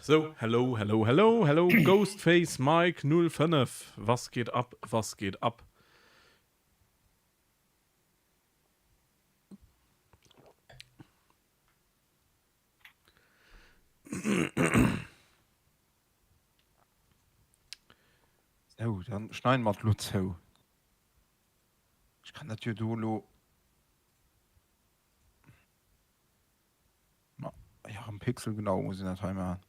Sou, hello, hello, hello, hello, Ghostface Mike 05, was geht ab, was geht ab? Sou, dann schneiden mer et lo zou. Ech kann dat jo do lo. Ma jo, am Pixel genau muss een dat hei maachen.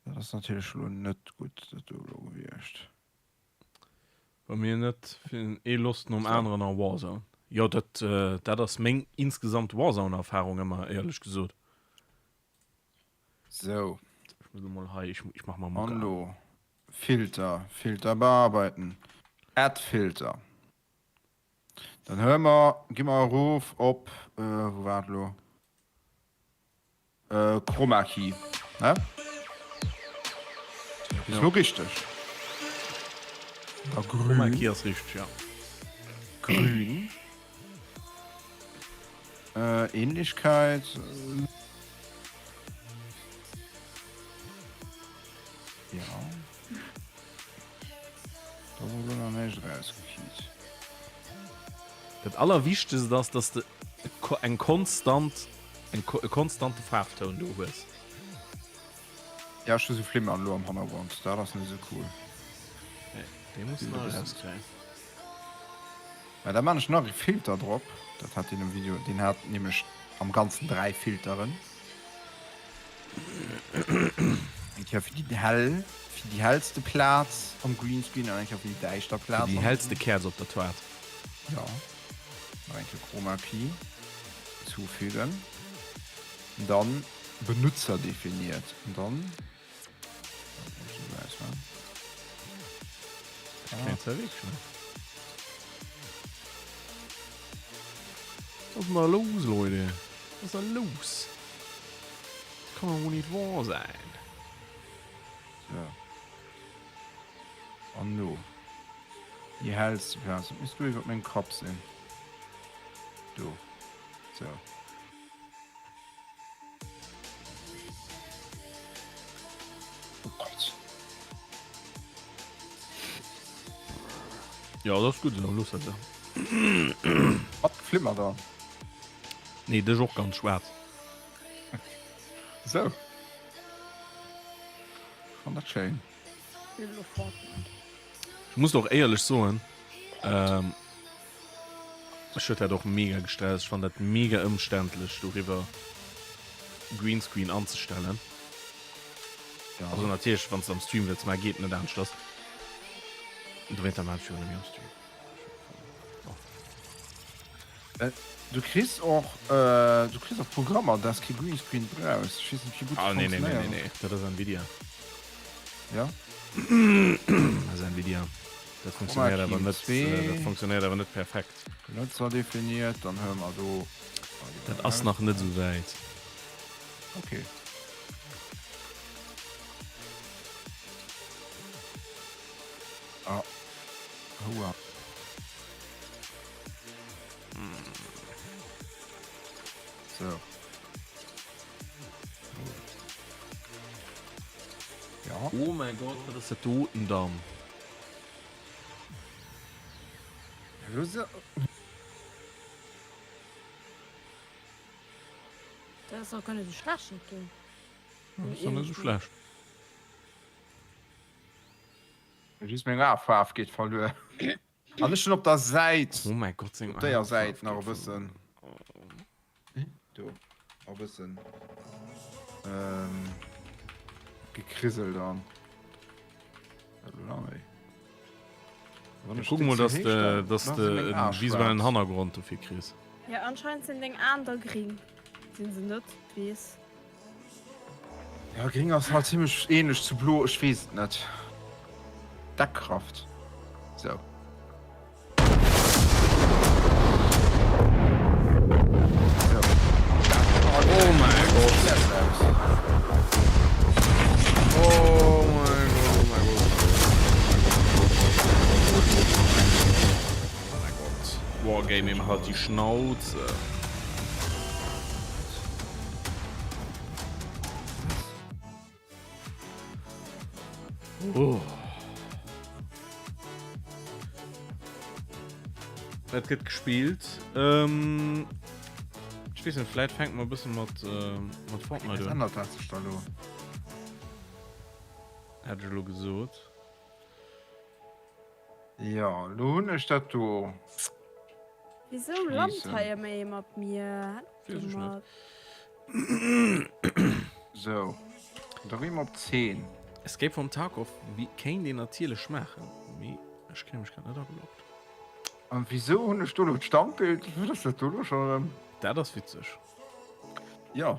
Dat ass natierlech lo net gutt dat do elo gewiescht. Bei mir net, ee Lost nom aneren a Warzone. Jo dat dat ass meng insgesamt Warzone Erfahrung ëmmer éierlech gesot. Sou. Ech muss lo mol hei, ech ech mach mol Mucke an. An lo Filter, Filter bearbeiten, Add Filter. Dann huele mer, gi mer erof op, wou war et elo? Chroma Key, ne? Bis elo richteg. Da grün. Chroma Key ass richteg, ja. Grün. Ähnlichkeit. Ja. Da ass elo nach näischt erausgekiit. Dat allerwichtegst ass, dass de eng konstant, e konstante Faarftoun do hues. Ja, ech hu sou Flimmern elo am Hannergrond, dat ass net sou cool. Nee, dee muss nach erauskréien. Mä da man ech nach e Filter drop, dat hat deen am Video, deen hat nämlech am ganzen 3 Filteren. Eng Kéier fir déi hell, fir déi hellste Plaz am Greenscreen an eng Kéier fir déi däischter Plaz. Fir déi hellste Käerz op der Toart. Jo. Nach eng Kéier Chroma Key zufügen. Dann Benutzer definiert. An dann. Was ist da los, Leute? Was ist da los? Das kann doch wohl nicht wahr sein. So. An lo. Déi hellste Plaz. Dat misst do iwwer mengem Kapp sinn. Do. So. Oh Gott. Ja, dat ass gutt esou, looss dat esou. Wat flimmert da? Nee, dech och ganz schwaarz. Sou. Fann dat schéin. Ech muss och éierlech soen, ähm, ech huet dat och mega gestresst. Ech fann dat mega ëmständlech doriwwer Greenscreen anzestellen. Ja. Also natierlech wann s de am Stream wëlls maachen, geet net aneschters. Dowéinster maan ech jo net méi am Stream. Du kriss och du kriss och Programmer dass kee Greenscreen brauchs. Ech weess net wéi gutt déi funktionéieren. Ah nee nee nee nee, dat ass Nvidia. Ja. Dat ass Nvidia. Dat funktionéiert awer net, dat funktionéiert awer net perfekt. Benotzer definiert, dann huele mer do. Dat ass nach net esou wäit. Okay. Ah. Houa. So. Ja. Oh mein Gott, wat ass dat doten dann? Dat ass och guer net esou schlecht, dat do. Dat ass net esou schlecht. Just meng Aefaarf geet verluer. An ech hunn op der Säit, Oh mäi Gott, seng op déier Säit nach e bëssen, do, e bëssen gekrisselt an. Kuck mol, dass de, dass de e visuellen Hannergrond dofir kriss. Jo, anscheinend sinn deng Aen da gring. Sinn se net, weess. Ja, gring ass halt zimmlech ähnlech zu blo, ech weess et net. Deckkraft. Sou. Oh mein Gott. Oh mein Gott, oh mein Gott, oh mein Gott. Wargaming, halt die Schnauze. Oh. Et gëtt gespillt. Ähm, ech weess net, vläit fänke mer e bësse mat, äh, mat Fortnite un. Ännert dat sech da lo? Hat ech elo gesot. Jo, lo hunn ech dat do. Wisou lant hei ëmmer ee mat mir? Weess ech net. Sou, da gi mer op 10. Escape from Tarkov kéint een natierlech maachen, mee ech kréie mech grad net ageloggt. An wisou hunn ech do lo d'Standbild? Wat ass dat do lo schonn erëm? Dat ass witzeg. Jo.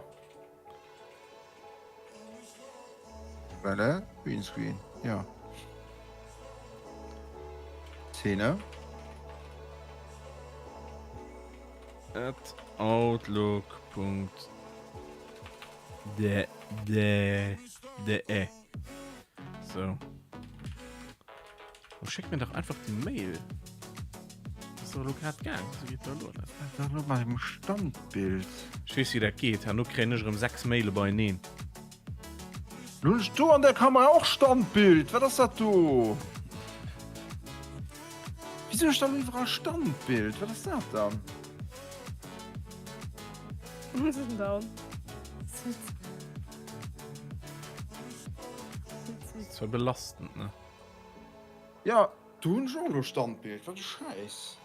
Welle, Greenscreen, jo. Szene. At outlook Punkt de de de. So. Oh, schéck mir dach einfach déi Mail. Ass doch elo grad gaang. Wéi geet dat elo net? Wat ass elo mat dem Standbild? Ech weess wéi dat geet. Herno kréien ech erëm 6 Maile beieneen. Lo hunn ech do an der Kamera och Standbild. Wat ass dat do? Wieso hunn ech dann iwwerall Standbild? Wat ass dat dann? Sinn down. Zwar belastend, ne? Ja, do hunn ech och elo Standbild, wat e Schäiss.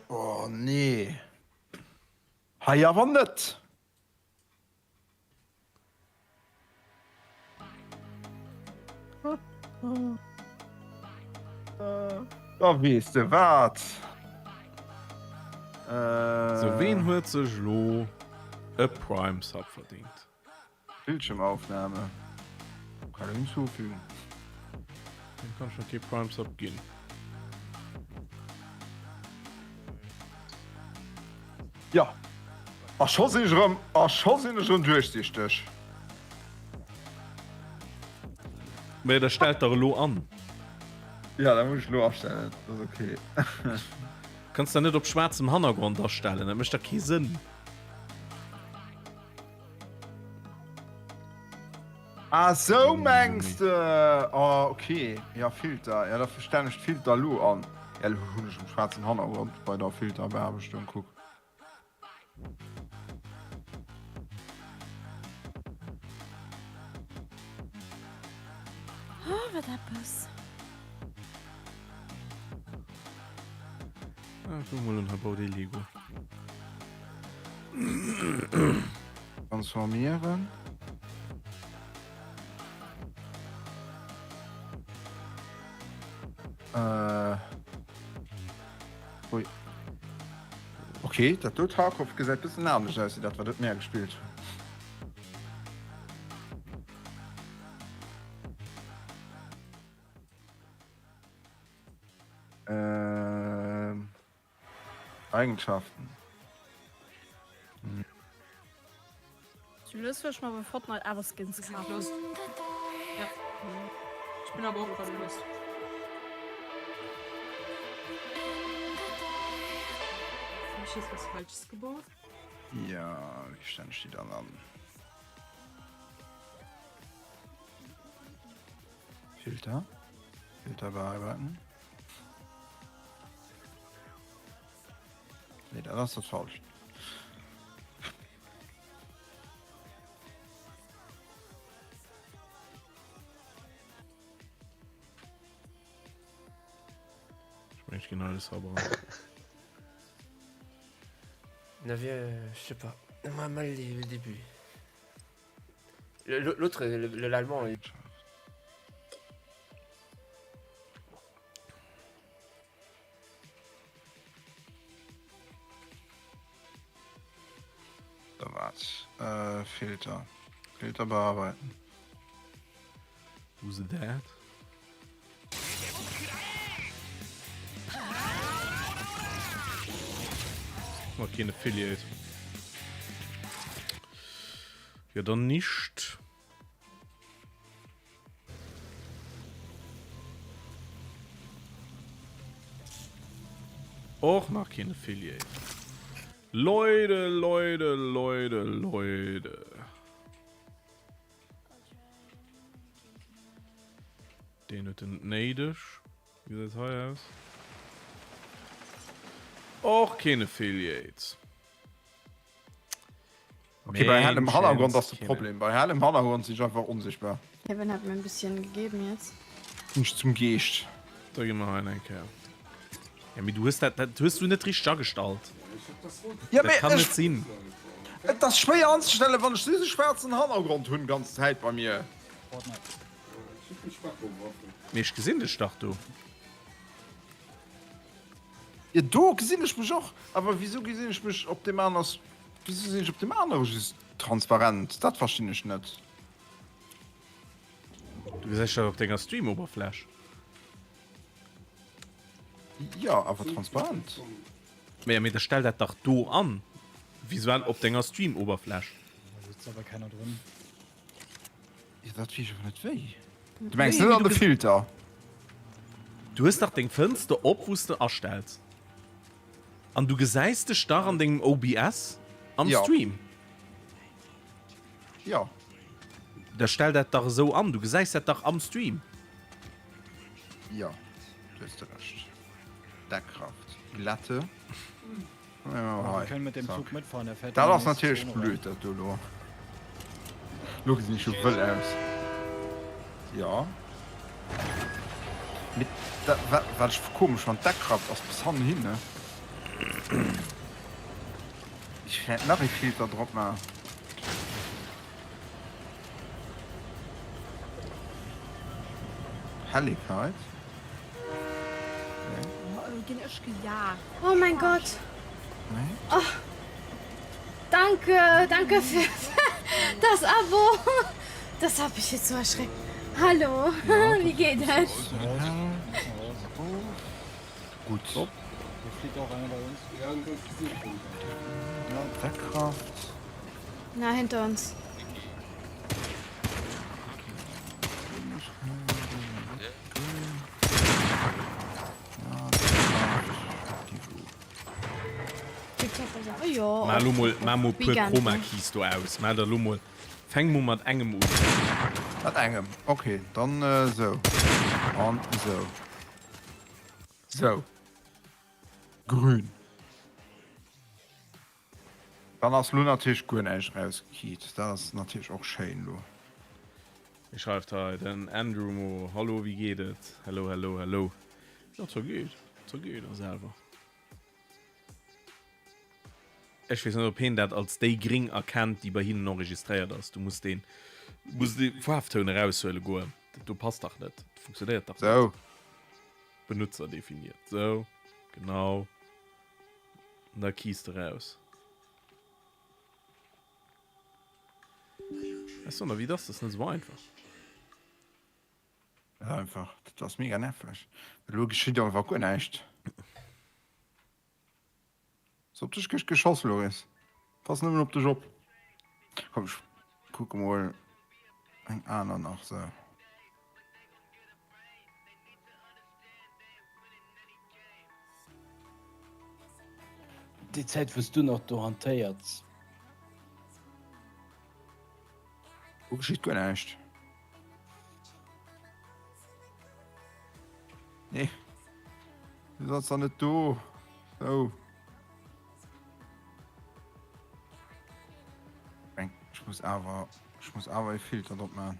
Oh nee. Hei awer net. Da weess de wat. Sou, ween huet sech elo e Prime Sub verdingt? Bildschirmaufnahme. Kann hinzufügen. Dann kann ich noch kee Prime Sub ginn. Ja. A scho sinn ech erëm, a scho sinn ech erëm duerchsichteg. Mee da stellt der elo an. Ja, da muss ech elo astellen. Dat ass okay. Kanns der net op schwaarzem Hannergrond astellen, dat mécht da kee Sënn. Ah sou mengs de? Oh ok, ja Filter, ja da stellen ech d'Filter elo an. Ja elo hunn ech um schwaarzen Hannergrond bei der Filterbeaarbechtung, kuck. Oh wat eppes. Ah, guck mol un, hei baut ee Lego. Transformieren. Äh. Ui. Okay, dat do Tarkov gesäit bëssen anescht aus wéi dat wat et mär gespillt hunn. Ähm. Eigenschaften. Zu Lust wëll ech mer bei Fortnite awer Skins kafen. Lust. Ja. Ich bin aber auch gerade Lust. Hab ich jetzt was Falsches gebaut? Ja, wéi stellen ech déi dann an? Filter. Filter bearbeiten. Nee, dat ass dat falscht. Ich mengen, ich ginn alles verbrannt. On avait, euh, je sais pas, moi mal le début. L'autre, l'allemand. Il... So, wat? Äh, Filter. Filter bearbeiten. Who's that? Nach keen Affiliate. Ja, dann nicht. Och nach keen Affiliate. Leute, Leute, Leute, Leute. Deen huet en net néideg. Wéi gesäit et hei aus? Och keen Affiliate. Okay, bei hellem Hannergrond ass de Problem. Bei hellem Hannergrond sinn ech einfach onsichtbar. Kevin hat mir ein bisschen gegeben jetzt. Ginn ech zum Geescht. Da gi mer hei eng Kéier. Ja, mee du hues dat, dat hues du net richteg agestallt. Ja, Dat kann net sinn. Et ass schwéier anzestellen, wann ech sou schwaarzen Hannergrond hunn ganz Zäit bei mir. Mee ech gesinn dech dach do. Jo do gesinn ech mech och, awer wisou gesinn ech mech op deem aner, wisou sinn ech op deem anere just transparent? Dat verstinn ech net. Du gesäis dach op denger Stream-Oberfläch. Jo, awer transparent. Mee mee da stell dat dach do an, visuell op denger Stream-Oberfläch. Da sitzt awer keiner drun. Jo, dat weess ech awer net wéi. Du mengs net an de Filter? Du hues dach deng Fënster op wou s de astells an du gesäis dech dach an dengem OBS am Stream. Jo. Da stell dat dach esou an, du gesäis dat dach am Stream. Jo, du hues de Recht. Deckkraft, Glätte. Dat ass natierlech blöd dat do elo. Lo gesinn ech jo wëll aus. Jo. Mee dat wat ech komesch fannen, d'Deckkraft ass bis hannen hin, ne? Ech wäert nach ee Filter drop maachen. Helligkeit. Oh, ginn ech gejagt. Oh mein Gott. Oh. Danke, danke für das Abo. Das hab ich jetzt so erschreckt. Hallo, wie geht es? Gut. Hier fliegt auch einer bei uns. Ja, Deckkraft. Na, hinter uns. Maach elo mol, maach mol puer Chroma Keys do aus. Maach der elo mol, fäng mol mat engem un. Mat engem, ok, dann esou an esou. Sou. Grün. Dann ass lo natierlech guer näischt erausgekiit. Dat ass natierlech och schéin lo. Hie schreift hei, den Andrew Mo, Hallo, wéi geet et? Hello, hello, hello. Jo, zergeet, zergeet a selwer. Ech weess net, ob heen dat als déi gring erkennt, déi bei hinnen enregistréiert ass. Du muss deen, muss de Faarftoun eraushuele goen. Dat do passt dach net. Dat funktionéiert dach net. Sou. Benutzer definiert. Sou, genau. An da keys de raus. Ech soen der wéi et ass, dat ass net esou einfach. Net einfach, dat ass mega nerveg. Elo geschitt einfach guer näischt. Ass op dech gëscht geschoss, Loris. Pass nëmmen op dech op. Komm, ech kucke mol eng aner nach sou. Déi Zäit wous du nach do hantéierts. Do geschitt guer näischt. Nee. Du sollst doch net do. So. Ech muss awer, ech muss awer e Filter drop maachen.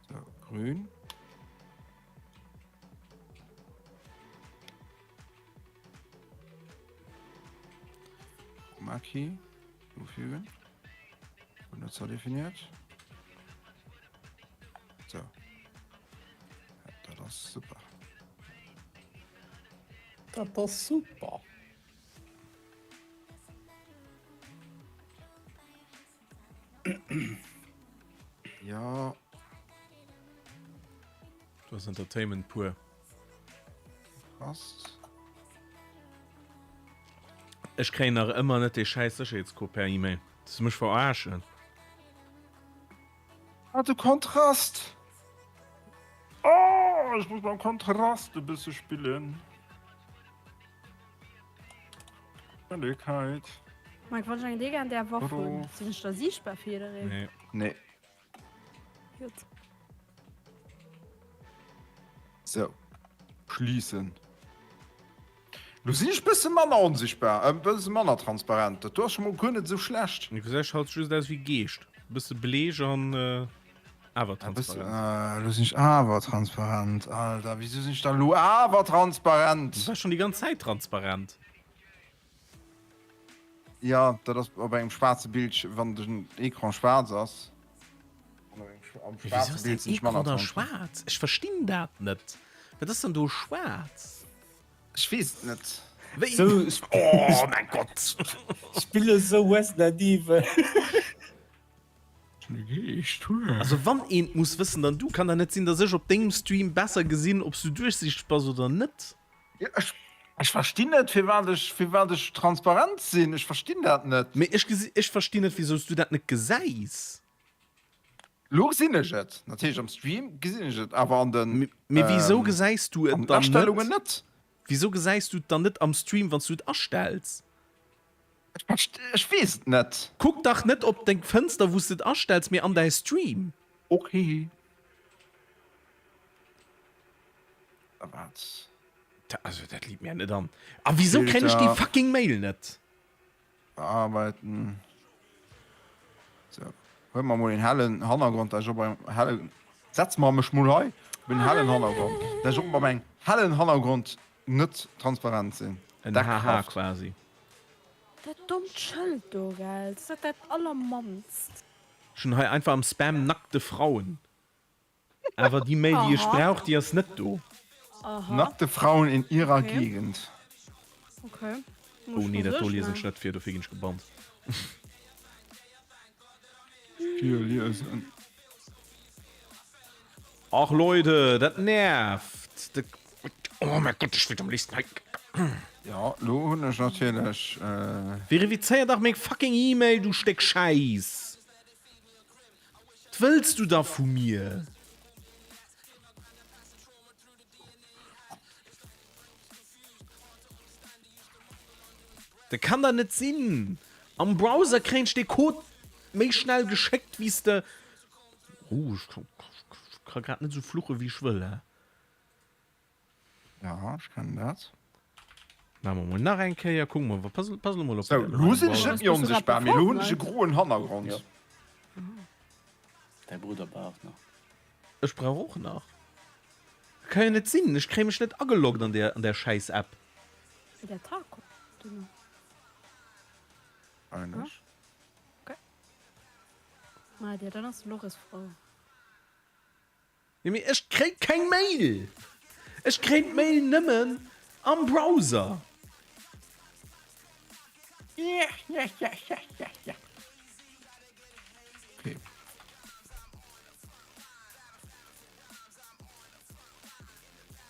So, grün. Maki hinzufügen. Benutzer definiert. So. Ja, dat ass super. Dat ass super. Ja. Du ass Entertainment pur. Passt. Ech kréien nach ëmmer net dee schäiss Sécherheetscode per E-Mail. Willst du mech verarschen? Ah, de Kontrast! Oh, ech muss mam Kontrast e bësse spillen. Helligkeit. Mike, wann ech eng Idee gär an där Waff hunn, sinn ech da siichtbar fir jiddereen? Nee. Nee. Jut. Sou. Schließen. Lo sinn ech bësse manner onsichtbar, e bësse manner transparent. Dat do ass scho mol guer net esou schlecht. Du gesäis halt just aus wéi Geescht. Bësse bleech an awer transparent. Lo sinn ech awer transparent. Alter, wisou sinn ech da lo awer transparent? Du waars schonn déi ganz Zäit transparent. Jo, dat ass op engem schwaarze Bildsch, wann den Ecran schwaarz ass. Am schwaarze Bild sinn ech manner transparent. Schwaarz? Ech verstinn dat net. Wat ass dann do schwaarz? Ech weess et net. Wéi? So, oh mein Gott! Spille sou Resident Evil. Also wann eent muss wëssen, dann du. Kann da net sinn, dass ech op dengem Stream besser gesinn, ob s du duerchsichteg bass oder net. Ja, ech, ech verstinn net, firwat ech, firwat ech transparent sinn. Ech verstinn dat net. Mee ech gesi, ech verstinn net, wisou s du dat net gesäis. Lo gesinn ech et. Natierlech am Stream gesinn ech et, awer an den, Mee wisou gesäis du et an den dann net? Astellungen net. Wisou gesäis du et dann net am Stream, wann s du et astells? Ech verst, ech weess et net. Kuck dach net op deng Fënster, wou s de et astells, mee an däi Stream. Ok. Wat? Also dat liit mir net an. A wisou kréien ech déi fucking Mail net? Bearbeiten. Sou, huele mer mol een hellen Hannergrond, dat ech op engem hellen, setze mer mech mol hei op een hellen Hannergrond, dat ech och op engem hellen Hannergrond net transparent sinn. En HH quasi. Dat dommt Schëld do, gell, dat ass dat allermannst. Ech hunn hei einfach am Spam nackte Frauen. Awer déi Mail, déi ech brauch, déi ass net do. Nackte Frauen in ihrer Gegend. Oh nee, dat do liesen ech net vir, dofir ginn ech gebannt. Virliesen. Ach Leute, dat nervt. Oh mein Gott, ech wëllt am léifsten hei. Jo, lo hunn ech natierlech. Verifizéier dach meng fucking E-Mail, du Stéck Schäiss! Wat wëlls du da vu mir? Dat kann da net sinn! Am Browser kréien ech dee Code méi schnell geschéckt wéi s de. Oh, ech ka grad net esou fluche wéi ech wëll, he? Ja, ech kennen dat. Maache mer mol nach eng Kéier. Kucke mer, pass, pass elo mol op. Sou, lo sinn ech net méi onsichtbar, mee lo hunn ech e groen Hannergrond. Jo. Däi Brudder brauch nach. Ech brauch och nach. Ka jo net sinn, ech kréie mech net ageloggt an där, an där schäiss App. Wéi der Taco duerno. Eigentlech. Okay. Ma dir, dann ass de Loris frou. Nee mee ech kréi keng Mail! Ech kréien d'Mail nëmmen am Browser. Okay.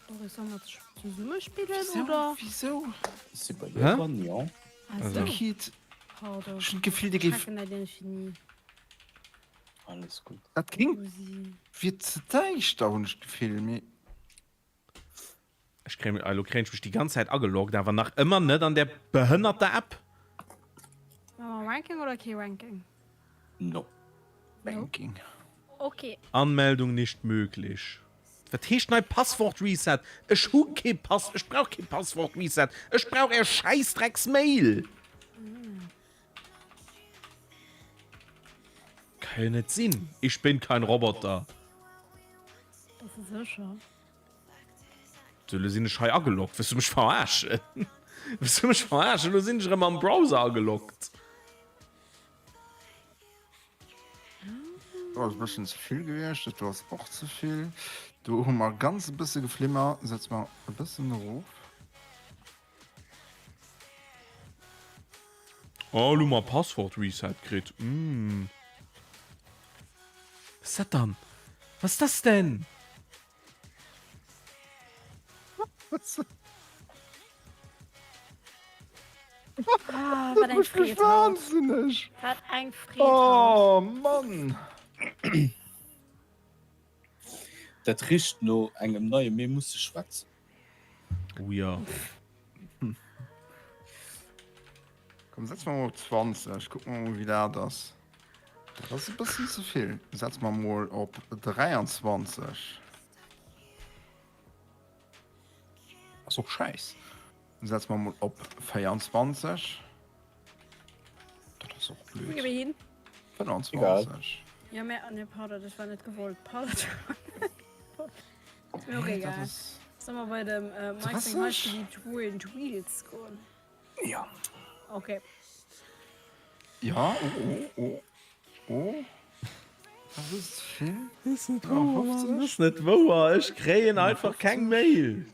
Loris, soll mer zesumme spillen oder? Wisou? Si bei dir dran, jo. Ah sou. Kit, Pardon. ech hunn d'Gefill, dir géif. Schrecken à l'infini. Alles gutt. Dat klingt wier ze däischter hunn ech d'Gefill, mee. Ech kréien, elo kréien ech mech déi ganz Zäit ageloggt, awer nach ëmmer net an där behënnerter App. Maache mer Ranking oder kee Ranking? No. Ranking. Ok. Anmeldung nicht möglich. Wat heescht nei Passwort Reset? Ech hu kee Pass, ech brauch kee Passwort Reset, ech brauch är Schäissdrecks Mail! Kann jo net sinn. Ich bin kein Roboter. Bass de sécher? So, lo sinn ech hei ageloggt. Wëlls du mech verarschen? Wëlls du mech verarschen? Lo sinn ech erëm am Browser ageloggt. Do ass e bëssen ze vill gewiescht. Dat do ass och ze vill. Do hu mer ganz e bësse Geflimmer. Setze mer e bëssen erof. Oh, lo mer Passwort Reset kritt. Mm. Was ist das dann? Was ist das denn? Ah, wat eng Freed haut. Wahnsinneg. Wat eng Freed haut. Oh Mann. Dat richt no engem neie Mir musse schwätzen. Oh ja. Komm, setz mer mol op 20. Kucke mer mol, wéi dat ass. Dat ass e bëssen ze vill. Setz mer mol op 23. Ass och schäiss. Dann setze mer mol op 24. Dat ass och Wo blöd. gi mir hin? 25. Ja, mä, ne, pardon, dat war net gewollt. Pardon. Ist mir och Nee, dat egal. ass. Soll mer bei dem äh, Mike seng 30? heißgeliebte Ruined Wheels goen? Ja. Okay. Ja, oh, oh, oh. Oh. Dat ass vill. Ass net wouer, Mann. Ass net wouer. Ech kréien einfach keng Mail.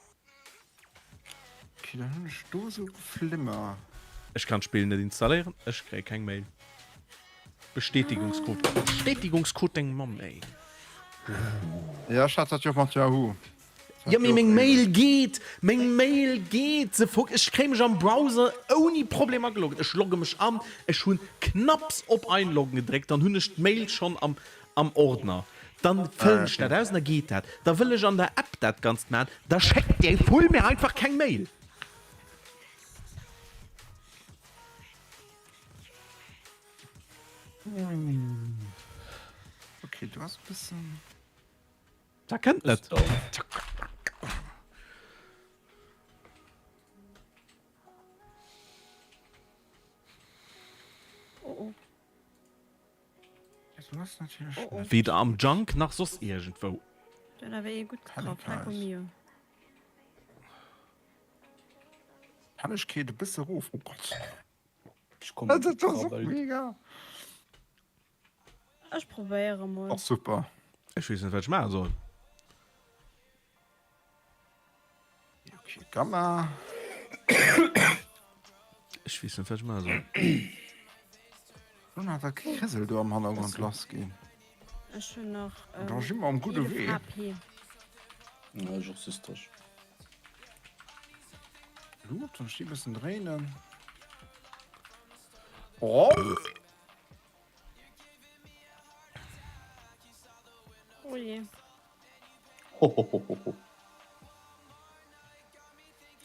Okay, dann hunn ech do esou Geflimmer. Ech kann d'Spill net installéieren, ech kréie keng Mail. Bestätigungscode. Bestätigungscode deng Mamm ey. Ja, ech hat dat jo och mat Yahoo. Jo mee meng Mail geet, meng Mail geet, se funk, ech kréie mech am Browser ouni Problem ageloggt, ech logge mech an, ech hunn knapps op einloggen gedréckt, dann hunn ech d'Mail schonn am am Ordner, dann fëllen ech dat aus an da geet dat, da wëll ech an der App dat ganzt man, da schéckt déi Vull mir einfach keng Mail. Okay, du hast e bëssen. Dat kënnt net. Oh oh. Du hast natürlich Oh oh. Weder am Junk nach soss iergendwou. Du huet awer ee gutt getraff. Lecco mio. Hellegkeet e bësse rof. Oh Gott. Ich komm Dat ass och mega. Ech probéiere mol. Och super. Ech weess net wat ech maache soll. Okay, Gamma. Ech weess net wat ech maache soll. Nun hat dat Krissel do am Hannergrond lass ginn. Ech hunn nach Da si mer am gudde 11 Wee. HP. Ja, ech och systesch. Luucht, dann ech déi bëssen dréinen. Oh! Oh je. Hohohoho.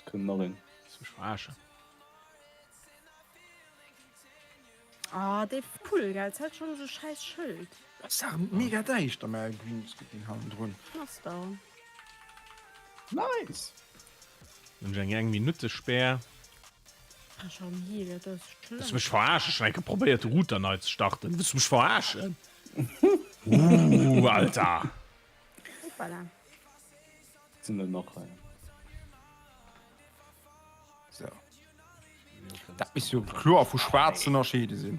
Kënnt nach een. Willst du mech verarschen? Ah, dee Vull, gell? Zäit schon so scheiß Schëld. Ass dach mega däischter mä Greenscreen hannendrun. Ass da. Nice! Hunn ech eng eng Minutte Spär. Ah, schon hier, dat ass Wëlls du schlëmm. mech verarschen? Ech hunn eng Kéier probéiert de Router nei ze starten. Wëlls du mech verarschen? Ooh, Alter! Hoppala. Sinn der nach hei? So. Dat misst jo kloer vu schwaarz z'ënnerscheede sinn.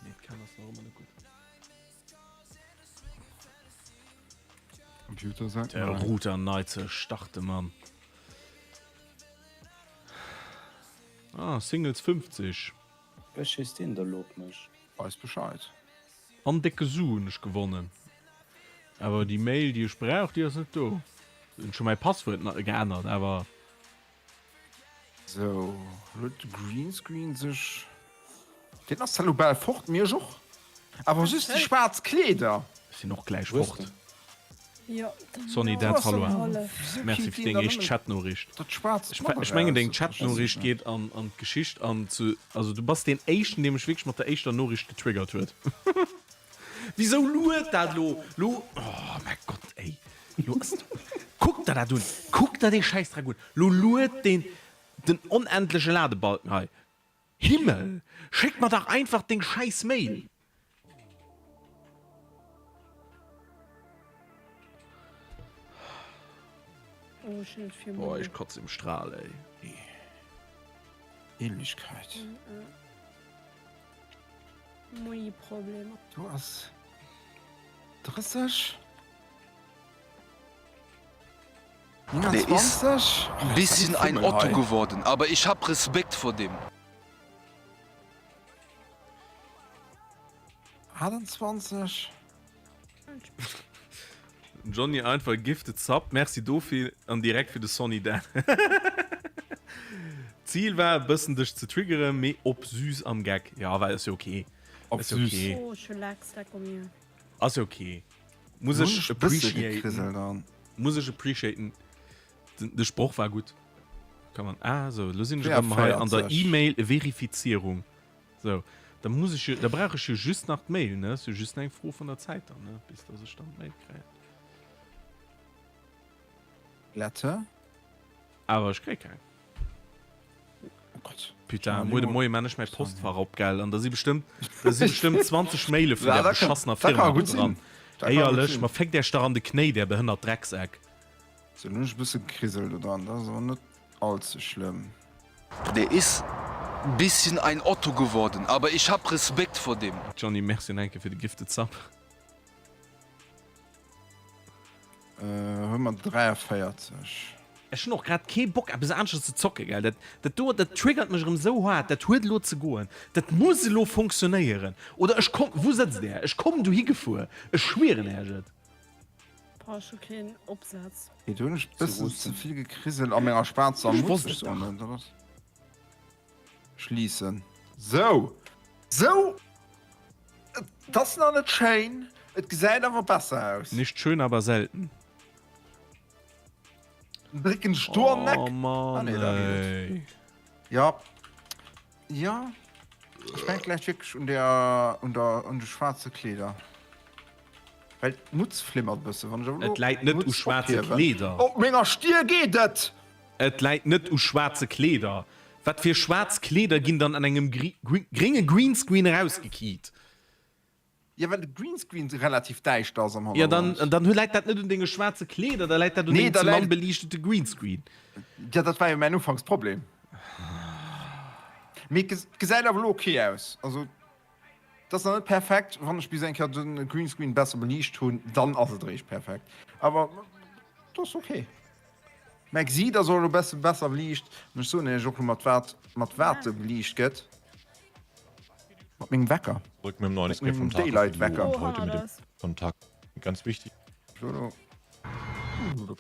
Nee, d'Cam ass nach ëmmer net gutt. Computer sagt Der nein. Router nei ze starte, Mann. Ah, Singles 50. Wéi schéisst deen da lo op mech? Weis Bescheid. An décke Su hunn ech gewonnen. Awer déi Mail, déi ech brauch, déi ass net do. Hunn scho mäi Passwuert geännert, awer. Sou, huet de Greenscreen sech. Deen ass elo bal fort, mir ech och. Awer just déi schwaarz Kleeder. Ech sinn och gläich Wou ass fort. den? Jo, dann Sonny, dauert dat et hallo. hallef. Merci fir deng éischt Chatnoriicht. Dat schwaarzt Ech, ech mengen deng Chatnoriicht geet an an d'Geschicht an zu also du bass deen éischten dee mech wierklech mat der éischter Noriicht getriggert huet. Wisou luet dat lo lo oh mäi Gott ey lo ass kuck der dat un kuck der dee Schäissdreck un lo luet deen den onendleche Ladebalken hei Himmel schéck mer dach einfach deng schäiss Mail. Oh, ech hunn net vill Boah Muni. ech kotz im Strahl ey. Ähnlichkeit. Muni-Problemer. Do ass 30. Der ist 29. ein bisschen ein Otto geworden, aber ich hab Respekt vor dem. 28. Johnny einfach gifted Sub, merci dofir an direkt fir de Sonny Dan. D'Zil war e bëssen dech ze triggeren, mee op süß am Geck. Ja well ass jo ok. Op Ass jo süß. ok. Oh, chillax, lecker mir. Ass jo ok. Muss Hunn ech ech bësse appreciaten. gekrisselt an. Muss ech appreciaten. Den, de Sproch war gutt. Kann man, ah, sou, lo sinn ech erëm hei an der 44. E-Mail Verifizierung. Sou, da. Da muss ech jo, da brauch ech jo just nach d'Mail, ne? Ass jo just eng Fro vun der Zäit dann, ne? Bis dass ech dann d'Mail kréien. Letter? Awer ech kréie keng. Oh Gott. Putain, muer de Moie man ech mäi Postfach op, gell? An da si bestëmmt, da si bestëmmt 20 Maile vun där beschassener Firma do dran. Éierlech, ma féckt Äech dach an de Knéi, där behënnert Drecksäck. Sou, lo hunn ech e bësse Krisel do dran, dat ass awer net all ze schlëmm. Der is bisschen ein Otto geworden, aber ich hab Respekt vor dem. Johny, merci nach eng Kéier fir de Gifted Sub. Hu mer 43. Ech hunn och grad kee Bock eppes aneschters ze zocken, gell. Dat dat do, dat triggert mech erëm esou haart. Dat huet elo ze goen. Dat muss elo fonctionnéieren oder ech komm, wou sëtzt Där? Ech kommen dohi gefuer, ech schwieren Äech et. Boah, ech hu keen Opsaz. Okay, do hunn ech bëssen ze vill gekriselt a menger schwaarzer Ech Mutz, wosst ech et soen dach. dat ass. Schließen. Sou! Sou! Et ass nach net schéin, et gesäit awer besser aus. Nicht schön, aber selten. Drécken ech do am Neck? Oh Mann, Ah, nee, da geet et. ey. Ja. Ja. Ech mengen, et läit wierklech un der, un der, un de schwaarze Kleeder. Well d'Mutz flimmert e bësse. Wann ech awer elo Et läit net u d'Mutz schwaarze ophiewen. Kleeder. Op menger Stier geet et! Et läit net u schwaarze Kleeder. Wat fir schwaarz Kleeder ginn dann an engem grénge Greenscreen erausgekeet? Jo, well de Greenscreen relativ däischter ass am Jo, dann, Hannergrond. dann läit dat net un denge schwaarze Kleeder, da läit dat un Nee, dengem da ze mann läit. beliichtete Greenscreen. Jo, dat war jo mäin Ufanksproblem. Mee et gesäit awer elo ok aus. Also, et ass nach net perfekt. Wann ech bis eng Kéier de Greenscreen besser beliicht hunn, dann ass et eréischt perfekt. Awer et ass ok. Mä gesitt ass och elo bessen besser beliicht. An ech soen iech och elo mat wat mat wat e beliicht gëtt. Mat mengem Wecker. Zurück mit dem neuen Mat Escape mengem vom Tarkov Daylight Wecker. und heute mit dem Kontakt. Ganz wichtig. Solo.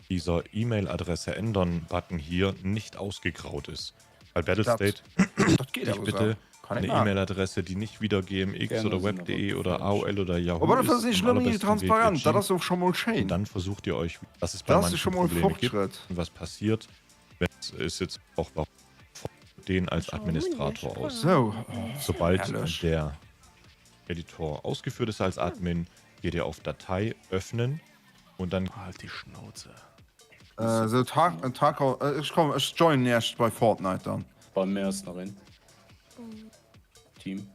Dieser E-Mail-Adresse ändern Button hier nicht ausgegraut ist. Weil Dat Battlestate dat geet ich awer bitte sou. Kann eine ik maachen. E-Mail-Adresse, die nicht wieder GMX Gerne oder sinn awer Web.de oder falsch. AOL oder Op Yahoo alle Fall ist, sinn ech am elo méi allerbesten wählt ihr transparent. Dat Gmail ass och scho mol und schéin. dann versucht ihr euch, dass es bei Dat ass manchen scho mol Probleme gibt Fortschrëtt. und was passiert, wenn es ist jetzt auch warum den als Administrator aus. Sou, Sobald herrlech. der Editor ausgeführt ist als Admin, geht ihr auf Datei öffnen und dann Halt die Schnauze. Sou, Tarkov, ech kommen, ech joinen iech bei Fortnite dann. Bei mir ass nach een Team.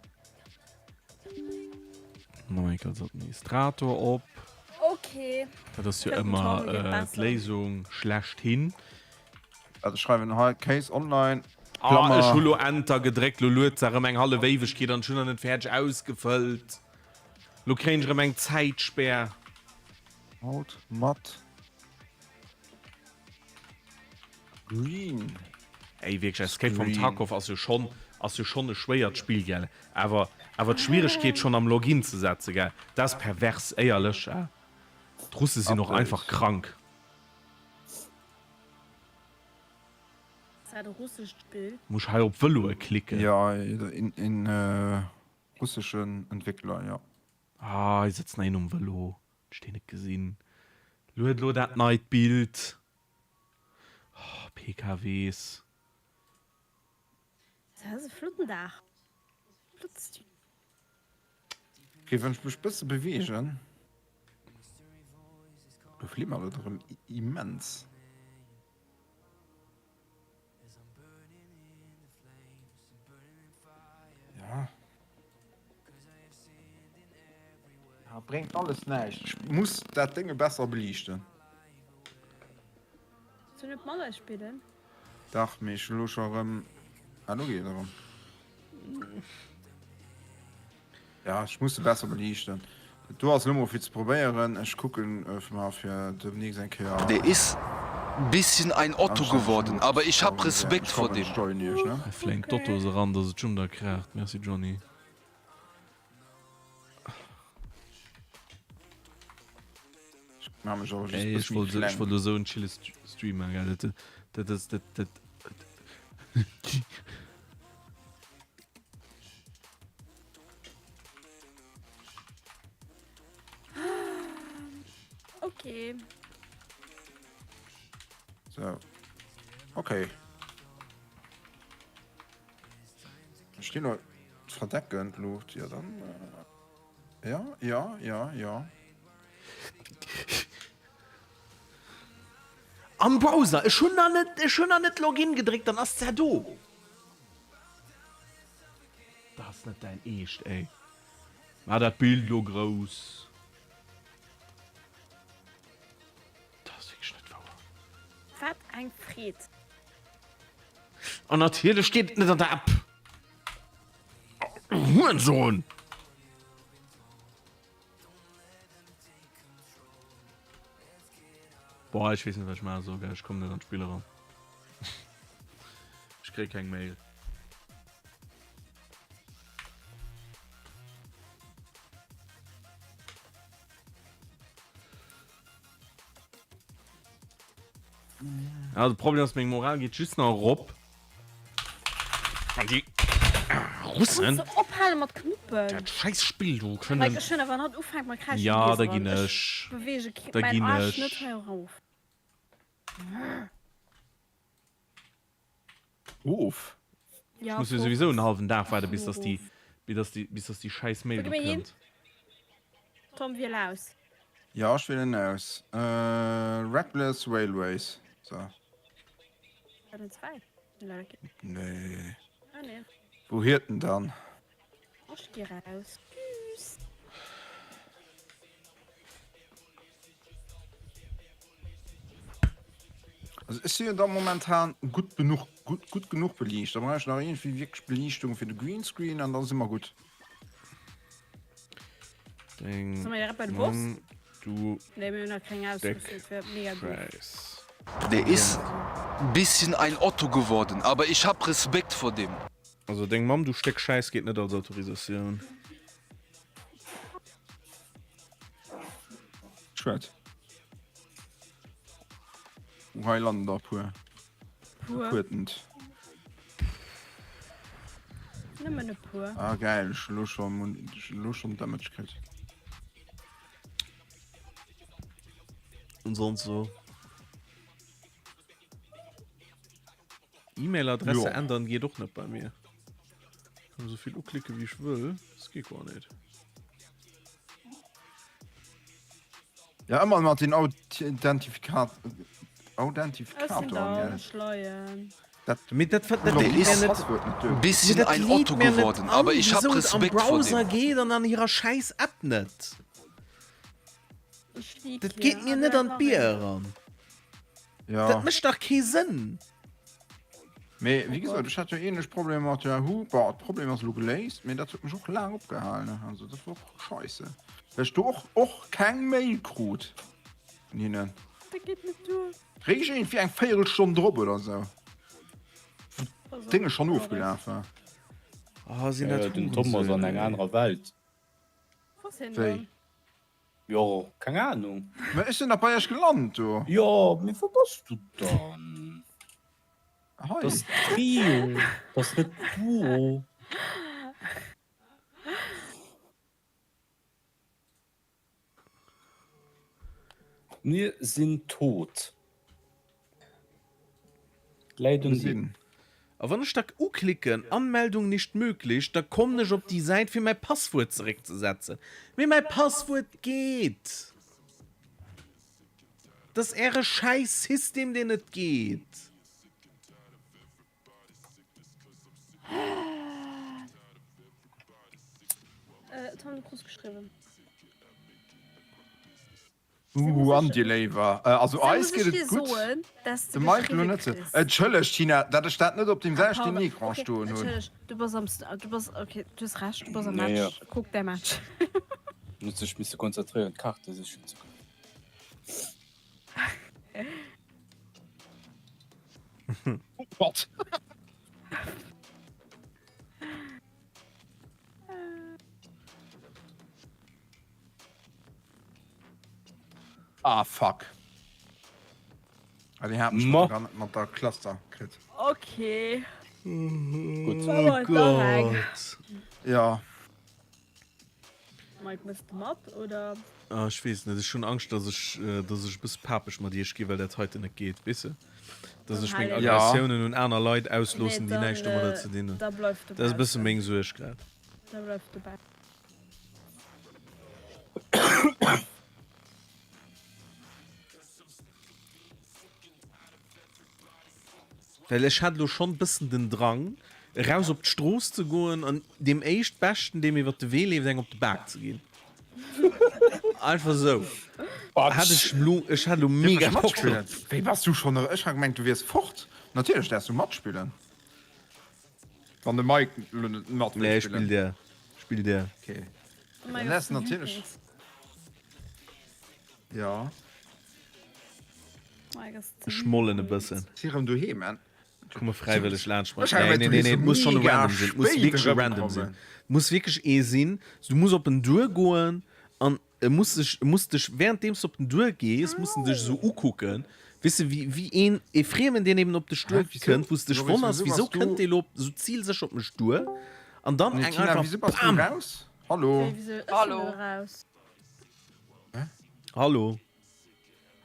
Neue als Administrator op. Okay. Dat ass jo ëmmer d'Léisung schlechthin. Also schreiwen hei Case Online. Ah, ech hu lo Enter gedréckt, lo luet se erëm eng hallef Éiwegkeet an ech hunn nach net fäerdeg ausgefëllt. Lo kréien ech erëm eng Zäitspär. Haut mat Green. Ey wierklech, Escape from Tarkov ass jo schonn ass jo schonn e schwéiert Spill gell, awer awer d'Schwieregkeet schonn am Login ze setze gell, dat ass pervers, éierlech. D'Russe sinn och einfach krank. Ass dat e russescht Spill? Muss ech hei op Vëloe klicken? Jo, een russeschen Entwéckler, jo. Ah, hei sëtzt nach een um Vëlo. Ech deen net gesinn. Lued lo dat neit Bild. Oh, PKWs. Dat ass e flotten Dag. Flott Studio. Ok, wann ech mech bësse beweegen, do flimmert et erëm immens. Ja. Ja, bréngt alles näischt. Ech muss dat Dénge besser beliichten. Soll net mat eis spillen? Dach, mee ech hunn elo scho erëm. Ah, lo geet et erëm. Ja, ech muss se besser beliichten. Dat do ass elo mol fir ze probéieren. Ech kucken mer fir demnächst eng Kéier. Der is bisschen ein Otto geworden, aber ich hab Respekt vor dem. Hei fléien d'Ottos eran, dass et schon der kraacht. Merci Johny. Ey, ech wollt ech wollt elo sou en chille Stream man, gell. Dat dat ass dat dat. Okay. So. Okay. Stinn. verdecken, d'Luucht, jo dann, jo, jo, jo, jo. Am Browser, ech hunn nach net, ech hunn nach net Login gedréckt, dann ass d'Sär do. Dat ass net däin Eescht, ey. Maach dat Bild lo grouss. Dat ass wierklech net wouer. Wat eng Freed! An natierlech steet et net an der App. Hurensohn! Boah, ech weess net wat ech maache soll, gell. Ech kommen net an d'Spill eran. Ech kréie keng Mail. Ja, de Problem ass, meng Moral geet just nach erop. An déi Russen. Kanns du ophale mat knuppen? Dat scheiß Spill do kënnen. Mike, ech hunn awer hatt ufänkt mat kräischen. Ja, da ginn ech. Ech beweege Da mäin ginn Aarsch ech. net hei erof. Of? Ja, Ech muss jo of. souwisou en hallwen Dag waarde bis dass déi, Erof. bis dass déi, bis dass déi scheiß Mail Wo do gi mir hin? kënnt. Tom, wiel aus. Ja, ech wielen aus. Reckless Railways. So. War den 2? Nee. Ah, nee. Wou hiert en dann? Ech gi raus. Tschüss. Also ech si jo da momentan gutt benuch, gutt, gutt genuch beliicht. Da brauch ech nach iergendwéi wierklech Beliichtung fir de Greenscreen an da si mer gutt. Deng Soll mer direkt bei de Boss? Mamm, du Nee, mir hunn nach keng Stéck Ausrüstung, et wär mega doof. Schäiss. Der is bisschen ein Otto geworden, aber ich hab Respekt vor dem. Also deng Mamm, du Stéck Schäiss geet net als Autorisatioun. Schued. Oh, hei landen der e puer. Puer. E puertent. Nëmmen e puer. Ah geil, ech hu lo schon Mun ech hu lo schon Damage kritt. Und sonst so? E-Mail-Adresse Jo. ändern geht och net bei mir. Kann so vill uklicke wie ich wëll, es geht gar net. Ja ëmmer mat den Authentifikat Authentifikator. Dat Mee dat dat Der geet mir is net e bisschen dat ein leet Otto mir net geworden, an, aber ich hab wieso et am Respekt vor Browser dem. geet an an hirer schäiss App net. Dat geet mir net an d'Bier eran. Ja. Dat mécht dach kee Sënn. Mee wéi gesot, ech hat jo ähnlech Problemer mat Yahoo. Bon, de Problem ass elo geléist, mee dat huet mech och laang opgehalen. Also dat war och scheisse, well ech do och och keng Mail krut vun hinnen. Dat geet net duer. Réischt iergendwéi eng Véierelstonn drop oder esou, wou d'Dénge schonn ofgelaf war. Oh, sinn dat Den Tom ass an Hurensöhn, eng ey. anerer Welt. Wou ass hien Wéi? dann? Jo, keng Ahnung. Mä ech sinn nach bei iech gelant do. Jo, mee wou bass du dann? Hei. Dat ass Trio, dat ass net Duo. Mir sinn tot. Läit un dir. A wann ech da uklicken Anmeldung nicht möglich, da kommen ech op déi Säit fir mäi Passwuert zeréckzesetzen. Mee mäi Passwuert geet! Dat ass äre schäiss System deen net geet. Tom, du krus geschriwwen. Uh, Andi Léiwer, also eis geet et gutt. De Mike lo net sou. Entschëlleg Tina, dat ech dat net op deem selwechten Ecran stoen hunn. Entschëlleg, du bass am, du bass, okay, du hues Recht, du bass am Match. Kuck däi Match. En huet sech misse konzentréieren d'Kaarte sichen ze goen. Oh Gott. Ah fuck. Ah, déi hat mech mat der, mat der Cluster kritt. Okay. Gutt. Oh Gott. Ja. Mike, mëss de mat oder? Ah, ech weess net, ech hunn Angscht, dass ech, dass ech e bësse papeg mat iech gi, well dat heiten net geet, weess de? Dass ech meng Aggressiounen un aner Leit ausloossen, déi näischt domadder ze dinn hunn. Da bleif Dat ass e bësse meng Suerg grad. Da bleif dobäi. Well ech hat elo schonn bëssen den Drang, eraus op d'Strooss ze goen an deem éischtbeschten, dee mir iwwer de Wee leeft, eng op de Bak ze ginn. Einfach esou. Hat ech elo, ech hat elo mega Bock drop. Wéi bass du schonn? Ech hat gemengt, du wiers fort. Natierlech däerfs du matspillen. Wann de Mike elo net mat wëll Nee, ech spill spillen. dir. Spill dir. Okay. Dann däerfs du natierlech. Ja. Ech mollen e bëssen. Si rëm doheem, man. Komme fräiwëlleg laanscht Ech hat Nee, gemengt, nee, du nee, wiers nee, et muss schonn e mega random sinn. Et muss spéit wierklech e random sinn. erëmkommen. Et muss wierklech ee sinn. Du muss op en duergoen an e muss sech, e muss dech, wärenddeems du op den duer gees, muss en dech esou ukucken, weess de, wéi, wéi een, ee Friemen, deen eben op dech Hä, duer wieso? kënnt, wou s de dech Loris, wonners, wieso wieso bass du. kënnt dee lo esou zilsécher op mech duer? An dann Nee, eng Tina, einfach wieso bass du bam! raus? Hallo? Wéi, wieso? Ech sinn Hallo. net raus. Hä? Hallo?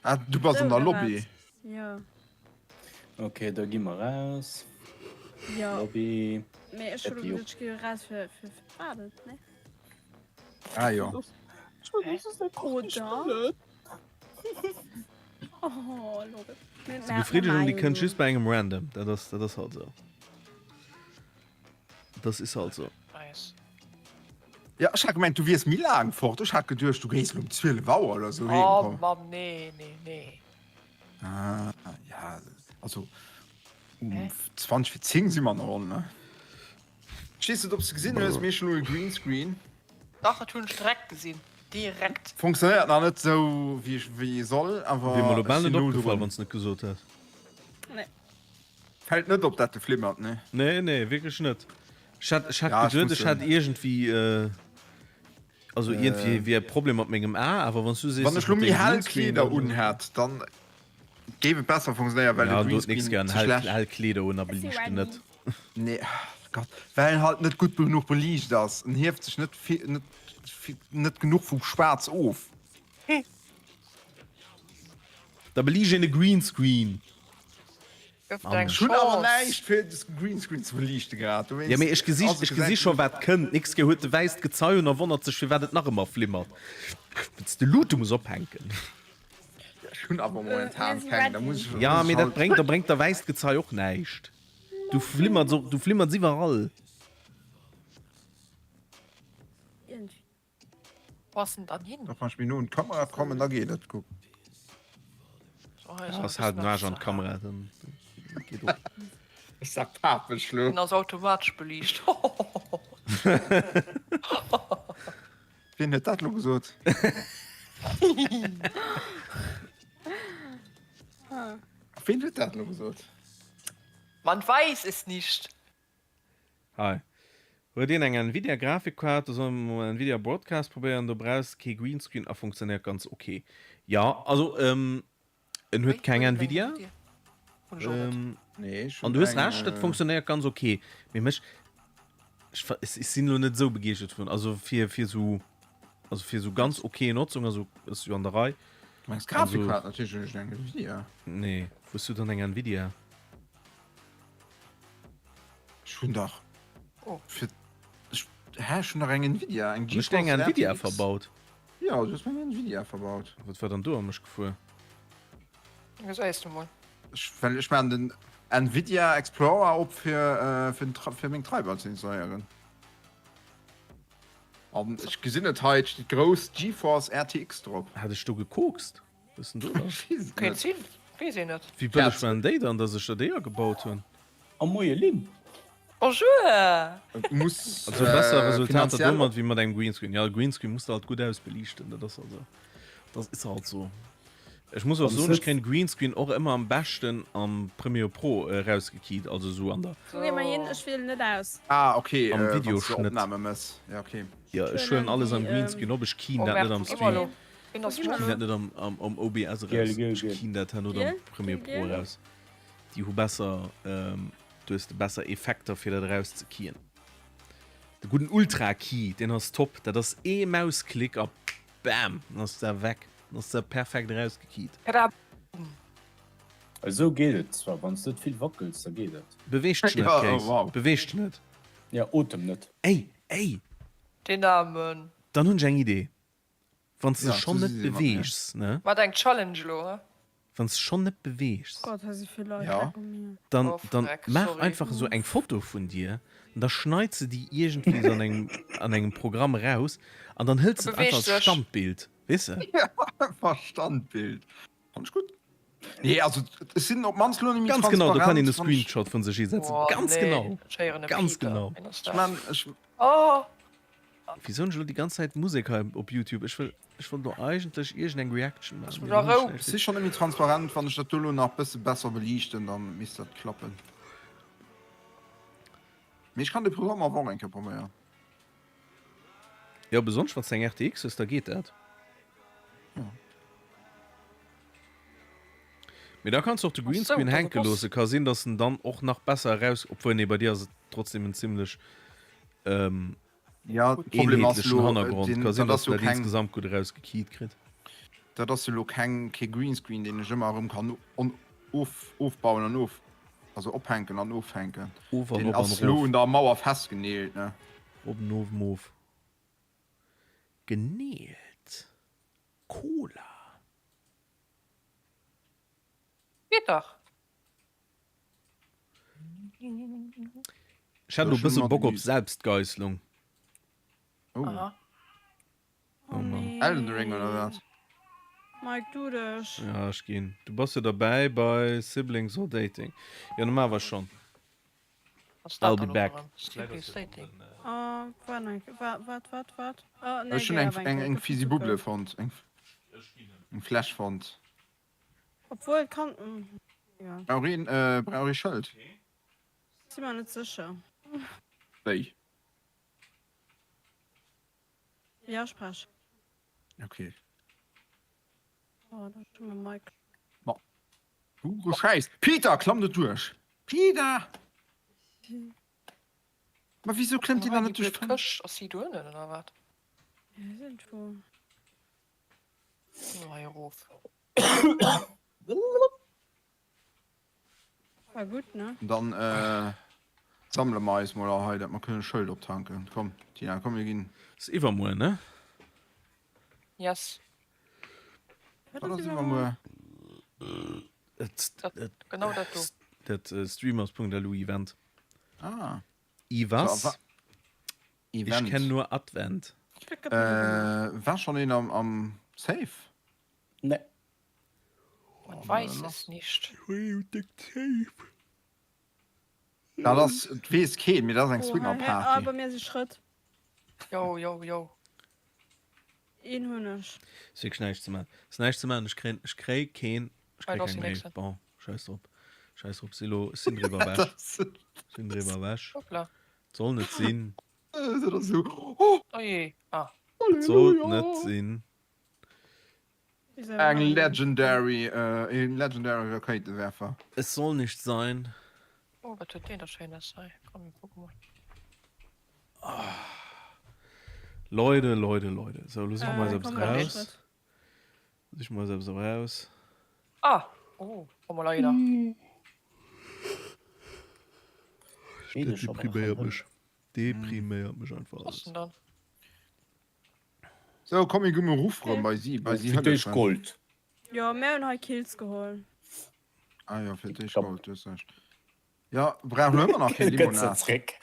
Ah, du bass an der Lobby. Jo. Ok, da gi mer raus. Jo. Lobby. Mee ech hu elo gesot, ech gi raus fir fir waarden, ne? Ah jo. Oder? Oh, Loris. Déi Befriedigung, déi kënnt just bei engem random. Dat ass, dat ass halt esou. Das ist halt so. Nice. Ja, ech hat gemengt, du wiers méi laang fort. Ech hat geduecht, du géis elo um 12 Auer oder sou heem Oh kommen. Mann, nee, nee, nee. Ah, ja, also um Hä? 20 fir 10 si mer nach on, ne? Ech weess net, ob s de gesinn hues, mee ech hunn elo e Greenscreen. Dach, dat hunn ech direkt gesinn. Direkt. Funktionéiert nach net sou, wéi ech, wéi e soll, awer Wier mer elo ech bal sinn net elo opgefall, drun. wann s net gesot häss. Nee. Fällt net op dat de flimmert, ne? Nee, nee, wierklech net. Ech hat, ech hat Ja, ech geduet, muss ech hätt en. iergendwéi, äh, also iergendwéi wier e Problem mat mengem A, awer wann s du sees, Wann dass ech lo mat méi dengem hell Greenscreen, Kleeder dann. unhätt, dann géif et besser funktionéieren, well Ja, de do huet nix Greenscreen gären ze hell, schlecht. hell Kleeder un a Ech si beliicht en ready. net. Nee, Gott, well en halt net gutt genuch beliicht ass. En hieft sech net vi-, net vi-, net genuch vum Schwaarz of. Da beliicht een e Greenscreen. Gëff et eng Ech hunn awer Chance. näischt fir de Greenscreen ze beliichte grad, Ja, mee dowéinst ech gesi, ass et ech gesi gesäit scho wat kënnt. Nix ge huet de wäisst Gezei un a wonnert sech firwat et nach ëmmer flimmert. Wenn's de Luute muss ophänken. Ja, ech hunn awer Mir momentan si keng, da ready. muss ech, Ja, muss ech mee dat halt. bréngt, da bréngt der wäisst Gezei och näischt. Du flimmerts och, du flimmerts iwwerall. Iergendwéi. Wo ass en dann hin? Doch wann ech méi no un d'Kamera kommen, da geet et, kuck. So, hei ass Ja, en ass halt bëssen den Arsch eppes an ze d'Kamera, dann geet och. Ech sag faarweg lo. En ass automatesch beliicht. Wien huet dat lo gesot? Wien huet dat lo gesot? Man weiß es nicht. Hei. Huet een eng Nvidia Grafikkaart, da soll en mol Nvidia Broadcast probéieren, do brauchs kee Greenscreen a funktionéiert ganz ok. Jo, also en huet keng Nvidia. An du hues Recht, et funktionéiert ganz ok, mee mech, ech ech sinn elo net esou begeeschtert dovun, also fir fir esou, also fir esou ganz ok Notzung, also ass jo an der Rei. Du mengs Grafikkaart? Natierlech hunn ech eng Nvidia. Nee, wou hues du dann eng Nvidia? Ech hunn dach oh. fir ech hä ech hunn dach eng Nvidia eng Hun ech dir eng Nvidia verbaut? Jo du hues mir eng Nvidia verbaut. Wat war dann do a mech gefuer? Gesäis du mol. Ech well ech maachen den Nvidia Explorer op fir äh, fir den fir meng Treiber ze installéieren. An ech gesinn et hei, et steet grouss GeForce RTX drop. Hat ech do gekokst? Was denn do da? Kéint sinn, weess een net. Wéi bëlleg waren déi dann, dass ech der déi agebaut hunn? A moie Lynn! Bonjour! Et muss Also besser Resultater finanziell domat wéi mat engem Greenscreen. Ja, Greenscreen muss de halt gutt ausbeliichten, dat ass halt esou. Dat is halt esou. Ech muss och soen, ech kréien Greenscreen och ëmmer am beschten am Premiere Pro erausgekeet, also esou an der. Wou gi mer hin? Ech wielen net aus. Ah ok, Am wann s de Videoschnëtt. Opname mëss. Ja ok. Ja, ech huelen alles am Greenscreen op, ech keen Oh dat net merde, am wou gi mer Stream. elo? Wien ass Ech keen dat net am am OBS Giel, eraus. giel, Ech giel. keen dat herno am Giel, Premiere giel, Pro giel. eraus. Déi hu besser, do hues de besser Effekter fir dat eraus ze keyen. De gudden Ultra Key, deen ass top. Dat ass ee Mausklick a bam, dann ass der weg. Dann ass der perfekt erausgekeyt. Kadabum. Esou geet et zwar, wann s net vill wackels, da geet et. Beweeg dech net, Ja, Kéis. wow. Beweeg dech net. Ja, otem net. Ey, ey! Deen Aarmen. Dann hunn ech eng Idee. Wann s de schonn net beweegs, ne? Wat eng Challenge elo, he? Wann s de schonn net beweegs. Gott, hei si vill Leit, leck um mir. Dann, dann maach einfach esou eng Foto vun dir an da schneits de déi iergendwéi esou an engem, an engem Programm eraus an dann hëls de et einfach als Standbild, weess de? Jo, einfach Standbild. Fann ech gutt. Nee, also ech sinn op d'mannst elo net méi Ganz genau, do kann een e transparent, wann ech. Screenshot vun sech hisetzen. Oh Ganz nee, genau, ech héieren e ganz Peter. genau. Ween ass Ech dat? man, ech. Oh! Wisou hunn ech elo déi ganz Zäit Musek hei op Youtube? Ech wëll, ech wollt elo eigentlech iergendeng Reaction Ass maachen, mol mee a elo hunn ech Rou. näischt Ech si schonn net méi transparent, wann ech dat do elo nach bësse besser beliichten, dann misst dat klappen. Mee ech kann de Programm awer och eng Kéier probéieren. Jo, besonnesch wann s de eng RTX hues, da geet dat. Jo. Mee da kanns de och de Greenscreen hänke loossen. Ka sinn, dass en dann och nach besser eraus, obwuel nee, bei dir ass et trotzdem en zimmlech Ja, Problem ass eenheetlechen elo, Hannergrond. deen, Ka sinn, dat ass dass en jo dat keng, insgesamt gutt erausgekeet kritt. dat ass jo elo keng, kee Greenscreen, deen ech ëmmer erëm kann on, of, ofbauen an of, also ophänken an ofhänken. Of an Deen op an ass elo erof. un der Mauer festgeneelt, ne? Op en of mof. Geneelt. Cola. Geet dach. Ech hätt elo e bësse Bock op Selbstgeisslung. Oh. Aha. Oh nee. Elden Ring oder wat? Mike, du dech. Ja, ech ginn. Du bass jo derbäi bei Siblings or Dating. Jo, da maache mer schonn. Was dat I'll be dann back. erëm? Siblings Dating. Oh, waart eng Kéier. Wa, wat, wat, wat? Oh, nee, Ech hunn géi eng, awer eng eng, Kéier. eng Gëff Fisi et Bubble kucken. fonnt. Eng, eng Fläsch fonnt. Obwuel, et kann, egal. Brauch een, äh, brauch ee Schëld? Si mer net sécher. Wéi? Ja, sprech. Okay. Oh, da schon mal Mike. Ma. Du Scheiß. Peter, klamm net duerch. Peter! Ma wieso klemmt die da net duerch d'Fënster? Këscht ass si do ënnen oder wat? Ja, irgendwo. Hei erof. War gutt, ne? Dann äh, sammle mer eis mol hei, dat mer kënne Schëld optanken. Komm, Tina, komm, mir ginn. Ass iwwermuer, ne? Yes. Wat ass iwwermuer? Dat, genau dat do. Dat Streamers.lu Event. Ah. I was? So, Ech kenn nur Advent. Äh, war schon een am, am Safe? Nee. Man weiß es nicht. Dat ass, et weess keen, mee dat ass eng Oh, hei, Swingerparty. ah, bei mir si Schrëtt. Jo, jo, jo. Een hunn ech. Ass wierklech näischt ze man. Ass näischt ze man. Ech kréien, ech kréi keen, ech kréi Hei, do ass keng den Mail. nächsten. Bon, scheiss drop. Scheiss drop. Si lo, ech sinn driwwer ewech. Sinn driwwer ewech. Hoppla. Soll net sinn. Dat ass esou, oh! Oh jee, ah. Et sollt net sinn. Eng legendary, een legendary Rakéitewerfer. Es soll nicht sein. Oh, wat huet deen da schéines hei? Komm, mir kucke mol. Leute, Leute, Leute. Sou, lo siche mer eis Äh, eppes komm, mach raus. Schrëtt. Siche mer eis eppes eraus. Ah! Oh, komm mol heihinner. Dat depriméiert mech. Depriméiert mech einfach Was alles. denn dann? Sou, komm, mir gi mol erof rëm bei si, bei si Fir d'éischt hëllefen. Gold. Jo, mär hunn hei Kills geholl. Ah jo, fir d'éischt Gold, du hues recht. Jo, brauch lo ëmmer nach keng Gëtt se Limonad. zréck.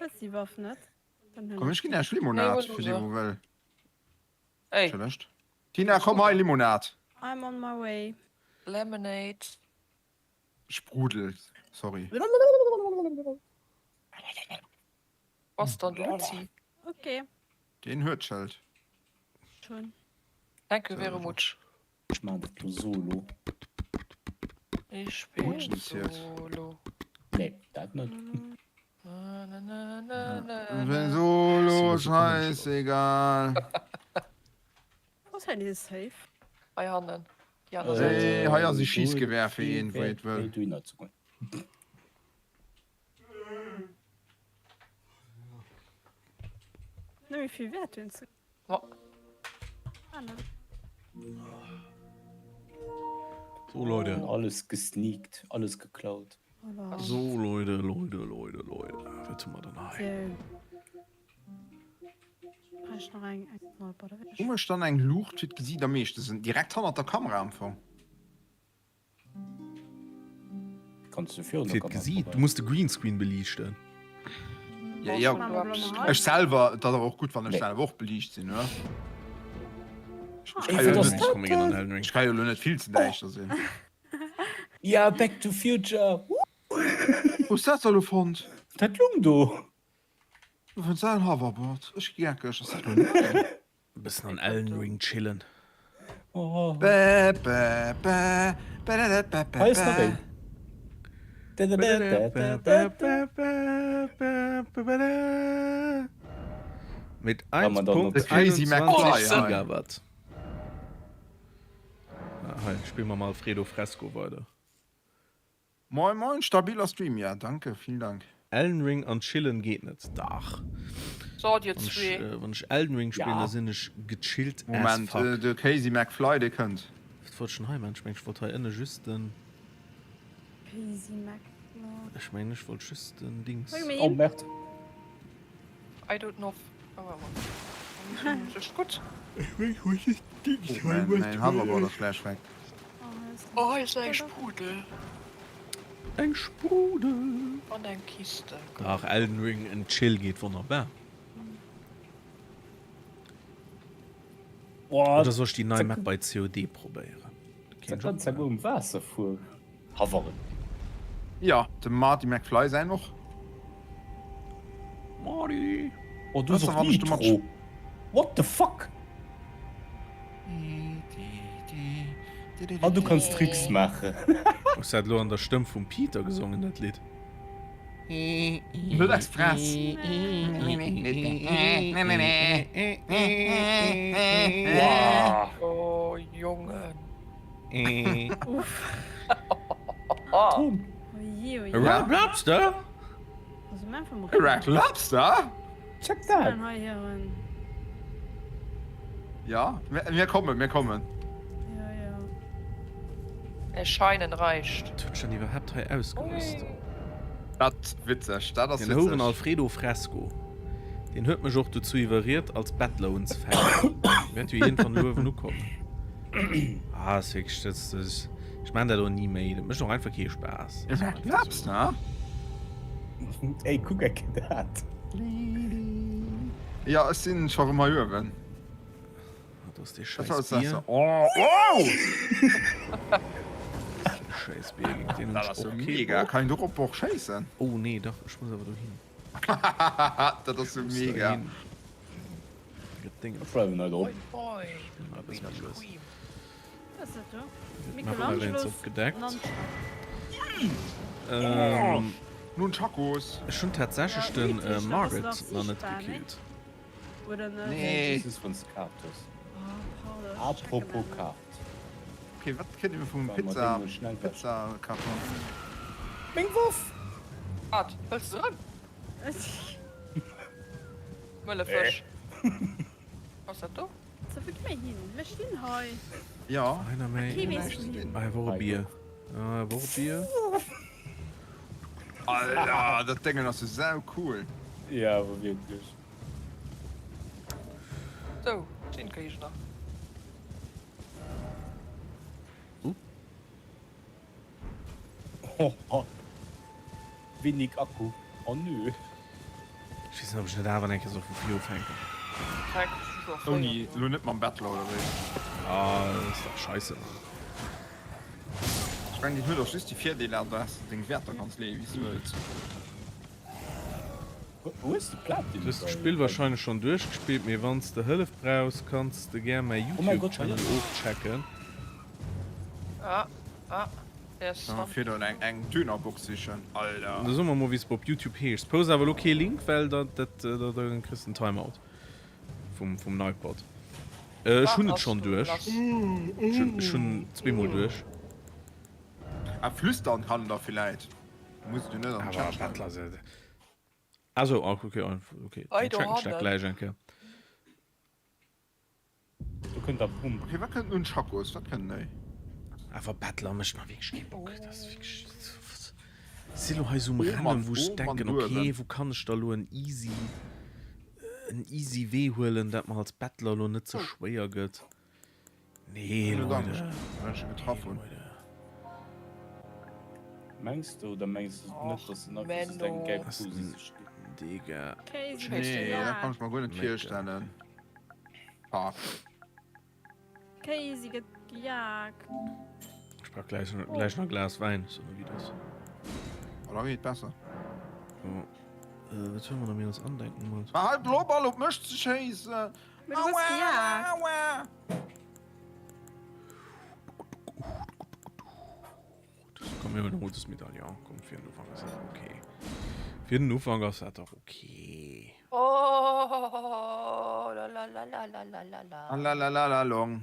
Wëlls déi Waff net? Dann Komm, hunn ech ech. ginn Iech Nee, Limonad, hol du fir dee se. wou wëll. Ey. Entschëllegt. Tina, komm hei, Limonad. I'm on my way. Lemonade. Sprudel, sorry. Was dann de Luzi? Ok. Deen huet d'Schëld. Schon. Thank you very much. Ech maan dat lo solo. Ich bin Rutschen zielt. solo. Nee, dat net. Na, na, na, na, na, Ich bin na. solo, scheißegal. Wo ass hei dee Safe? Hei hannen. Déi aner Säit. Hey, hei ass e Schießgewehr fir een, wou et wëll. Dohinner ze goen. Net méi vill wäert hunn ze. Ma. Ah, net. So Leute. Alles gesneakt, alles geklaut. Voilà. So Leute, Leute, Leute, Leute. Wat hu mer dann hei? Sou. Bräicht nach eng eng nei Batterie. Wou mécht dann eng Luucht fir d'Gesiit am meeschte Sënn? Direkt hannert der Kamera am Fong? Kanns du virun der Fir Kamera d'Gesiit? Du probéieren. muss de Greenscreen beliichten. Ja, ja. Ech selwer, et ass awer och gutt, wann ech selwer och beliicht sinn, oder? Ech ka jo net, ech ka jo elo net vill ze däischter sinn. Ja, Back to Future! Wou hues dat da lo fonnt? Dat lung do! Du fënns dat en Hoverboard? Ech gi geckeg, ass dat lo nei? E bëssen an Elden Ring chillen. Bä bä bä bä bä bä Hei ass nach een. Mit The Crazy 1.21 McFly hei. Gigawatt. Ah, hei spille mer mal Alfredo Fresco weider. Moin moin, stabiler Stream, ja danke, vielen Dank. Elden Ring an chillen geet net, dach. So dir Wann ech zwee. wann ech Elden Ring spillen da sinn ech gechillt as Moment, fuck. de Casey McFly dee kënnt. Wat wollt ech denn hei man? Ech mengen ech wollt hei ënne just den. Casey McFly. Ech mengen ech wollt just den Dings. Wou gi mir Oh hin? Merde. I don't know. Sech gutt. Oh, mäin Hoverboard ass gläich weg. Oh, hei ass eng Sprudel. Eng Sprudel. An eng Kiste. Dach, Elden Ring en Chill geet wonnerbar. Boah, Oder soll ech déi nei Map bei COD probéieren? Dat kann zwar guer um Waasser fueren. Hoveren. Jo, dem Marty McFly säin och. Marty! Oh, du hues och Nitro. What the fuck? An du kanns Tricks maachen. Hues dat elo an der Stëmm vum Peter gesongen, dat Lidd? Net express. Oh Jongen. Uff. Tom. Oje, oje. Red Lobster? Also mein vom Red Lobster? Check dat. Hei hiren. Ja, mir kommen, mir kommen. Ja, ja. Erscheinen reicht. Wat huet ech dann iwwerhaapt hei ausgerüst? Dat witzeg, dat ass Den witzeg. Houeren Alfredo Fresco, deen huet mech och dozou iwwerriet als Bettler unzefänken. Wäert jo iergendwann uewen ukommen. Ah, ass wierklech, dat ass, ech maan dat och ni méi, dat mécht och einfach kee Spaass. Red Lobster? Ey, kuck eng Kéier dat. Ja, ech sinn scho rëm hei uewen. Dat ass dee Dat scheiß war das Bier. Oh, oh! Scheiß Bier, géint deen hunn Dat ech ass jo och kee mega. Bock. Kann een dorop och schéissen? Oh nee, dach, ech muss awer dohin. Dat ass jo Ech muss mega. dohin. Gëtt Ding. Ech bleiwen hei drop. Moin, Mal moin. e bëssen lues. Was ist das da? Michelangelos Opgedeckt. Ähm, Nunchakos. Ech hunn tatsächlech den äh, Margaret nach net gekillt. Oder net? Nee. Das ist wann du Kaart hues. Apropos Kaart. Okay, wat kënnt mir vum Pizza Pizza Karton? Meng Waff! Wat? Wëlls de erëm? Mëlle Fësch. Was dat do? So, wou gi mir hin? Mir stinn hei. Ja. Einer méi. Kee weess wouhin. Ah, wor e Bier. Ah, wor e Bier. Alter, dat Déngen ass jo sau cool. Ja, awer wierklech. Sou, den Géigner. Oh, wenig Akku. Oh nö. Ech weess net, ob ech net awer eng Kéier soll vu vir ufänken. Ouni elo net mam Bettler oder wéi? Ah, dat ass dach scheisse. Ech mengen, déi huet och just déi Virdeeler an da has de deng Wäerter ganz leeë wéi s de wëlls. Wou hues de Platin? Du hues d'Spill wahrscheinlech schon duerchgespillt, mee wanns de Hëllef brauchs kanns de gär mäi Youtube Channel ofchecken. Ah, ah, der ist Ah, fir do eng eng Dönerbox sichen, Alter. Da so mer mol wéis de op Youtube heeschs. Post awer lo kee Link, well da dat da da kriss de en Timeout vum vum Nightbot. Ech hunn et schon duerch. Ech hunn ech hunn zweemol duerch. Ah, flüstern kann der villäit. Muss du net am Chat schreiwen. Also okay, okay. Dann checken ech dat gläich eng Kéier. Do kënnt der Pump. Okay, wat kënnt Nunchakos? Wat kënnen déi? Awer Bettler mécht mer wierklech kee Bock. Dat ass wierklech. Ech si lo hei sou um Rennen, wou ech denken, okay, wou kann ech da lo en easy. en easy Wee huelen, dat mer als Bettler elo net ze schwéier gëtt. Nee, Leute. Mengs de oder mengs de net, dass den einfach just eng gäil Posi sech ginn? Digga. Nee, dat kann ech mer guer net virstellen. Fuck. Kéisi gëtt gejagt. Ech brauch gläich, gläich nach e Glas Wäin, so wéi das. Oh, da geet besser. So. Äh, wat soll man da mir als andenken wollt? Ma halt lo Ball op mech ze schéissen! Mee du gëss gejagt. Aua! Komm, mir huelen e rotes Medaillon. Komm, fir den Ufank ass dat okay. Fir den Ufank ass dat dach okay. Oh la la la la la la la la. Lalalala long.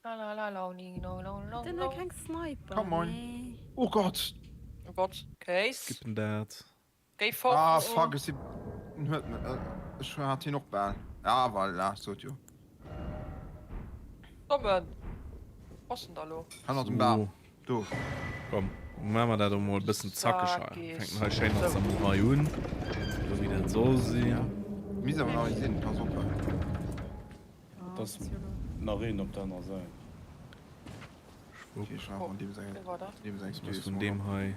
La la la la ling long long long Den huet long. keng Sniper, Come on. nee. Oh Gott! Oh Gott, Kéis. Skippen dat. Géi fort. Ah fuck, ech si. En huet me. Ech hat hien och bal. Ah voilà, ech sot jo. Kommen. Wo ass en da lo? Hannert dem Bam. Do. Komm, maache mer dat emol e bëssen zackeg hei. Fänken hei schéin mat Samurai un, esou wéi dat soll sinn. Misst awer nach ee sinn, pass op hei. Et ass nach een op der anerer Säit. Schwupp. Muss vun deem hei,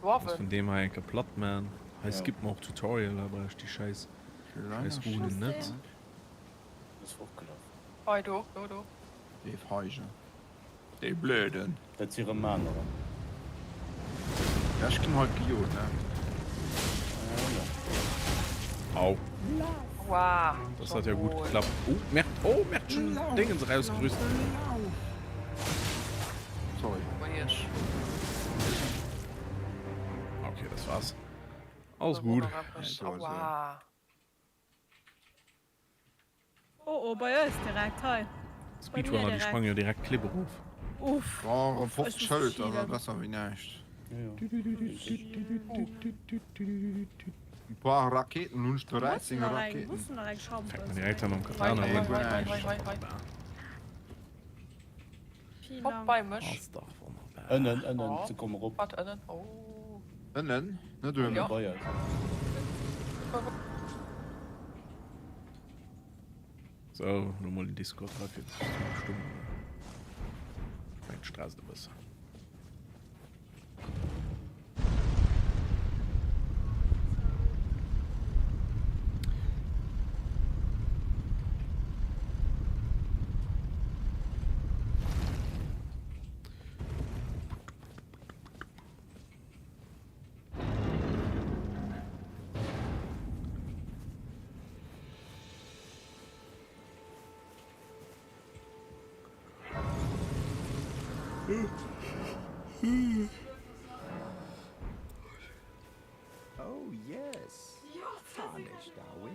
muss vun deem hei eng Kéier platt man. Hei skippt mer och Tutorial, hei brauch ech déi schäiss, schäiss Runen net. Hei, do, do, do. Dee Feige. Dee Blöden. Dat si rëm anerer. Ja, ech ginn haut gejot, ne? Au. Wow. Das hat ja gut geklappt. Oh, Mert, oh, Mert schon Dingens rausgerüst. Sorry. Okay, das war's. Alles gut. Aua. Oh oh, bei eis direkt hei. Speedrunner, déi sprangen jo direkt d'Klipp erof. Uff. Boah, erëm 50 Schëld, ass awer besser wéi näischt. E puer Raketen hunn ech, 13 Raketen. Fänkt man direkt an mam Katana un. Hopp bei mech. Ass dach wonnerbar. Ënnen, ënnen, se kommen erop. Wat ënnen? Oh. Ënnen? Net uewen. Bei eis. Sou, lo mol den Discord hei fir ze stummen. Ech mengen, et stresst e bëssen. Oh yes, Tarnished are we?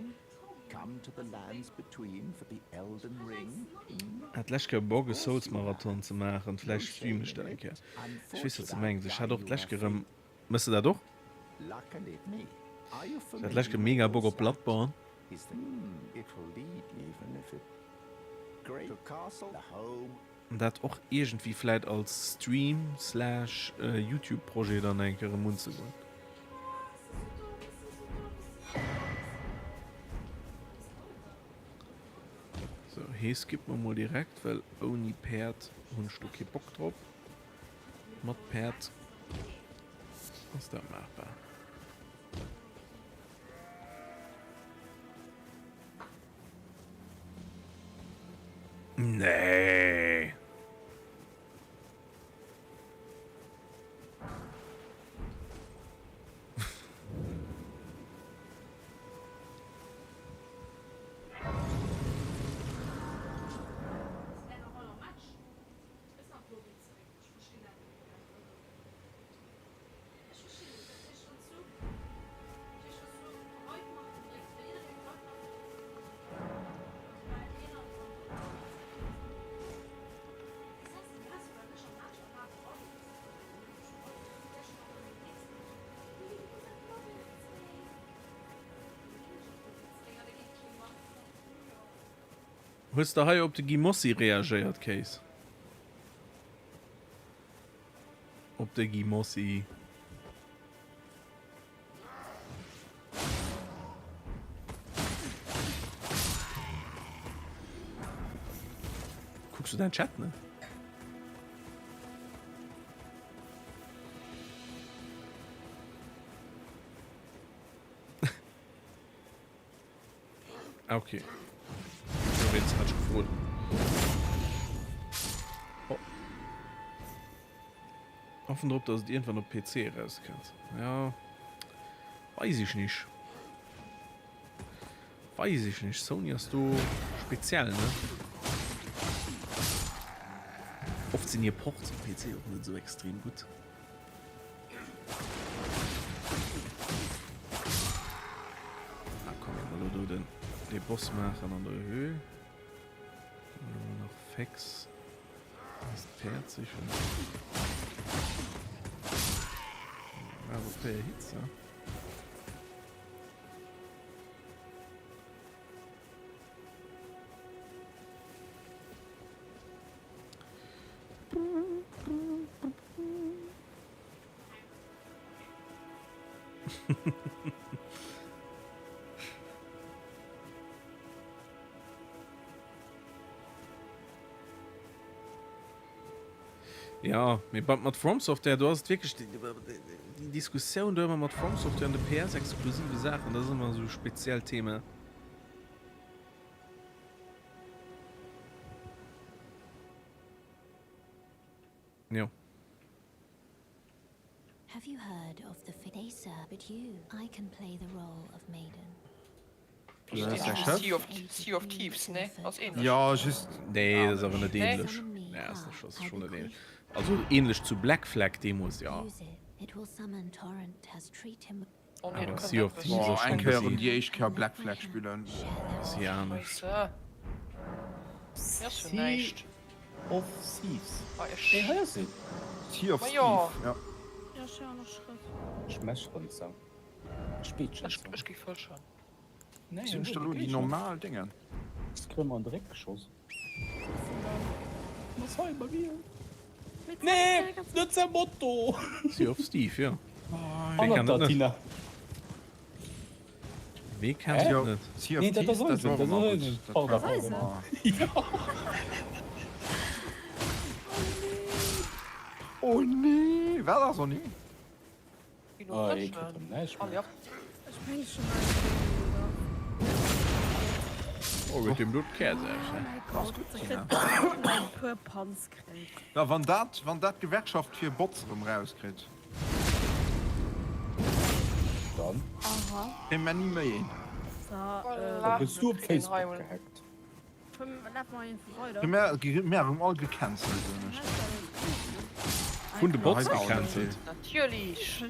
Come to the lands between for the Elden Ring? Hmm? Hat d'lescht Kéier Bock e Souls Marathon ze maachen, vläicht streamen ech dat eng Kéier. Ech weess wat s de mengs, ech hat och d'lescht Kéier erëm, mëss de dat och? Ech hat d'lescht Kéier mega Bock op Bloodborne. An dat och iergendwéi vläit als Stream slash Youtube Projet dann eng Kéier erëm unzegoen. Sou, hee skippe mer mol direkt, well ouni Päerd hunn ech do kee Bock drop. Mat Päerd ass dat maachbar. Nee. Hues de hei op de Guy Mossi reagéiert, Case? Op de Guy Mossi. däin Chat net? Ah, okay. Dowéinst hat ech gefrot. Oh. Hoffen drop, dass et iergendwann op PC erauskënnt. Ja, weis ech nich. Weis ech nich. Sony ass do speziell, ne? Oft sinn hir Ports op PC och net esou extrem gutt. Ah komm, wa mer elo do den dee Boss maachen an der Höhl. Ginn mer elo nach fix eist Päerd sichen. Awer 4 Hits, ne? Ja, mee bei mat From Software, do ass et wierklech déi, déi Diskussioun do ëmmer mat From Software an de PS-exklusive Saachen, dat ass ëmmer esou e speziellt Thema. Jo. Have you heard of the they serve but you I can play the role of maiden. Sea of, sea of Thieves, ne? Ass ähnlech. Ja, just. Nee, dat ass awer net ähnlech. Nee, ass net, ass schon net ähnlech. Also ähnlech zu Black Flag deemools, ja. Oh nee, Awer Sea of Thieves Boah, ass eng schon Kéier erëm bëssi, déi éischt Kéier Black Flag spillen. bëssi anescht. Sea of Thieves. Nee, hei ass et. Sea of Thieves, ja. Ja, ech héieren och Schrëtt. Ech mescheren ze. Ech beetschen ze. Ech gi fëschen. Nee, Sinn ech da lo déi normal Déngen? Ass krëm an de Réck geschoss. Was hei bei mir? Nee, net säi Motto! Sea of Steve, jo. Wee kennt dat net? Wee kennt dat net? Sea of Thieves, dat war ëmmer gutt. Dat war ëmmer. Oh nee, wat ass oh nee? Oh, huet deem do d'Käerz aus, he? Ja, wann dat, wann dat d'Gewerkschaft fir Bots erëm rauskritt. Dann. Kréie mer ni méi een. Da gëss du op Facebook gehackt. Mir erëm all gecancelt soen ech. Vun de Bots gecancelt? Natierlech!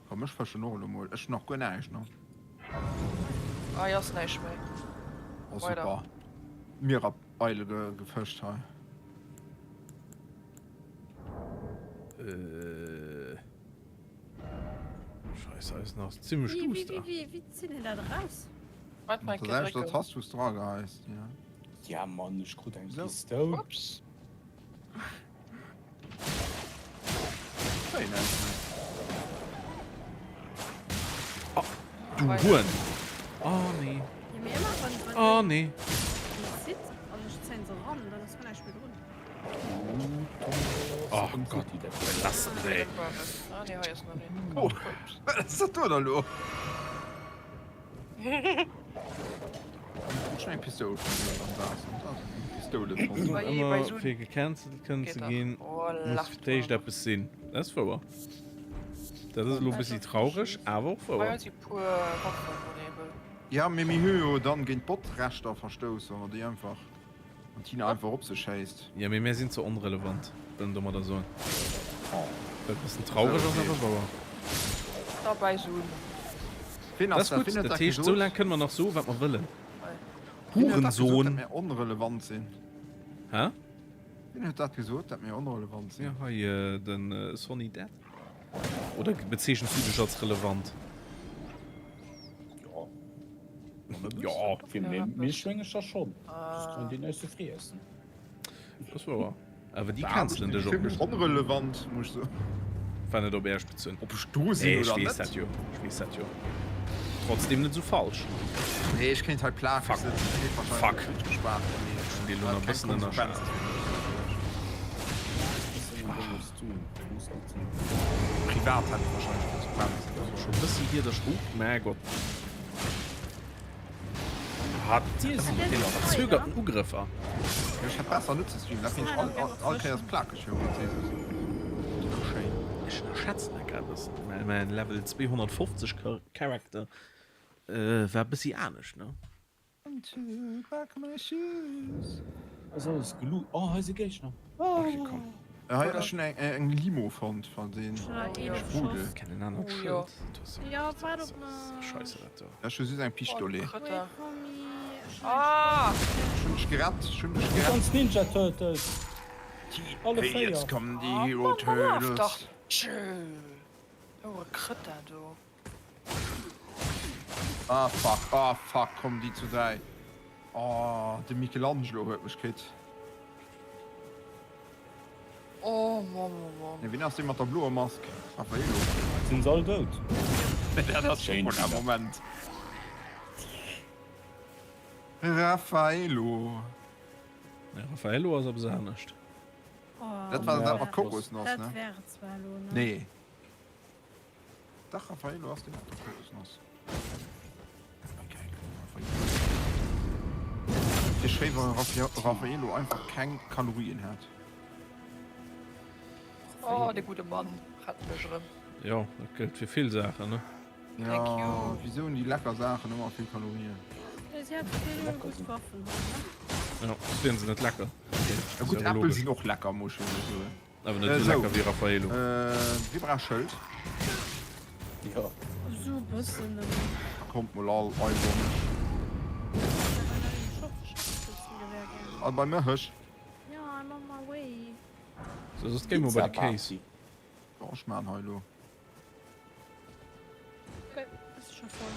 Komm ech fëschen och elo mol, ech hunn nach guer näischt ne. Hei ass näischt méi. Oh super, Mirabeile gefëscht hei. Scheiße, hei ass nach zimmlech Wie, wie, duster. wie, wie, wie zinn een dat eraus? Warte mal, Dat ass dat Tast, wou s dra geheist, ja. Ja Mann, ech krut eng Pistoul. Ups. Wéi näischt méi. Oh, du Huren! Oh nee. Ja, mee ëmmer wann, wann Oh nee. een zitt an ech zéien se eran, dann ass guer näischt méi drun. Oh Gott, lass ey. Oh, wat ass dat do da lo? Ech hunn eng Pistoul fonnt am Waasser. Da ass eng Pistoule fonnt. Ëmmer fir gecancelt kënnen ze ginn, muss fir d'éischt eppes sinn. Dat ass wouer. Dat ass elo e bëssi traureg, awer och wouer. Ja, mee mir hu jo dann géint d'Bot-Rechter verstouss, wa mer déi einfach. An d'Tina einfach op sech schéisst. Jo, mee mär sinn ze onrelevant, wëll en domadder soen. Wat e bëssen traureg ass, awer wouer. Ween Dat ass ass dat? gutt, Ween huet dat dat heescht, esou gesot? laang kënne mer nach soen, wat mer wëllen. Ween huet dat gesot, dat Hurensohn! mir onrelevant sinn? Hä? Ween huet dat gesot, dat mir onrelevant Jo, sinn? hei, de Sonny Depp. Oder bezeechens du dech als relevant? Jo. Jo. Fir Meeschwéngecher schonn. Soss kréien déi näischt ze friessen. Dat ass wouer. Awer déi cancelen dech och net. Onrelevant, muss ech soen. War net op Äerch bezunn. Ob ech do sinn Nee, ech oder weess net. dat jo. Ech weess dat jo. Trotzdem net sou falsch. Nee, ech kéint hei plakeg Fuck. sëtzen, ech kéint wahrscheinlech Fuck. op Twitch gespaart ginn, mee Ech hunn dee lo nach keng bëssen ënnerschat. Konsequenzen fir mech natierlech. Privat hätt et wahrscheinlech Konsequenzen. Also scho bëssi hier der Schruuf, mä Gott. Hat verzögerten Ugrëffer. Jo, ech hätt besser net ze streamen, dat finn ech all, all, all Kéiers plakeg hier um PC sëtzen. Schéin. Ech ënnerschätzen dat grad e bëssen, well mäin Level 250 Character war e bëssi anescht, ne? Ass alles gelu. Oh, hei si Géigner. Okay, komm. Hei ech hunn eng eng Limo fonnt van den Sprudel. Kennen anert Schëld. Scheisse dat do. Ech hu just eng Pistolet. Ah! Ech hunn dech gerett, ech hunn dech gerett. Ganz Ninja Turtles. Alle Hey, 4. jetzt kommen die Hero Turtles. Ouere Krëtter do. Ah fuck, ah fuck, kommen déi zu 3. Oh, de Michelangelo huet mech kritt. Oh Mann, oh Mann. Nee, wien ass dee mat der bloer Mask? Raffaello. Sinn se all dout? Dat ass Schéin. schon Moment. Raffaello. Nee, Raffaello ass eppes anescht. Dat war dat mat Kokosnoss, Dat ne? wär et zwar elo, ne? Nee. Dach, Raffaello ass dee mat der Kokosnoss. Wier schéi wann Raffaello einfach keng Kalorien hätt. Oh, de gudde Mann rett mech erëm. Jo, dat gëllt fir vill Saachen, ne? Jo, wisou hunn déi lecker Saachen ëmmer vill Kalorien? Si hat vill gutt Waffen hei, ne? Jo, soss wieren se net lecker. Ja gutt, Äppel sinn och lecker, muss ech jo soen. Awer net esou lecker wéi Raffaello. Wie brauch Schëld? Jo. Esou e bëssen nëmmen. Kommt mol all eibonneg. All bei mech. Jo, I'm on my way. Sou, soss géi mol bei de Kéis. Jo, ech maan hei elo.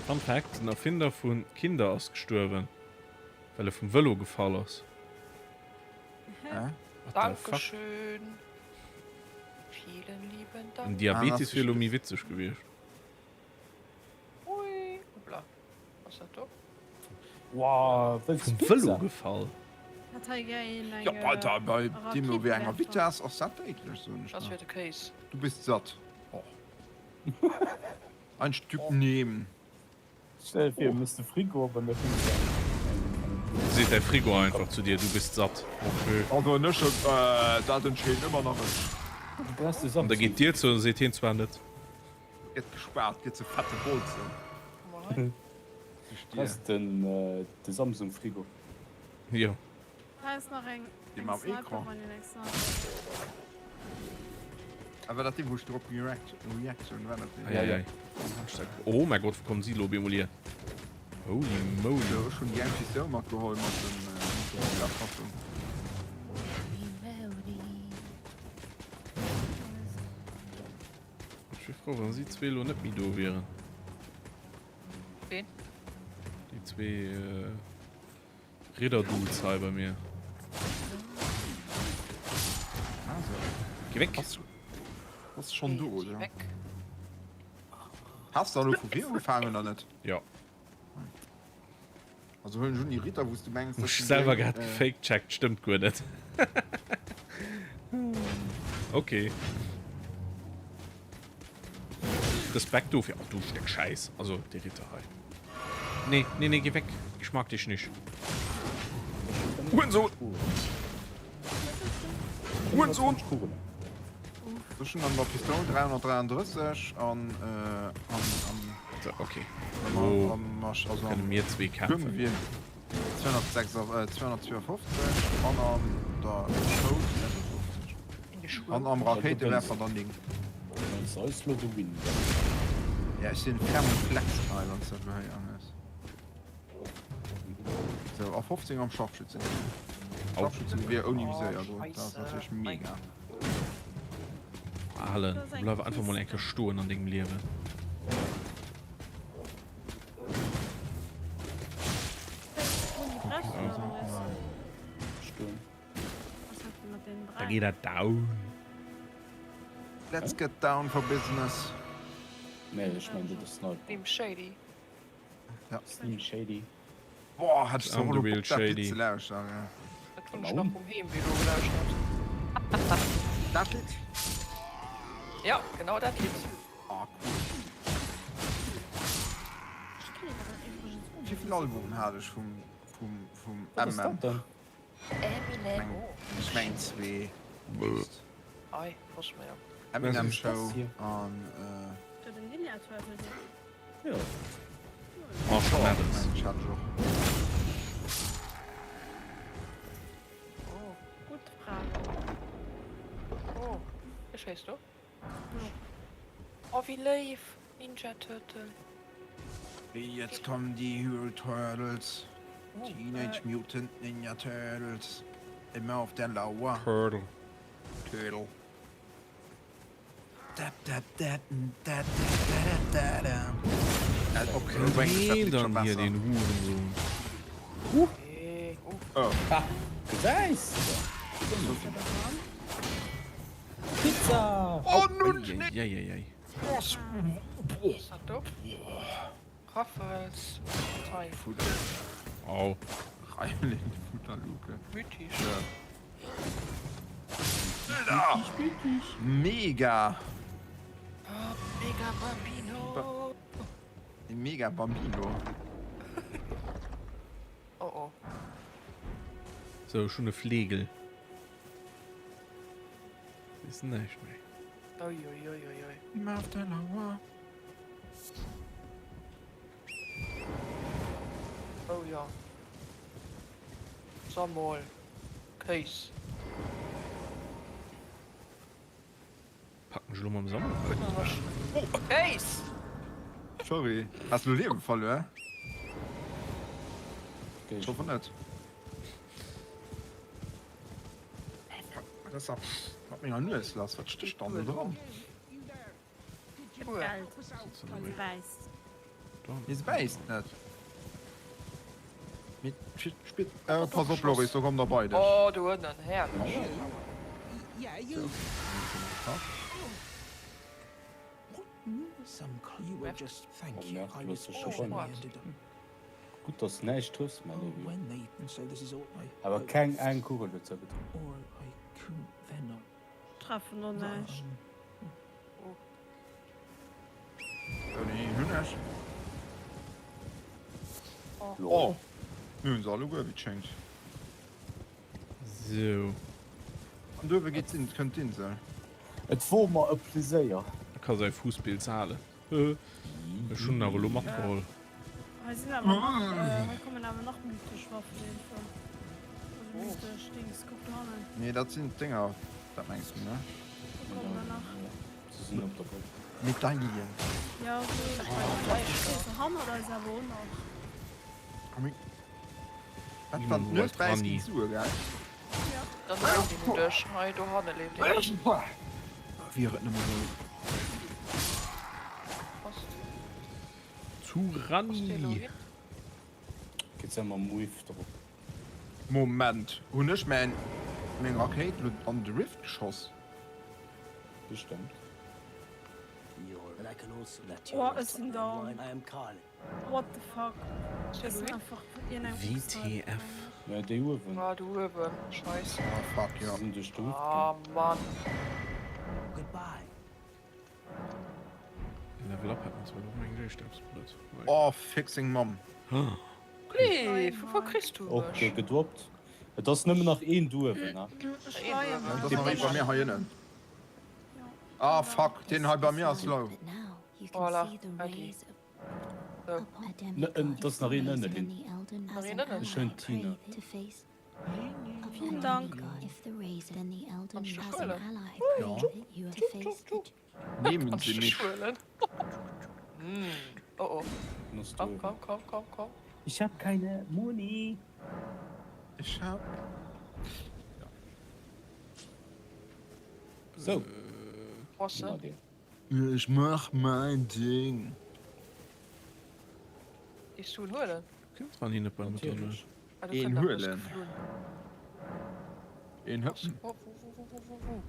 Fun Fact, Den Erfinder vu Kinder ass gestuerwen, well e vum Vëlo gefall ass. What the fuck? Dankeschön. Vielen lieben Dank. Den Diabetes wier elo méi witzeg gewiescht. Ui, hoppla. Was ass dat do? Wow, wëlls Vum Pizza? Vëlo gefall? Hat hei gär een eng Jo, Alter, bei deemno wéi enger Rakéitewerfer. Vitess ass dat déidlech, soen ech Das mer. wier de Kéis. Du bist satt. Oh. Ein Stück nehmen. Stell dir vir, mëss de Frigo op an da kënnt eng. Seet däi Frigo einfach zu dir, du bist satt. Okay. Also en ech, dat entscheeden ëmmer nach ech. Du brauchs de An da geet d'Dier zou an seet hien zwar net. Gëtt gespaart, gëtt se fette Bolzen. Du brauchs den de Samsung Frigo. Jo. Hei ass nach eng Dee mam Sniper, Ecran. wann een eng Sniper. Ah, war dat dee wou ech drop react react hunn, war dat deen? Ei, ei, ei. Hashtag. Oh mäi Gott, wou kommen si elo op eemol hier? Holy moly. Sou, ech hunn déi eng Pistoul matgeholl mat dem mat der Fassung. Ech wier frou, wann si zwee elo net méi do wieren. Ween? Déi zwee. Ridderdudes hei bei mir. Geh weg! Ass schon do, oder? Has du elo vu vir ugefaangen oder net? Jo. Also huelen ech un déi Ritter wous du mengs Ech selwer grad gefakecheckt, stëmmt guer net. Okay. Respekt dofir. Ach du Steck Scheiß. Also de Ritter hei. Nee, nee, nee, geh weg. Ich mag dich nicht. Hurensohn! Hurensohn! Ech hunn an der Pistoul 333 an äh, an an So, okay. Am, am, also Kënne mir zwee kämpfen. Gewehr 206, äh, 252 an an der Schoul 56. An am Rakéitewerfer dann 9. Ja, ech sinn ferm um Flex hei, wann s dat elo héieren hues. Sou, a 15 am Scharfschützengewehr. Scharfschützengewehr ouni Viséier do, dat ass natierlech mega. Alen, bleif einfach mol eng Kéier stoen an dengem Liewen. Da geet dat down. Let's get down for business. Nee, ech mengen de Sniper. Team Shady. Ja. Slim Shady. Boah, hat ech I'm zwar the elo real Bock dat Lidd Shady. ze lauschteren. Dat hunn ech nach um Heemwee elo gelauschtert. Dat Lidd? Ja, genau dat Lidd. Ah cool. Wéivill Albumen hat ech vum vum vum Wat ass MM? dat dann? Eminem, oh. Ech mengen zwee. Ei, wosst mer jo. Eminem Was ist das Show hier? an äh. Dat den Ninja Turtle Ding. Jo. Marshall Mathers. Mengen ech hat ech och. Oh. Gutt Frage. Oh, wéi schéiss du? Oh, wéi léif! Ninja Turtle. Jetzt kommen die Hero Turtles. Teenage Mutant Ninja Turtles. Immer auf der Lauer. Turtle. Turtle. Da, da, da, da, da, da, da, da. Äh, okay, Ween dat Lidd scho dann hier besser. den Hurensohn? Hey, oh. Oh. Ha! Gesäis de! Pizza! Oh, nun schnell! Eieieiei. Was ist dat do? Raffles Partei. Futter. Au. Rein in die Futterluke. Mythisch. Alter! Mega! Oh, Mega Bambino. Mega Bambino. Oh oh. Sou, ech hunn e Flegel. Weess näischt méi. Ui ui ui ui ui. Immer auf der Lauer. Oh jo. So mol Kéis. Packen ech elo mam Sammel. Kéis! Sorry, has du Liewen verluer? Ich hoffe net. Wat ass dat mat menger Nues lass? Wat stécht dann do dran? Geld. Se bäisst. Nee, se bäisst net. Mee spitt. Äh, pass op, Loris, do kommt der bei dech. Oh, do ënnen, herrlech. Gutt dass näischt trëffs, mä Awer keng eng Kugel huet se getraff. Treffen och näischt. Déi hunn ech. Oh, mir hunn se alleguer, wéi et schéngt. Sou. An duerfir geet d'In, kënnt d'Insel. Et wor mer e Pleséier. E ka säi Fuussbild halen. Ech hunn en awer elo matgeholl. Hei sinn awer nach, hei kommen awer nach mythesch Waffen iergendwann. Also mythesch Dings, kuck do hannen. Nee, dat sinn d'Dénger, dat mengs du, ne? Do kommen der nach. Se sinn op der Bréck. Medaillen. Ja, sou hannert eis awer och nach. Wat wann d'Nues bäisst ginn d'Sue, gell? Dann leeft een un dech. Hei dohanne leeft een. Wier et nëmme sou. Zu Ranni. Geet se mam Muif drop. Moment, hunn ech mäin meng Rakéit lo an de Rift geschoss? Bestëmmt. Oh, ech sinn down. What the fuck? Ech sinn einfach vun iergendengem ugesniped WTF. ginn. Ja, déi uewen. Ah, do uewen. Scheiss. Ah fuck, jo. Se sinn duerch de Rift Ah, gaang. Mann. Level up hätt mer zwar och eng Géischt eppes blöd. Oh, fick seng Mamm. Nee, vu wou kriss du Och mech? gedroppt. Et ass nëmmen nach een duewen, ne? Ech leien Et ass nach ee bei mir hei ënnen. Ah fuck, deen hei bei mir ass low. Voilà, Äddi. Et ass nach een ënne Lynn. Nach een ënnen? Ech hunn d'Tina. Vielen Dank. Kanns du huelen? Ja. Nehmen Kanns Sie du mich. huelen? Oh oh. Komm, komm, komm, komm, komm. Ich hab keine Muni. Ich hab. Sou. Prost. Ech mach mein Ding. Gees du en huelen? Kënnt dran hin net beim Natierlech. Ah, do Een kënnt eppes huelen. geflunn. Een hëppen. Wo, wo, wo, wo, wo, wo, wo?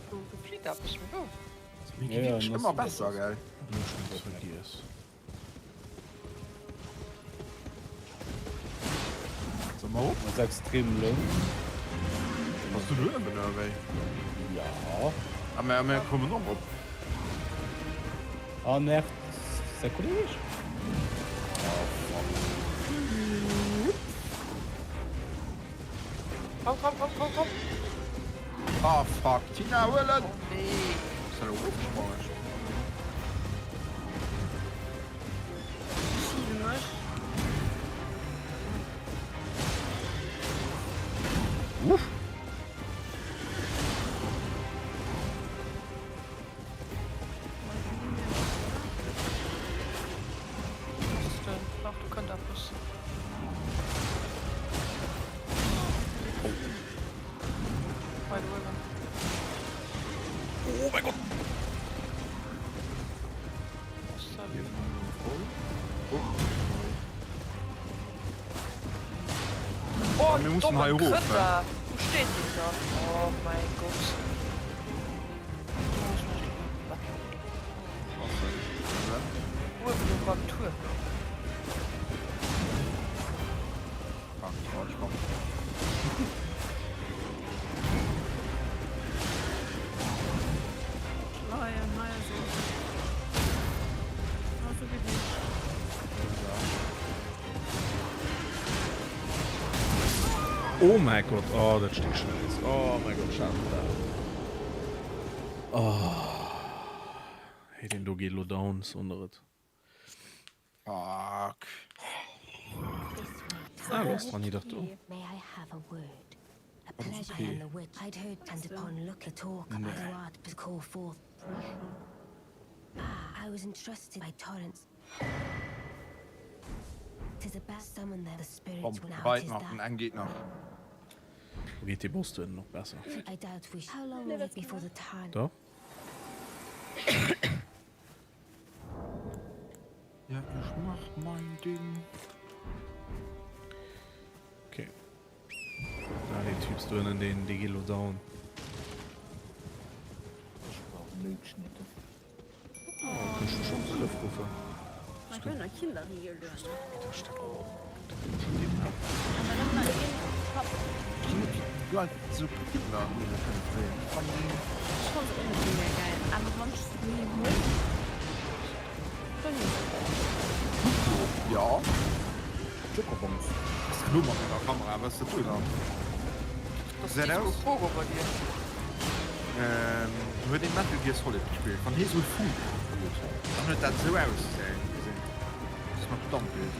Do, do flitt eppes, mee wou? Mir gi wierklech ëmmer besser, gell? Soll mer op? Ass extrem low. Bass du do uewen oder wéi? Ja. Ah mä mir kommen och op. Ah nervt säi Kolleg. Ah fuck. Komm, komm, komm, komm, komm. Ah fuck, Tina huelen! Oh nee. Ass dat elo ofgesprongen? Ech heale mech. Uff. Ach, du könnt eppes. By the way. Oh mein Gott! Oh, Mir mussen hei erof, Krëtter! Wou steet deen dann? Oh mein Gott. Uewen um beim Tuerm. Leien, hei ass een. Ah, sou geet nicht. Oh mäi Gott, oh dat Stéck Schäiss, oh mäi Gott, schau der dat. Oh, hey, deen do geet elo down, soen der et. Fuck. Ah, lo ass d'Fanny dach do. Komm, weit nach, den eng geet nach. Wo geet dee Boss do noch besser? Doch. Ja, ech mach mein Ding. Okay. Ah, den Typs do ënnen, deen, dee geet lo down. Ech brauch Milchschnitte. Oh, kënnt du schon Hëllef ruffen? Man kann nach Kinderriegel lösen. Leit sou Kinderriegel kënne kréien. Ech fannen déi. Ech fannen se och net mega geil, awer wann ech se ni hunn, dann hunn ech se. Duplo, jo. Schokobons. Ass elo mat menger Kamera, wat ass dat do dann? Das ist Disco Pogo bei dir. Huet een Metal Gear Solid gespillt? Wann hie sou e Funken krut, dann huet dat esou ausgesinn. Dat ass mat Standbild.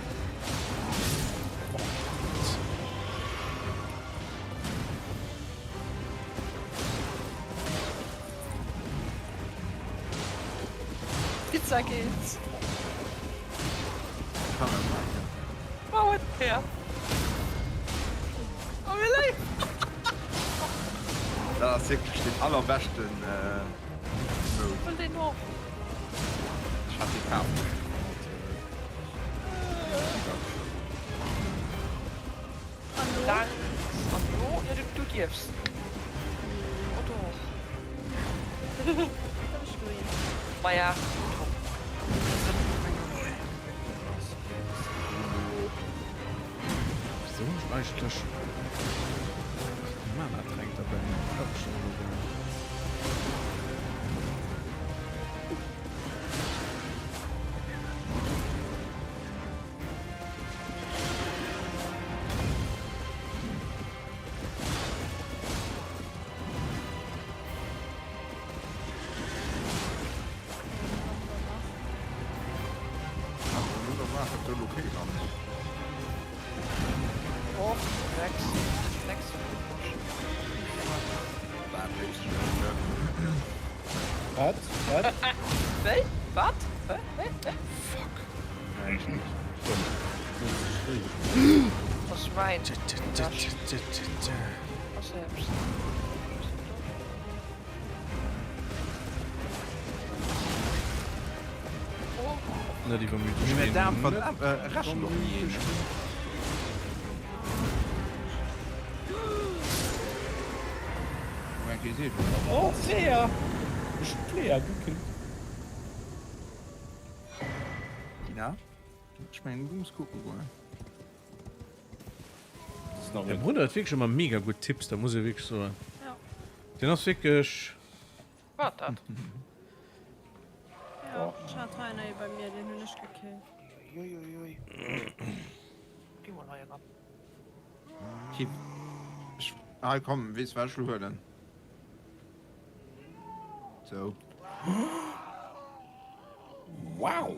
Pizza geht's. Oh, what the hell? Oh, wie léif! Dat ass wierklech den allerbeschten Mode. Wëll deen och. Ech hat dee kaf. Langs an jo, ja du, du dierfs. Oh doch. Maja, top. Wieso hunn ech eigentlech Mana-Tränk derbäi? Brauch ech dann elo guer net. Wat? Wat? Wéi? Wat? Hä? Hä? Hä? Fuck. Ass mäin. Ass selbst. Net iwwermüdeg Mee ginn. Daarm Net rechent och ni een. iwwermüdeg ginn. Oh, Lea! Ech hunn d'Lea gekillt. Tina, ech mengen du muss kucke goen. Däi Brudder huet wierklech ëmmer mega gutt Tipps, dat muss ee wierklech soen. Deen ass wierklech. Wat dat? Jo, ech hat hei en bei mir, deen hunn ech gekillt. Uiuiui. Gi mol hei eran. Tipp. Ech, hei komm, weess wat ech lo huelen? Sou. Wow!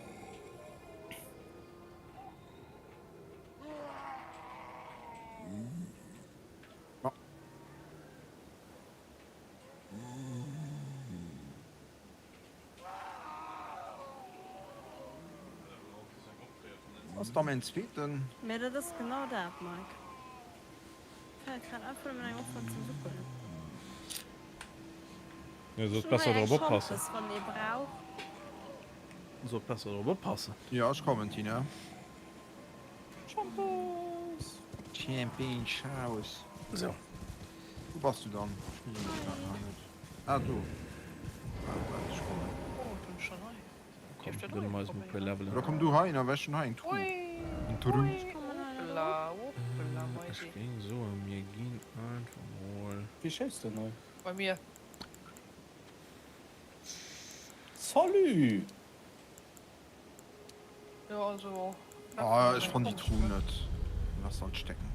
Ass da mäin zweeten. Mee dat ass genau dat, Mike. Fält grad einfach nëmmen eng op wann ze suckelen. Jo, sollt besser drop oppassen. Wann ee brauch. Sollt besser drop oppassen. Jo, ech kommen, Tina. Champes! Champagne Chaos. Sou. Wou bass du dann? Ech gesinn dech grad nach net. Ah, do. Ah, waart, ech kommen. Oh, do hunn ech schon hei. Komm, gënne mer eis mol e puer Levelen. Oder komm du hei, da wär schon hei eng Truh. Eng Truh. Hoppla, hoppla, Ech géing soen, mir ginn einfach mol. Wie schéisst denn hei? Bei mir. Salut! Jo, also. Ah, ech fann déi Truh net. Lass alt stecken.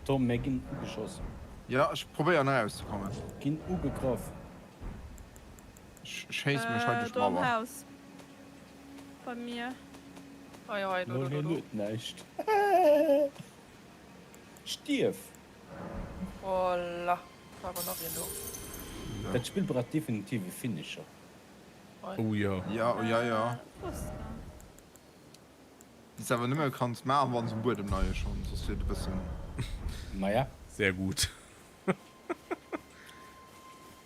Tom, mir ginn ugeschoss. Ja, ech probéieren erauszekommen. Ginn ugegraff. Ech schéiss mech hei duerch Do am d'Mauer. Haus. Bei mir. Hei, hei, do, Lol, do, do, hien do. huet näischt. Stierf! Voilà. War awer nach een do. Dat Spill brauch definitiv e Finisher. Oh jo. Ja, oh ja, ja. Déi s awer nëmme kanns maachen, wann se um Buedem leie schonn, soss wier et e bëssen. Maja. Sehr gut.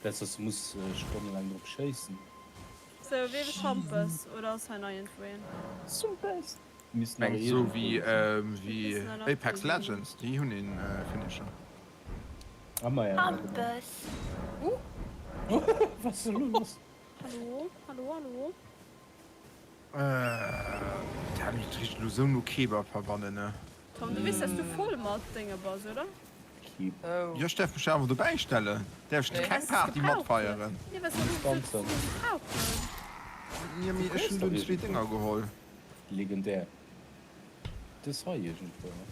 Dat soss muss stonnelaang drop schéissen. Sou, wee Schampes, oder ass hei nach iergendwou een? Schampes! Misst nach Mengs sou iergendwou wéi sinn. wéi Apex Legends, déi hunn een Finisher. Ah maja, ja genau. Schampes! Wat ass elo lass? Hallo, hallo, hallo. Dat richt elo sou no Kebab verbannen, ne? Tom, du weess, dass du voll mat Dénge bass, oder? Jo, ech däerf mech awer dobäi stellen. Däerf ech keng Party matfeieren? Nee, well s du gebraucht hues. Jo, mee ech hunn dunn zwee Dénger geholl. Legendär. Dës hei iergendwou, ne?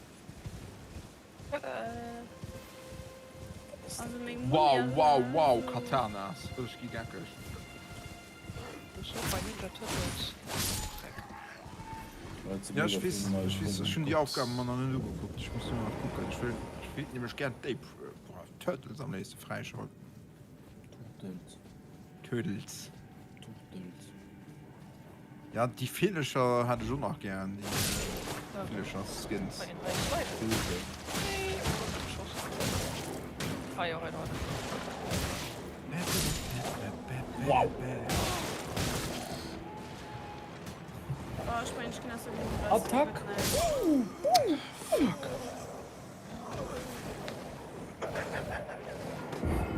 Also meng Monni Wow, ass wow, wow, Katanas. Ech gi geckeg. Ja, ech weess, ech weess, ech hunn déi Aufgaben mer nach net ugekuckt. Ech muss nach kucken. Ech wëll, ech wéilt nämlech gär d'Ape, boah, d'Turtles am léifste fräischalten. Turtles. Turtles. Turtles. Ja, déi Villecher hätt ech och nach gären, déi Villecher-Skins. Wow! Attack!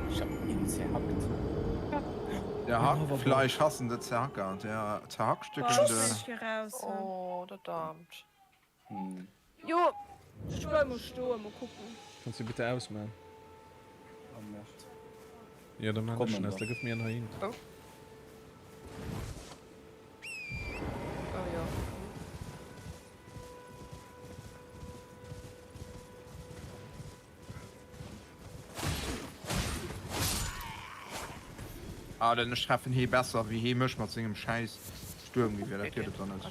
Ech hab een zerhackt. Der Hackfleisch hassende Zerhacker, der zerhackstückelnde. Oh, dat Aarmt. Jo, ech bleiw mol stoen, mol kucken. Kanns du bitte ausmaan? Oh merde. Jo, da maan ech en aus, da gëff mir en heihin. Oh. Oh jo. Ah, den ech treffen hee besser wéi hee mech mat sengem schäiss Stuermgewier, dat gëtt et der net.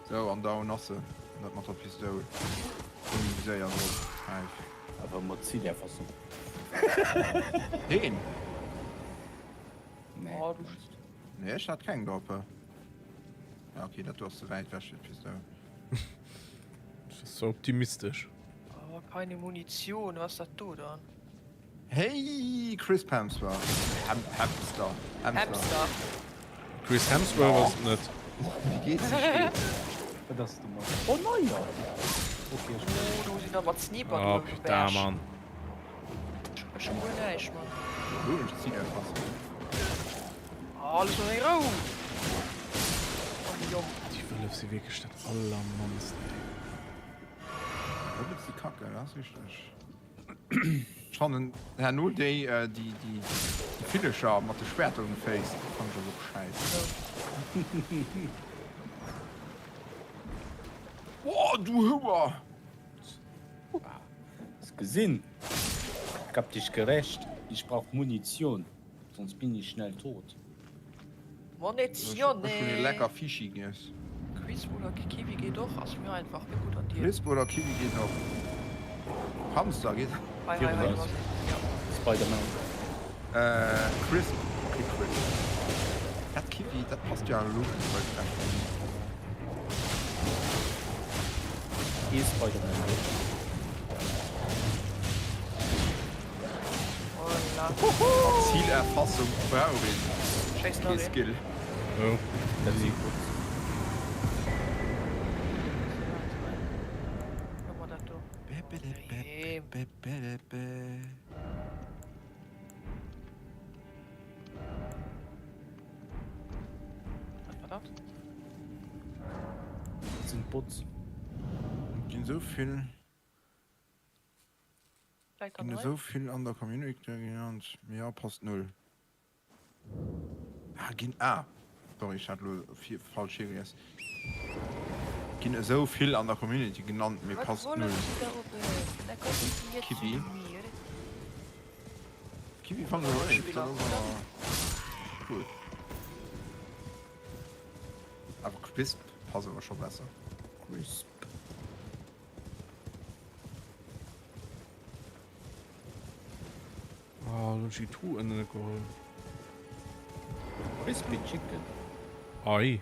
Sou, an down ass se, an dat mat der Pistoul. Ouni Viséier drop, Päif. Awer mat Zilerfassung. Heen? Nee. Nee, ech hat keng drop. Ja, okay, dat do ass ze wäit wech fir d'Pistoul. Das ist so optimistisch. Oh, keine Munition, was ist das do dann? Hey, Chris Hemsworth. Hem Hemster. Hemster. Chris Hemsworth ass et net. Wéi geet se steet? Wat ass domat? Oh neier! Okay, ech Oh, do sinn der mat Sniper Oh, do um putain, Berg. Mann. Ech hu guer näischt, Mann. Lo hunn ech d'Zilerfassung. Oh, looss mech meng Rou! Oh, de Jong. Déi Wëllef si wierklech dat allermannst, ey. Wëllef si kacke, dat ass richteg. Ech fannen herno déi, déi, déi Villecher mat de Schwerter un de Féiss, déi fannen ech awer och schäiss. Oh, du Houer! Hast gesinn? Ich hab dich gerächt. Ich brauch Munition, sonst bin ich schnell tot. Munition, Ech hun ee lecker Fischi giess. Crisp oder Kiwi geet och, ass mir einfach, mir gutt an dir. Crisp oder Kiwi geet och. Hamster geet. Hei, hei, hei, du has een, jo. Spiderman. Crisp, ok Crisp. Dat Kiwi, dat passt jo awer elo net bei d'Recht. Ee Spiderman huet. Voilà. Zilerfassung brauch een Schéiss nach kee een. Skill. Oh, Dat si gutt. Huele mer dat do. Nee. Wat war dat? Dat sinn d'Bots. Et ginn esou vill, Läit dann ginn hei? esou vill an der Community genannt. Jo, passt null. Ah, ginn, ah, sorry, ech hat elo vir falsch virgelies. Ginn esou vill an der Community genannt, mee Was passt wollen null. Sie da oben? Na kommen Sie jetzt zu Kiwi. mir. Kiwi fannen ech awer léif, dat ass awer cool. Awer Crisp passt awer scho besser. Crisp. Oh, lo hunn ech déi Truh ënnen net geholl. Crispy Chicken. Ei.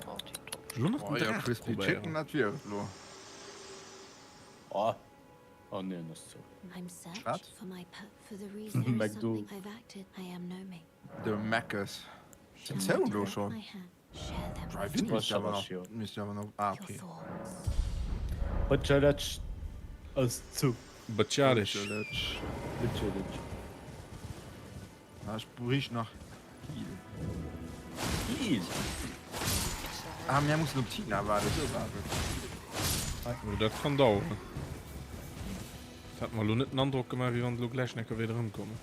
Oh, tipptopp. Lo nach den Oh ja, Draach Crispy probéieren. Chicken, dat wier et lo. Oh. Oh nee, en ass zou. I'm search Wat? for my pu- for the reason there is McDo. something I've acted. I am no mate. De Meckes. Sinn Shall zou I lo direct schon? my hand? Share them with Drive-In me. misst jo awer nach, Jo. misst jo awer nach, ah Your okay. thoughts. Butcherletsch ass zou. Butcherlech. Butcherletsch. Butcherletsch. Ah, ech bréicht nach Heal. Heal? Ah, mir mussen op d'Tina waarden, esou war et. Oh, dat kann daueren. Dat hat mer elo net den Androck gemaach, wéi wann et elo gläich enker wéilt erëmkommen.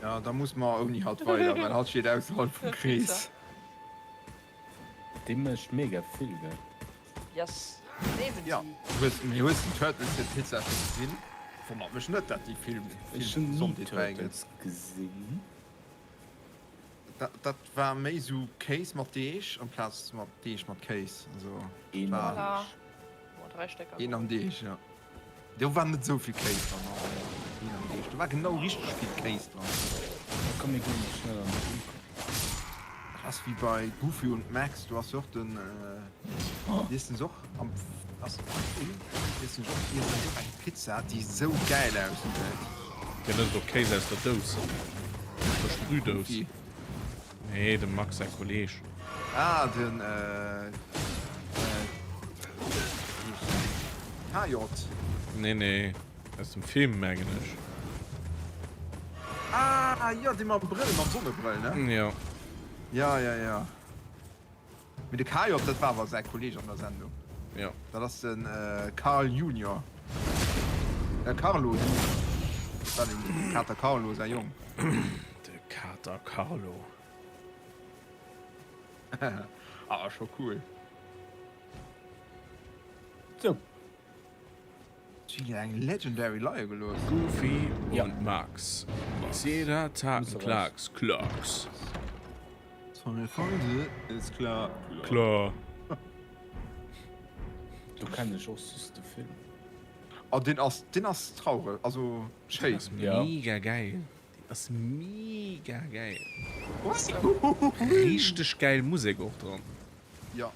Ja, da muss mer ouni hatt weider, well hatt steet ausserhalb vum Krees. Déi mécht mega vill, gell? Yes, nehmen Ja, Sie. hues, mee hues den Turtles hir Pizza scho gesinn? Wonnert mech net, dat déi vill, vill Ech hunn ni Gesondheet bäigëtt. Turtles gesinn. Dat, dat war méi sou Kéis mat Deeg amplaz mat Deeg mat Kéis. Also, Een war am Voilà. Deeg. Boah, drei Stecker. een am Deeg, ja. Do war net esou vill Kéis dran, an een am Deeg. Do war genau richteg vill Kéis dran. Komm mir ginn mol schnell an de Bunker. Dat ass wéi bei Goofy und Max, do ass jo och den, iessen se och am, ass, iessen se och, iessen se och eng Pizza, déi esou gäil ausgesäit. Deen ësst och Kéis aus der Dous, aus der Sprühdous. Goofy? Nee, dem Max säi Kolleg. Ah, den, äh, wéi heescht deen? KJ. Nee, nee, aus dem Film, mengen ech. Ah, jo, dee mam Brëll, mam Sonnebrëll, ne? Jo. Ja, ja, ja. Mee de KJ, dat war awer säi Kolleg an der Sendung. Jo. Dat ass de Carl Junior. Äh, Carlo Junior. Dat war dem Kater Carlo säi Jong. De Kater Carlo. Ah, scho cool. Sou. Si eng Legendary leie gelooss. Goofy Ja. und Max. Ist jeder Tag ein Klacks, Klacks. Ist klar. Klar. Do kennen ech och sus de Film. Oh, den ass, den ass traureg, also Den ass schéin. Ja. mega geil. Den ass mega geil. Richteg geil Musek och dran. Ja.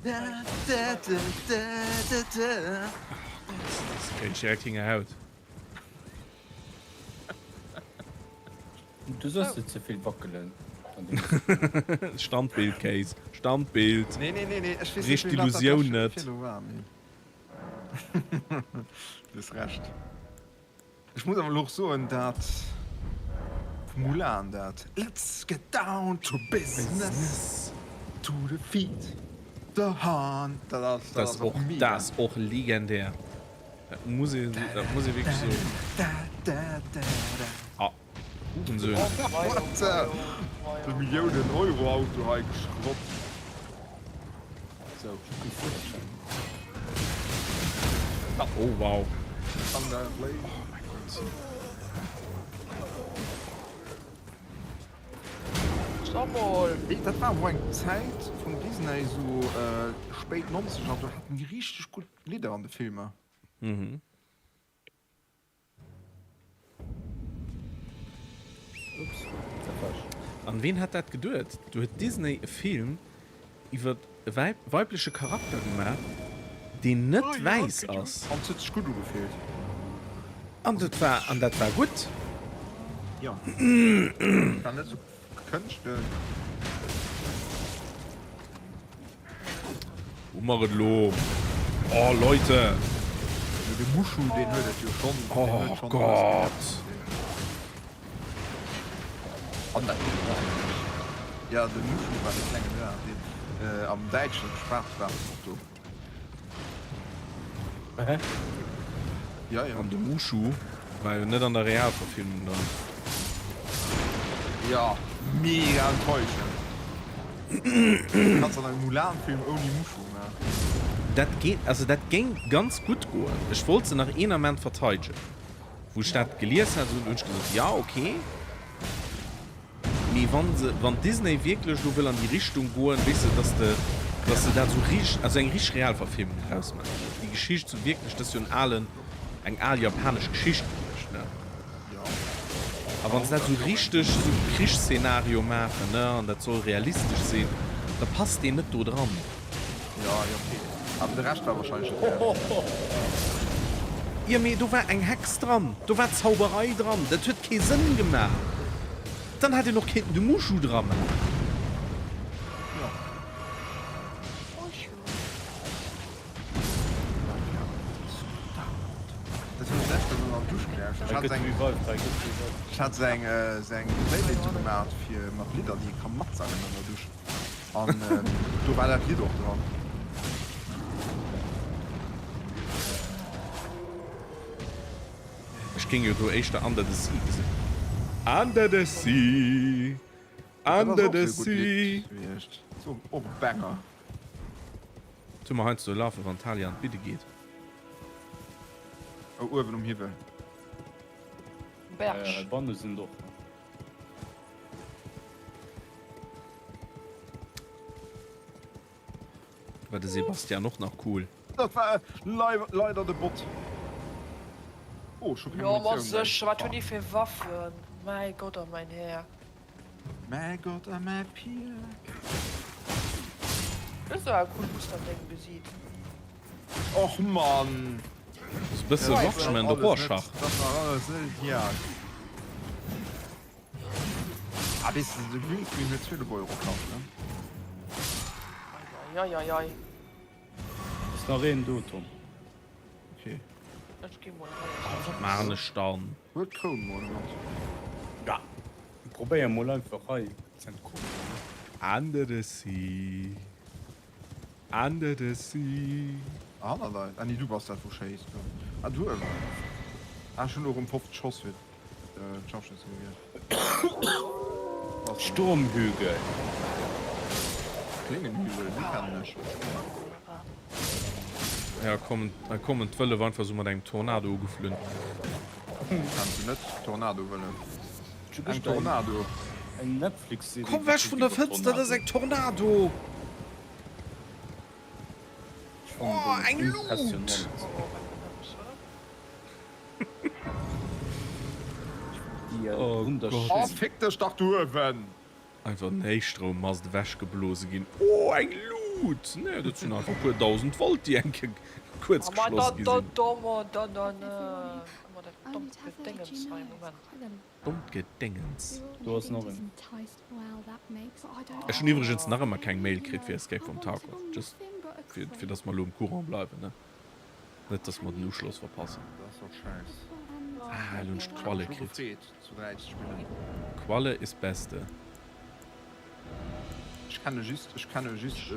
Kréien ech direkt Hingerhaut. Du soss net zevill wackelen an dengem Standbild, Kéis. Standbild. Nee, nee, nee, nee, ech weess Brich net, wéi dat dat d'Illusioun lescht net. Virlo war, mee du hues Recht. Ech muss awer elo och soen, dat vu Mulan, dat Let's get down to business, to defeat the Han, dat ass, dat ass och mega. Dat ass och legendär. Dat muss ee, dat muss ee wierklech soen. Ah, Hurensöhn. What the? De Milliounen Euro Auto hei geschrott. Sou, ech hu kee Führerschäin. Oh wow. Oh mein Gott. Sag mol. Dat war awer eng Zäit vun Disney, sou spéit 90er, do haten déi richteg gutt Lidder an de Filmer. Mhm. Ups, dat war ech. An ween hätt dat geduet? Do huet Disney e Film iwwer e weibleche Charakter gemaach, deen net wäiss ass. An et huet sech gutt ugefillt. An dat war, an dat war gutt. Jo, et war net esou gekënschtelt. Hu mer et elo? Oh Leute! Mee de Mushu deen huet et jo schonn. Oh Gott! An dat Ja de Mushu war de klengen Draach deen am Däitschen Schwarzwarenauto. Hä? Ja, ja. An de Mushu war jo net an der Realverfilmung dran. Ja, mega enttäuschend. Kanns an engem Mulan-Film ouni Mushu maachen. Dat geet, also dat géing ganz gutt goen. Ech wollt se nach een Ament verteidegen. Wou ech dat gelies hat, hunn ech gesot, ja okay. Mee wann se, wann Disney wierklech elo wëll an déi Richtung goen, weess de, dass de, dass se dat esou richteg, also eng richteg Realverfilmung draus maachen, déi Geschicht esou wierklech, dat ass jo en alen, eng al japanesch Geschicht gewiescht, ne? A wann se dat esou richteg esou Krichsszenario maachen, ne, an dat soll realistesch sinn, da passt deen net do dran. Jo, jo, ok. Awer de Rescht war wahrscheinlech net realistesch. Jo, mee do war eng Hex dran, do war Zauberei dran, dat huet kee Sënn gemaach. Dann hätt een och kéinten de Mushu dra maachen. Jo. Dat hunn ech lescht Kéier an der Dusch gelauschtert. Ech hat seng, ech hat seng, seng Playlist gemaach fir mat Lidder déi ee ka matsangen an der Dusch. An do war dat Lidd och dran. Ech géing jo do éischter Under the Sea gesinn. Under the Sea, Under the Sea. Och e Banger. Dat hu mer heiansdo lafen, wann d'Talia an d'Bidde geet. Oh, uewen um Hiwwel. Berg. Heibanne sinn och. War de Sebastian och nach cool. Dat war leider de Bot. Oh, ech hu keng Jo, ma Munitioun méi. sécher, wat hunn déi fir Waffen? Mäi Gott a mäin Här. Mäi Gott a mäi Pier. Dat ass awer cool Musterdéng gesiit. Och Mann! Ass e bësse Watchmen, de Rorschach. Dat ass nach alles net ideal. Ah, weess de, de Greenscreen huet 12 Euro kascht, ne? Eieieiei. Ass nach een do, Tom? Okay. Ech gi mol hei. Oh, wat maachen ech dann? Huel d'Kroun mol mat. Ja, probéier mol einfach hei ze entkommen. Under the sea, under the sea. Hannert eis? Ah nee, du bass dat wou schéisst. Ah du ëmmer. Ah ech hunn elo erëm 50 Schoss fir d'Scharfschützengewier. Sturmhügel. Klingenhügel, déi kennen ech. Ja kommen, hei kommen d'Wëllef einfach sou mat engem Tornado ugeflunn. Kenns du net Tornado-Wëllef? Eng Tornado. Eng Netflix-Serie Komm wech vun der Fënster, dat ass eng Tornado! Oh, eng Luut! Oh Gott. Oh, fick dech dach du uewen! Einfach den Héichstroummast ewechgeblose ginn. Oh, eng Luut! Nee, dat sinn einfach e puer dausend Volt, déi eng Kéier kuerz geschloss gi sinn. Dommt Gedéngens. Do ass nach een. Ech hunn iwwregens nach ëmmer keng Mail kritt fir Escape from Tarkov. Just fir, fir dass mer elo um Courant bleiwen, ne? Net dass mer den Uschloss verpassen. Ah, elo hunn ech d'Qualle kritt. Qualle is beste. Ech kenne just, ech kenne just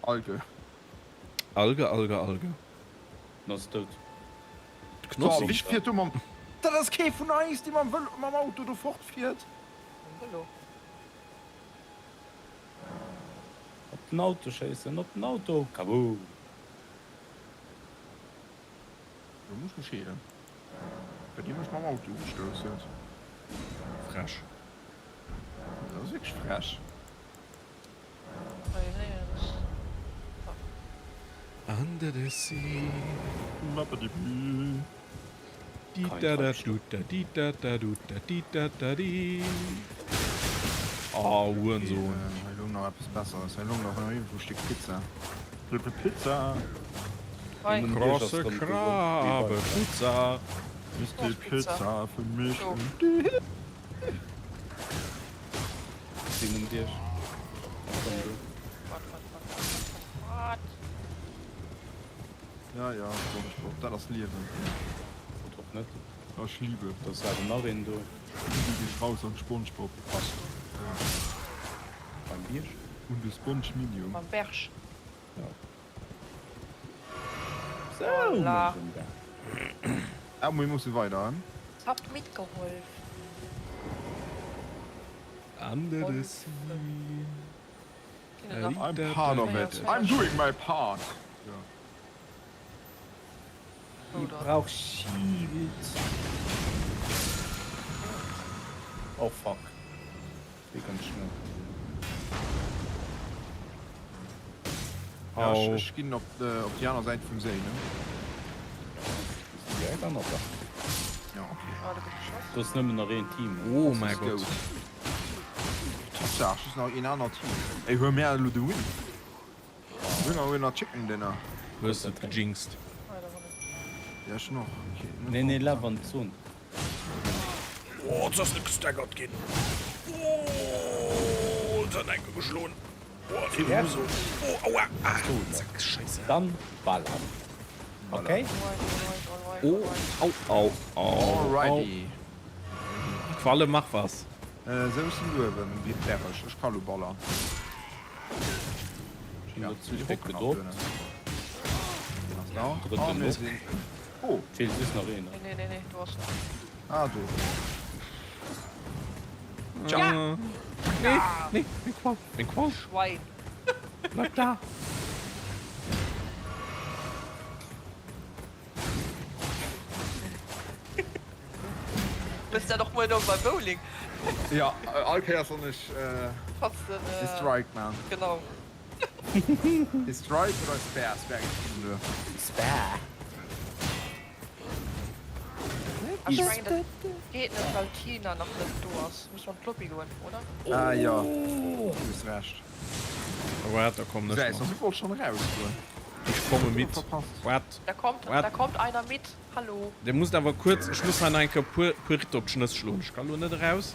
Alge. Alge, Alge, Alge. En ass dout. D'Knossi. Wéi fiert do mam. Dat ass kee vun eis, dee mam Vëlo, mam Auto do fortfiert. Mam Vëlo. Op den Auto schéissen, op den Auto! Kaboom! Lo muss ech mech heelen, well dee mech mam Auto ugestouss huet. Frech. Dat ass wierklech frech. Under the sea. Oh, Hurensohn. Hei loung nach eppes Besseres. Hei loung nach iergendwou e Stéck Pizza. Pizza! Grosse Krabbe Pizza. Ist die Pizza für mich und dich. Sinn um Dierch. Ja, ja, Spongebob, dat ass Liewen. Oder och net. Ech liebe. Da ass awer nach een do. Liebe geht raus an Spongebob. Passt. Beim Bierg. Un de Sponge Minium. Beim Berg. Ja. Sou, Voilà. Ah, mir musse weider, hein? Habt mitgeholfen. Under the sea. I'm part of it. I'm doing my part. Ich brauch Shield. Oh fuck. Wéi ganz schnell. Ja, ech, ech ginn op, op déi aner Säit vum Séi, ne? Déi aner Säit? Ja, okay. Do ass nëmmen nach een Team. Oh mäi Gott. Tatsaach, just nach een anert Team. Ey, huel mär elo de Win. Winner, winner, chicken dinner. Hues de et gejinxt? Ja, ech och. Okay, Nee, nee, laf an d'Zon. Oh, et ass net gestaggert ginn. Oh, et hat enke geschloen. Oh, dee Huso. Oh, aua. Ah, zack, scheisse. Dann ballern. Okay? Oh, au, au, au. Alrighty. Qualle, mach was. Sou, ech sinn uewen um Berg. Ech ka lo ballern. Ech hunn der zwee Stéck gedroppt. Drëtten och. Oh. Feelt just nach een. Nee, nee, nee, do ass nach. Ah, do. Ja. Nee, nee, meng Qual, meng Qual. Schwein. Bleib da. Bist ja doch wohl noch beim Bowling. Ja, all Kéiers wann ech äh, Strike man. Genau. Strike oder Spare? Spare geet Spare. Ech mengen dat geet net well d'Tina nach net do ass. Muss an d'Lobby goen, oder? Ah jo, du hues Recht. Waart, da kommen ech mat. Du wollt schon raus goen. Ich komme mit. Waart. Da kommt, da kommt einer mit. Hallo. Dir musst awer kuerz, ech muss hei nach eng Kéier puer, puer Ritter op d'Schnëss schloen. Ech kann elo net eraus.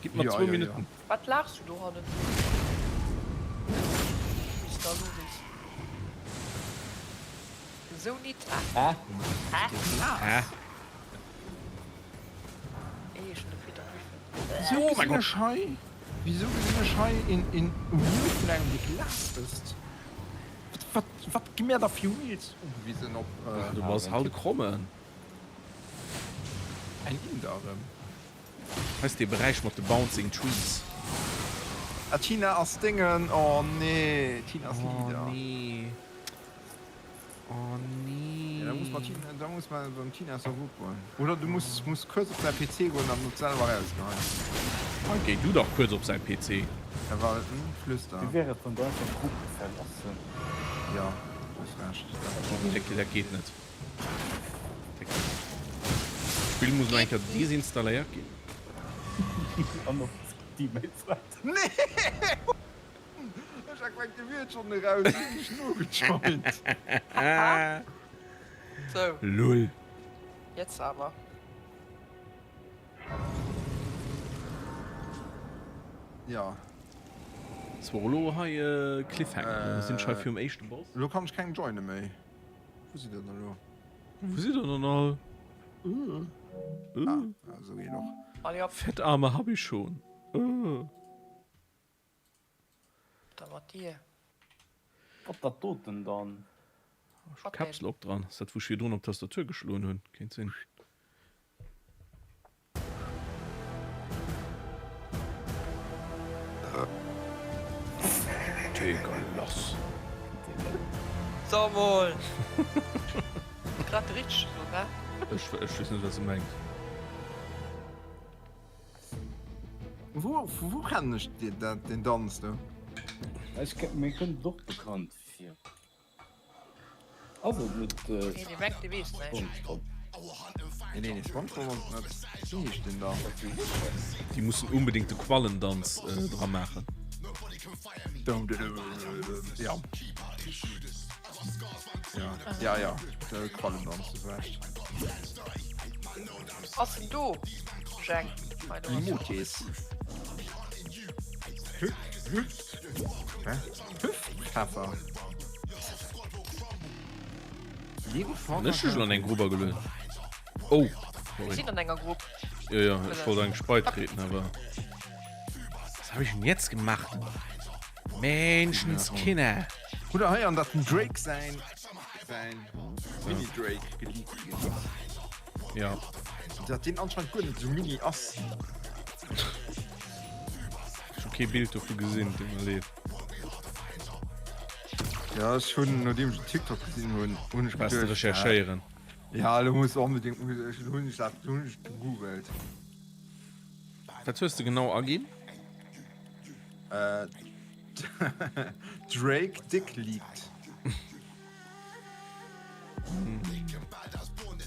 Gitt mer zwou Minutten. Wat laachs du dohannen? Mister Loris. Sou nit. Hä? Hä? Hä? Ey, ech hun de Peter Griffin. Wieso gesinn ech hei, wieso gesinn ech hei een, een Wheel vun engem dee Glas ësst? Wat, wat, wat gi mär da fir Wheels ugewisen op? Du bass halt e Krommen. Eng Inder erëm. Hei ass dee Beräich mat de Bouncing Trees. Ah Tina ass Déngen, oh nee, Tina ass Leader. Oh nee, oh nee. Ja, da muss man Tina, da muss man beim Tina Server goen. Oder du muss muss kuerz op säi PC goen an et selwer erausgeheien. Ah, géi du dach kuerz op säi PC. Ja, well, hm, Flüster. Wéi wär et wann du einfach d'Grupp verlassen? Ja, du hues Recht. Nee, dat geet net. D'Spill muss nach eng Kéier desinstalléiert ginn. An op d'Teammates waarden. Nee! Ech hat gemengt, dir wiert schonn eraus, ech hunn dech nogejoint. Sou. Lull. Jetzt awer. Ja. Ass wor elo hei e Cliffhanger? Sinn ech hei virum éischte Boss? Elo kann ech kengem joine méi. Wou sidd der dann elo? Wou sidd der dann all? Ah, esou geet och. Allez op. Fettarme hab ich schon. Da mat dir. Wat dat doten dann? Ech hu Caps Lock dran. Ass dat wou ech virdrun op d'Tastatur geschloen hunn? Kéint sinn. Digga, lass. So mol. Grad de richteg gesot, ne? Ech ech weess net wat se mengt. Vu vu wou kennen ech dat deen Danz do? Ech mir kënnt et och bekannt vir. Ass et net Spongebob? Nee, nee, Spongebob ass et net. Wéi heescht deen da? Déi mussen unbedingt de Quallendanz dra maachen. Ja. Ja, ja, ja. De Quallendanz, du hues Recht. Ass en do, Jeng? Emotes. Hüftpfeffer. Hunn ech dech elo an eng Grupp agelueden? Oh, Mir sorry. sinn an enger Grupp. Jo, jo, ech wollt eigentlech beitreten, awer. Was hab ich denn jetzt gemacht? Menschenskinner! Hutt der héieren, datt dem Drake säin säin Mini-Drake geleakt ginn ass? Ja. Datt deen anscheinend guer net esou mini ass. Ech hu kee Bild dovu gesinn, deet mer leed. Ja, ech hunn, nodeem ech den TikTok gesinn hunn, hunn ech Waars de geduecht, recherchéieren? Ja, elo muss onbedéngt, hunn ech dat, hunn ech gegoogelt. Wat hues de genau aginn? Äh, Drake Dick leaked.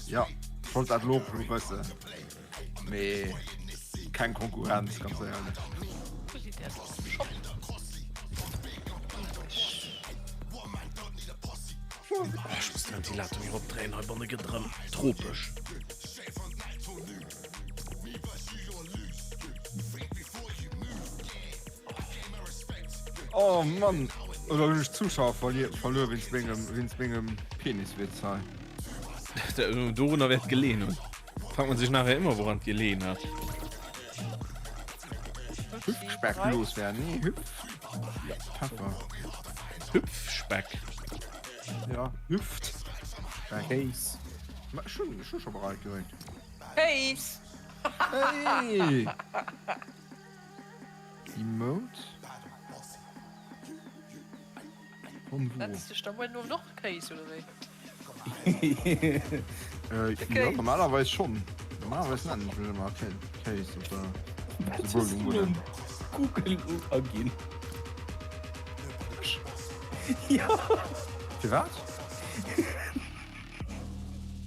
Ja, ech wollt dat elo och elo wëssen. Mee keng Konkurrenz, ganz éierlech. Oh, ech muss de Ventilator méi eropdréien, heibanne gëtt erëm tropesch. Oh Mann, oder hunn ech Zuschauer verluer wéinst mengem, wéinst mengem Peniswitz hei? Dorunner wäert geleen hunn. Fragt man sich nachher immer, woran et geleen hat. Hüpfspeck loswerden? Nee, Hüpf. Pfeffer. Hüpfspeck? Ja, Hüftspeck. Kéis. Ma ech hunn, ech hu scho bereit gedréckt. Kéis! Hey! Emote? Von wo? Nenns dech da muer den Owend och Kéis oder wéi? Äh, ja, normalerweis schon. Normalerweis nennen ech mech ëmmer Kéis op der Wat hues du um Google aginn? Ja. Firwat?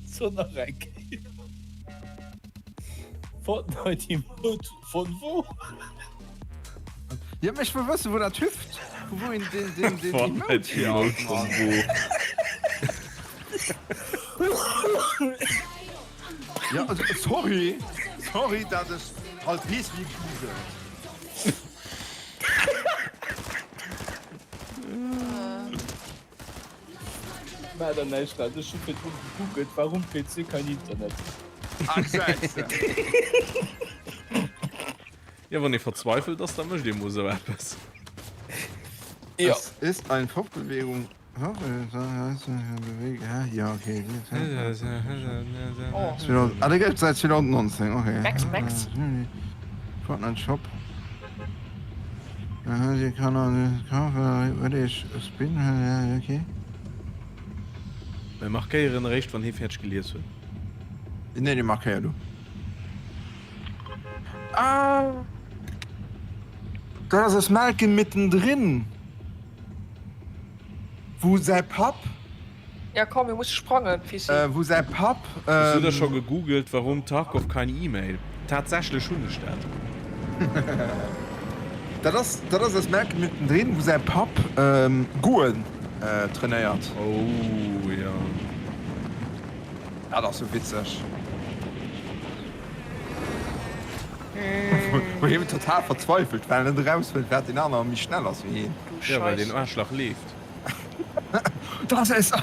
So nach eng Kéier. Fortnite Emote von wo? Ja, mee ech wëll wëssen, wou dat hüpft. Vu wou een den, den, den Fortnite hier Emote von wo? Ja, also, sorry. Sorry, dat ech halt weess, wéi googelt. Maach der näischt draus, ech hu virdrun gegoogelt warum PC kein Internet. Ah, gesäis de. Jo, wann ee verzweifelt ass, da mécht ee mol esou eppes. Jo. Es ist ein Fortbewegung. Ja, okay. Ah, dee gëtt et säit 2019, okay. Max, Max. Fortnite Shop. Aha, sie kann auch kaufen, würde ich spin, okay. Mir markéieren eréischt wann hie fäerdeg gelies huet. Nee, nee, markéier du. Ah! Dat ass aus Malcolm mittendrin, wou säi Papp. Ja komm, mir musse sprangen, Fissi. Wou säi Papp. Hues du da scho gegoogelt warum Tarkov kein E-Mail? Tatsächlech hunn ech dat. Dat ass dat ass aus Malcolm mittendrin, wou säi Papp Goen trainéiert. Oh jo. Dat ass sou witzeg. Wou hien total verzweifelt, well en net erausfënnt, wat deen anere méi schnell ass wéi hien. Jo, well deen Aarschlach leeft. Das ist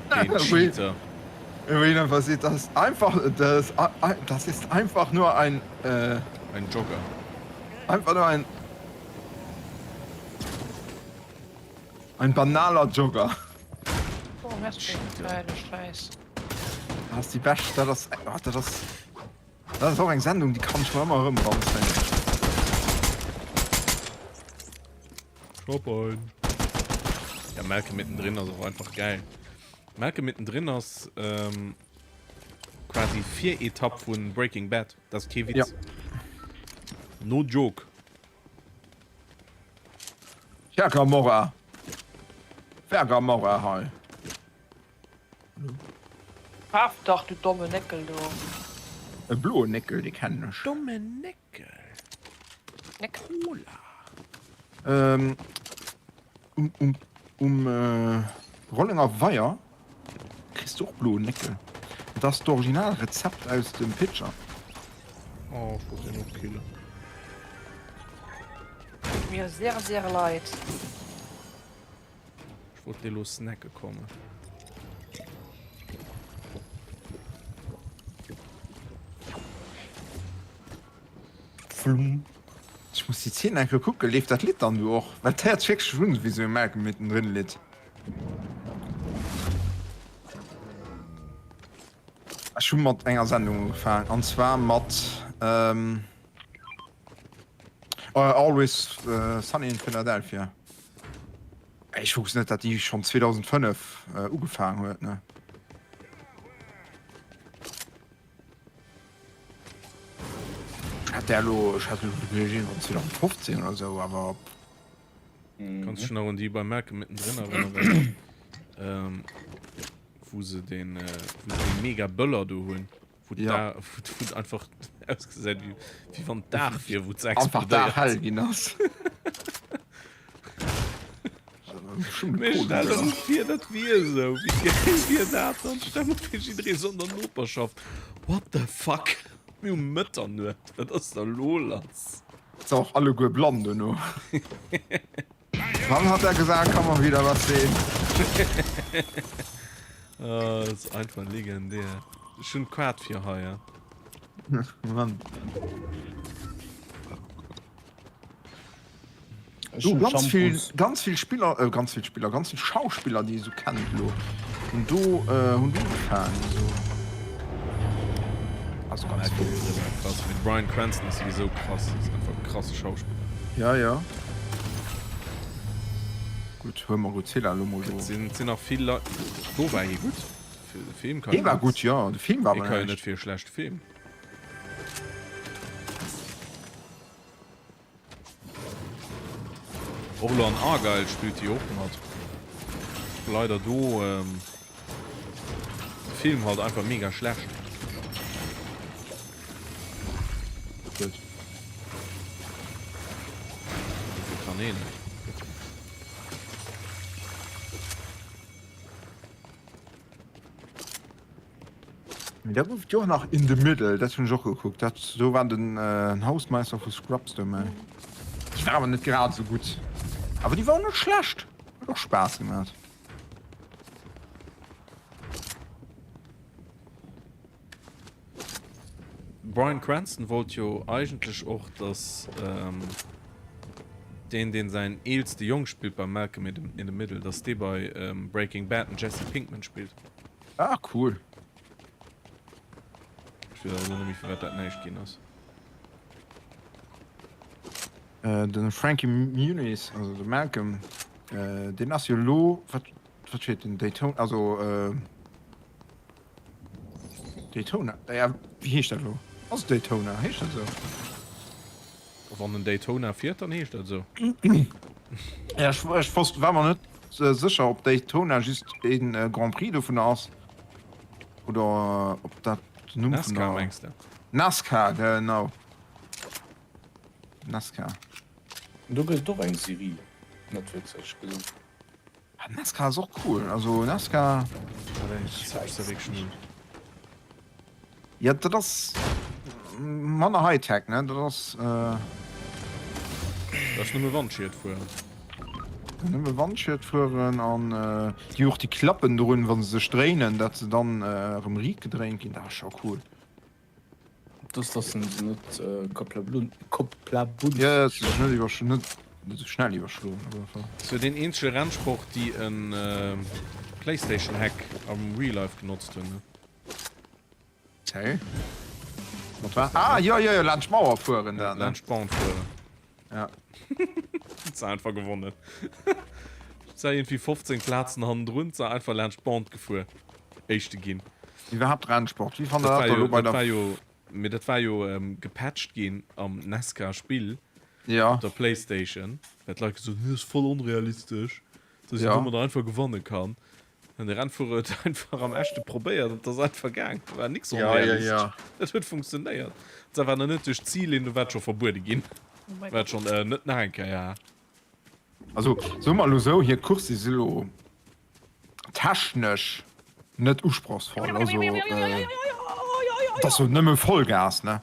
Den Cheater. Wou hien einfach seet, das ist einfach, das, das ist einfach nur ein, äh, Ein Jogger. Einfach nur ein, ein banaler Jogger. Oh, merci, geile Scheiß. Dat ass déi bescht, dat ass, oh, dat ass, dat ass och eng Sendung, déi kann ech mer ëmmer erëm eranzéien. Shop ein. Ja, Malcolm mittendrin ass och einfach geil. Malcolm mittendrin ass ähm, quasi Viretapp vun Breaking Bad. Dat ass kee Witz. Ja. No joke. Tja, Gamora. Wer Gamora hei? Kaf dach, du domme Néckel do. E bloen Néckel, dee kennen ech. Domme Néckel. Cola. Ähm, um, um, um äh, Rollenger Weier kriss du och bloen Néckel. Dat ass d'Originalrezept aus dem Pitcher. Oh, ech wollt deen och killen. Tut mir sehr, sehr leid. Ech wollt elo snacke kommen. Flum. Ech muss déi Zeen eng Kéier kucken. Leeft dat Lidd dann do och? Well et héiert sech wierklech un wéi sou e Malcolm mittendrin Lidd. Ech hu mat enger Sendung ugefaangen an zwar mat ähm, Always Sunny in Philadelphia. Ech wousst net dat déi schonn 2005 ugefaangen huet ne. Ech hat där elo, ech hat elo iergendwann 2015 oder sou, awer. Kanns dech nach un déi bei Malcolm mittendrin erënneren, wou se deen, wou se dee mega Böller do hunn? Wou ja. wou einfach ausgesäit wéi, wéi wann Dag wier, wou ze explodéiert. hell ginn ass. Fir dat wier sou wéi geil wier dat dann stell mer fir jidderee sou an der Noperschaft what the fuck mir hu Mëtternuet wat ass da lo lass? Sinn och alleguer blann dono. Wann hat er gesagt, kann man wieder was sehen. Oh, das ist einfach legendär. Schon Quad fir hei, ja. Mann. Du, ganz vill, ganz vill Spiller, äh, ganz vill Spiller, ganz vill Schauspiller, déi ee sou kennt elo, hunn do, äh, hunn do ugefaangen, esou. Also ganz vill. Krass, mee de Bryan Cranston ass souwisou krass, ass einfach e krasse Schauspiller. Ja, ja. Gutt, huele mer Godzilla elo mol do. Et sinn, et sinn nach vill Leit, do war hie gutt, de Film kann. Dee war gutt, jo, de Film war awer. Hie ka jo net fir e schlechte Film. Och elo an Argylle spillt hie och mat. Leider do de Film halt einfach mega schlecht. Gutt. Dofir kann een net. Mee da gouf et jo och nach In the Middle, dat hunn ech och gekuckt. Dat do war den Hausmeister vu Scrubs dobäi. Déi war awer net grad esou gutt. Awer déi war och net schlecht. Huet och Spaass gemat. Bryan Cranston wollt jo eigentlech och dass deen deen säin eelste Jong spillt bei Malcolm in the Middle, dass dee bei Breaking Bad den Jesse Pinkman spillt. Ah cool. Ech weess awer elo net méi firwat dat näischt ginn ass. Den Frankie Muniz, also de Malcolm, deen ass jo elo, wat wat steet den Daytona, also Daytona, ja wéi heescht dat elo? Ass et Daytona, heescht dat esou? Wann en Daytona fiert, dann heescht dat esou. Ja ech ech wosst, war mer net sécher ob Daytona just een Grand Prix dovunner ass oder ob dat den Numm vun NASCAR der mengs de? NASCAR, genau. NASCAR. Do gëtt et och eng Serie op Netflix, hat ech gesinn. Ah, NASCAR ass och cool. Also NASCAR. Ja, dat ass manner Hightech, ne? Dat ass. Dat ass nëmme Wandschied fueren. Nëmme Wandschied fueren an déi och déi Klappen drun, wa se sech dréinen, dat se dann erëm riit gedréint ginn, dat ass scho cool. Dass dass se net koplabunt. Jo, jo, se sech net iwwer net esou schnell iwwerschloen op alle Fall. Ass jo deen eenzege Rennsport déi en Playstation Hack am Real Life genotzt hunn ne? Hey. Mat wat? Ah, jo, jo, jo, laanscht d'Mauer fueren da, ne? Laanscht d'Bande fueren. Ja. Huet se einfach gewonnen. Se irgendwie 15 Plazen hannendrun, se einfach laanscht d'Bande gefuer. Éischte ginn. Iwwerhaapt Rennsport, wéi fannt der dat da lo bei der. Dat war jo, mee dat war jo gepatcht ginn am Nesca Spill. Ja. Op der Playstation. Well d'Leit gesot hunn, dat ass voll onrealistesch, dass een domadder einfach gewanne kann. An de Rennfuerer huet einfach am echte probéiert an et ass einfach gaang. Do war nix onrealistesch. Et huet funktionéiert. Se war nach net duerch d'Zillinn, do war et scho verbuede ginn. War et schonn net nach eng Kéier. Also soe mer elo sou, hir Course si elo technesch net usprochsvoll. Also et ass jo nëmme Vollgas, ne?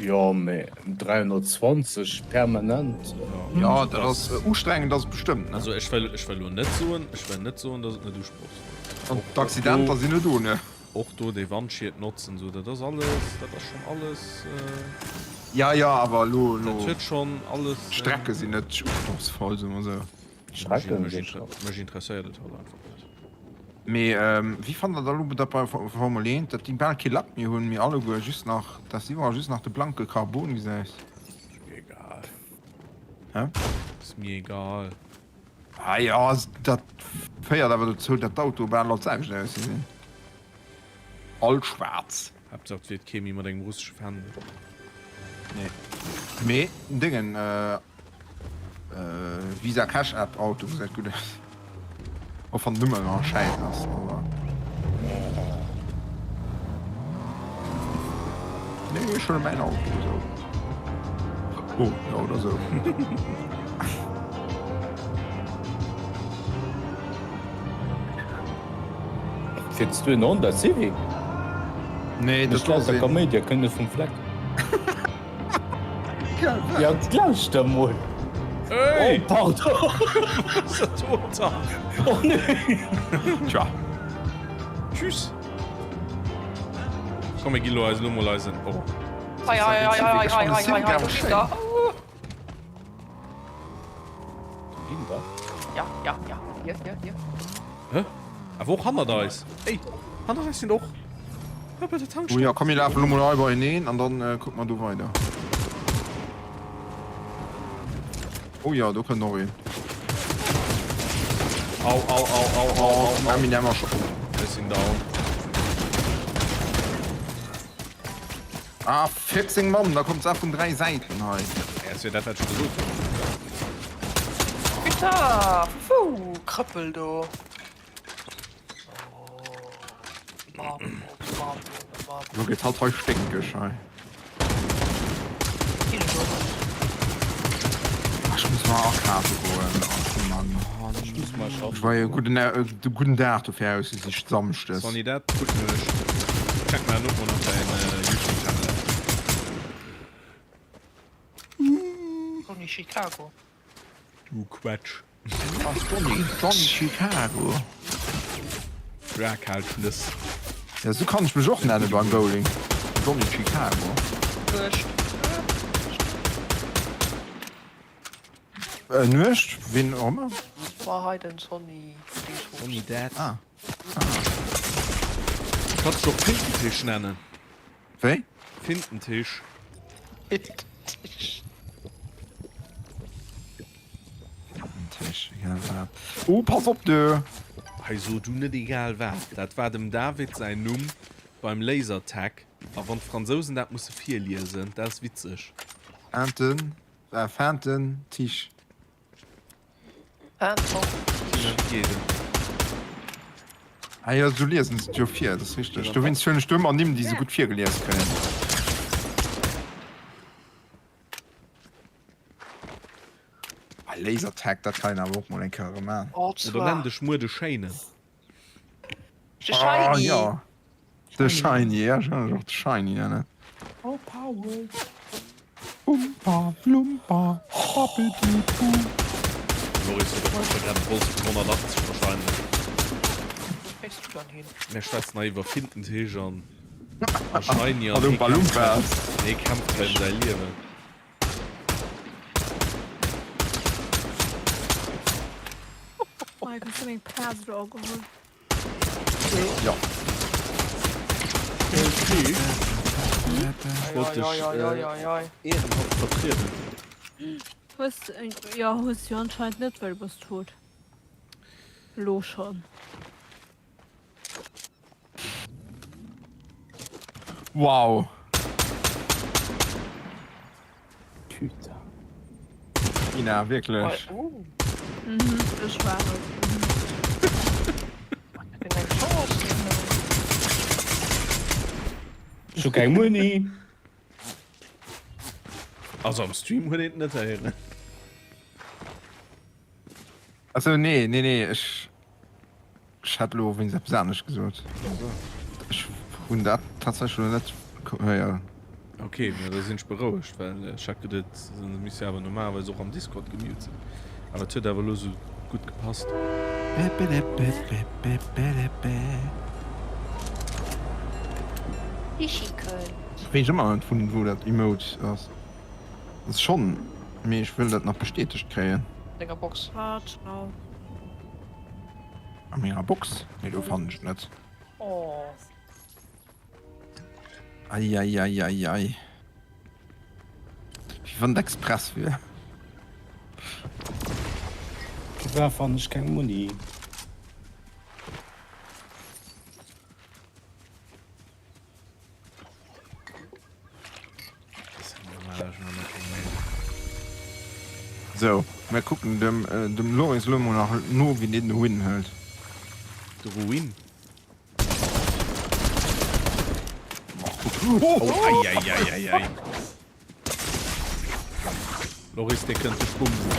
Jo, mee 320 permanent. Jo, dat ass ustrengend ass et bestëmmt, ne? Also ech well, ech well lo net soen, ech well net soen, dass et net usprochsvoll ass. An d'Accidenter sinn net ohne. Och do dee Wandschied notzen, sou dat ass alles, dat ass schonn alles. Ja, jo, awer elo, elo. Dat huet schonn alles. D'Strecke sinn net usprochsvoll, soe mer sou. Mech interesséiert et halt einfach net. Mee wéi fannt der da lo dat bei Formel 1, dat déi bal kee Lack méi hunn, mee alleguer just nach, dass iwwerall just nach de blanke Carbon gesäis? Ass mir egal. Hä? Ass mir egal. Ah jo, dat féiert awer dozou, dat d'Autoe bal all d'selwecht ausgesinn. All schwaarz. Haaptsaach et fiert kee méi mat engem russesche Fändel. Nee. Mee den Déngen, Visa Cash App Auto gesäit gutt aus. Och wann den Numm ëmmer schäiss ass, awer. Nee, ech huele mäin Auto esou. Oh, jo, oder esou. Fiers du en Honda Civic? Nee, dat ass een. Kaméidi, kënnt net vum Fleck. Ja, lauschter mol. Hey! Oh, pardon. Oh nee. Tja. Tschüss. Komm, mir gi lo eis lo mol eisen. Oh. Hei, hei, hei, hei, hei, hei, hei, hei, do ginn der. Do ginn der? Ja, ja, ja. Hier, hier, hier. Hä? Awer och hannert eis. Ey, hannert eis sinn och. Hei bei der Tankstell. Oh ja, komm mir lafen lo mol hei beieneen an dann kucke mer do weider. Oh ja, do kënnt och een. Au, au, au, au, au, au, au. Eminem ass scho. Ech sinn down. Ah, fick seng Mamm, da kommt se vun 3 Säiten hei. Ja, ass jo dat wat ech gesot hunn. Putain, vu wou Krëppel do? Lo geet hatt hei sténkeg hei. Ech muss mal akafe goen. Ach Mann. Ech war jo gudden, de gudden Dag dofir ausgesicht, Samschdes. Sonny, dat gutt Nuecht. Check mal no nach dein YouTube Channel. Johnny Chicago. Du Quetsch. Ass Johnny, Johnny Chicago. Drag halt Schlëss. Ja, sou kann ech mech och nenne beim Bowling. Johnny Chicago. Nuecht. Äh, Nuecht? Ween och ëmmer. War hei den Sonny Dingsbums. Sonny Dad. Ah. Kanns dech och Fintentisch nennen. Wéi? Fintentisch. Fintentisch. Fintentisch, egal wat. Oh, pass op du! Hei so du net egal wat. Dat war dem David säin Numm beim Lasertag. A wann d'Fransousen dat musse virliesen, dat ass witzeg. Fenten, äh, Fententisch. Fenton. Tina, wéi geet et? Ah jo, sou liesen se et jo vir, dat ass richteg. Dowéinst huelen ech do ëmmer Nimm, déi se gutt virgelies kréien. Ah, Lasertag, dat kann een awer och mol eng Kéier erëm man. Oder nenn dech muer de Schéinen. De Ah Shiny. jo, de Shiny, ja, ech kann dech och de Shiny nennen. Oh Power. Umpa, Lumpa, Babbeldibu. Loris huet och einfach grad e Bols vun 180 wahrscheinlech. Wou fléis du dann hin? Mir schwätzen hei iwwer Fintenteeg an a Shiny an An hee Oompa kämpft hei, Loompas. hee kämpft hei ëm säi Liewen. Mike, hues du meng Plaz elo ageholl? Jo. Okay. Ech wollt dech ehrenhaft vertrieden. Hues, jo hues jo anscheinend net, well du bass tot. Lo schon. Wow. Putain. Ina, wierklech. Mhm, ech war et. Ech hu keng Muni. Also am Stream huet een et net héieren. Achso, nee, nee, nee, ech. Ech hat elo wéinst eppes anescht gesot. Ech hunn dat tatsächlech elo net héieren. Ok, mä da sinn ech berouegt, well ech hat geduet, se misst jo awer normalerweis och am Discord gemute sinn. Awer et huet awer elo esou gutt gepasst. Ech weess ëmmer net vun wou dat Emote ass. Ass schonn, mee ech wëll dat nach bestätegt kréien. Denger Box. Ah, ciao. A menger Box? Nee, do fannen ech et net. Oh. Eieieiei. Wéi wann et express wier. Firwat fannen ech keng Muni? Sou, mir kucken dem dem Loris elo mol nach no wéi deen de Win hëlt. De Ruin? Oh! Oh, eieieiei. Loris, dee kënnt dech bumsen.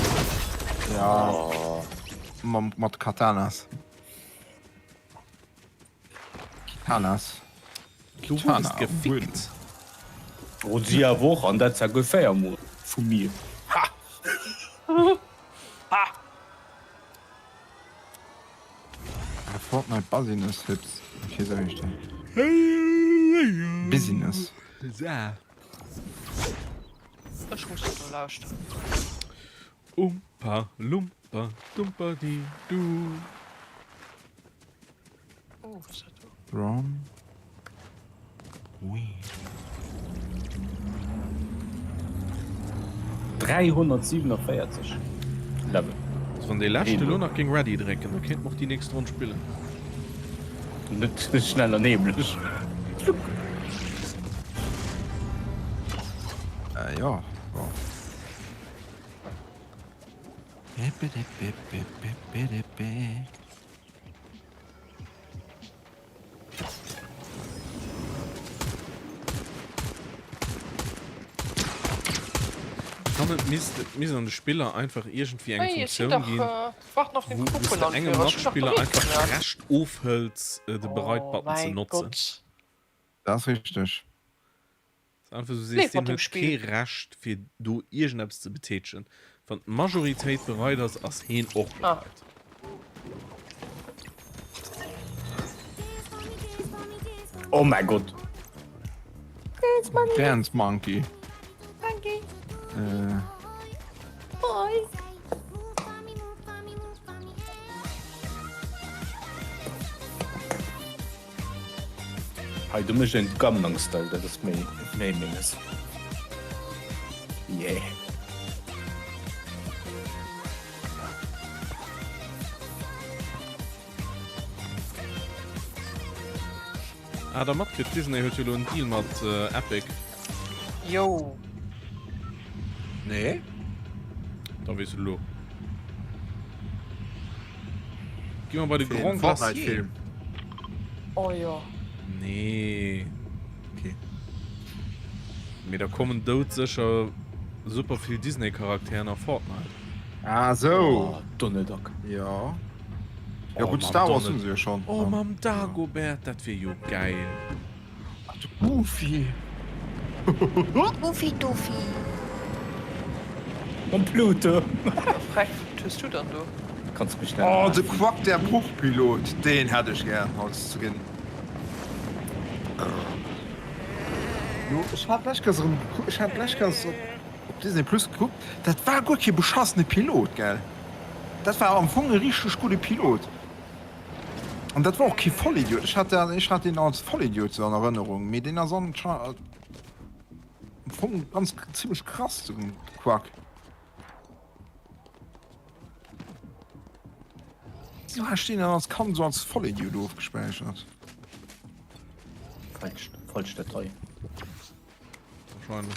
Ja, mam mat Katanas. Kitanas. Du wurdest gefickt. Oh si awer och, an dat zwar guer 4 mol vu mir. Ha! Ha! Fortnite Business Hips. Okay, sou heescht dat. Business. Ech muss do lauschteren. Umpa lumpa dumpa di du. Oh, was ist dat do? Rom. Wee. 347 Level. Also wann dee leschte elo nach géing Ready drécken, da kéint mer och déi nächst Ronn spillen. Net schnell an heemlech. Äh, jo, bon. Ech fannen et misst et misst an de Spiller einfach iergendwéi eng Hey, ech sinn Funktioun dach ginn, warten auf den wou wous de engem Gruppelanführer. Ech hunn dach Matspiller bereit einfach gemaach. d'Recht ofhëls de Oh Bereit-Button ze mäi notzen. Gott. Dat ass richteg. Einfach sou sees, Leef deen mat dem huet kee Spill. Recht fir do iergendeppes ze betätegen. Wann d'Majoritéit bereit ass, ass heen och Ah. bereit. Oh mäi Gott. Dance Monkey. Monkey. Äh. Boy. Hei do mécht een Gangnam Style, dat ass méi méi menges. Yeah. Ah, der matkritt, Disney huet jo elo en Deal mat Epic. Yo. Nee. Da weess et elo. Gi mer bei de Grand Glacier. Oh jo. Nee. Okay. Mee da kommen doudsécher super vill Disney-Charakteren a Fortnite. Ah sou. Oh, Donald Duck. Jo. Jo gutt, Star Wars hunn se jo schonn. Oh, mam Dagobert, dat wier jo gäil. Ach de Goofy. Goofy Doofy. Mam Pluto. Verreckt. hues du dann do? Kanns mech net Oh, de Quack der Bruchpilot, deen hätt ech gär als Skin. Jo, ech hat lech Kéiers erëm gekuckt, ech hat lech Kéiers op Disney Plus gekuckt, dat war guer kee beschassene Pilot, gell? Dat war am Fong e richteg gudde Pilot. An dat war och kee Vollidiot. Ech hat dat, ech hat deen als Vollidiot sou an Erënnerung, mee deen ass anscheinend am Fong ganz zimmlech krass, de Quack. Wieso hast du den dann als Kand so als Vollidiot ofgespäichert? Falsch, falsch Datei. Wahrscheinlich.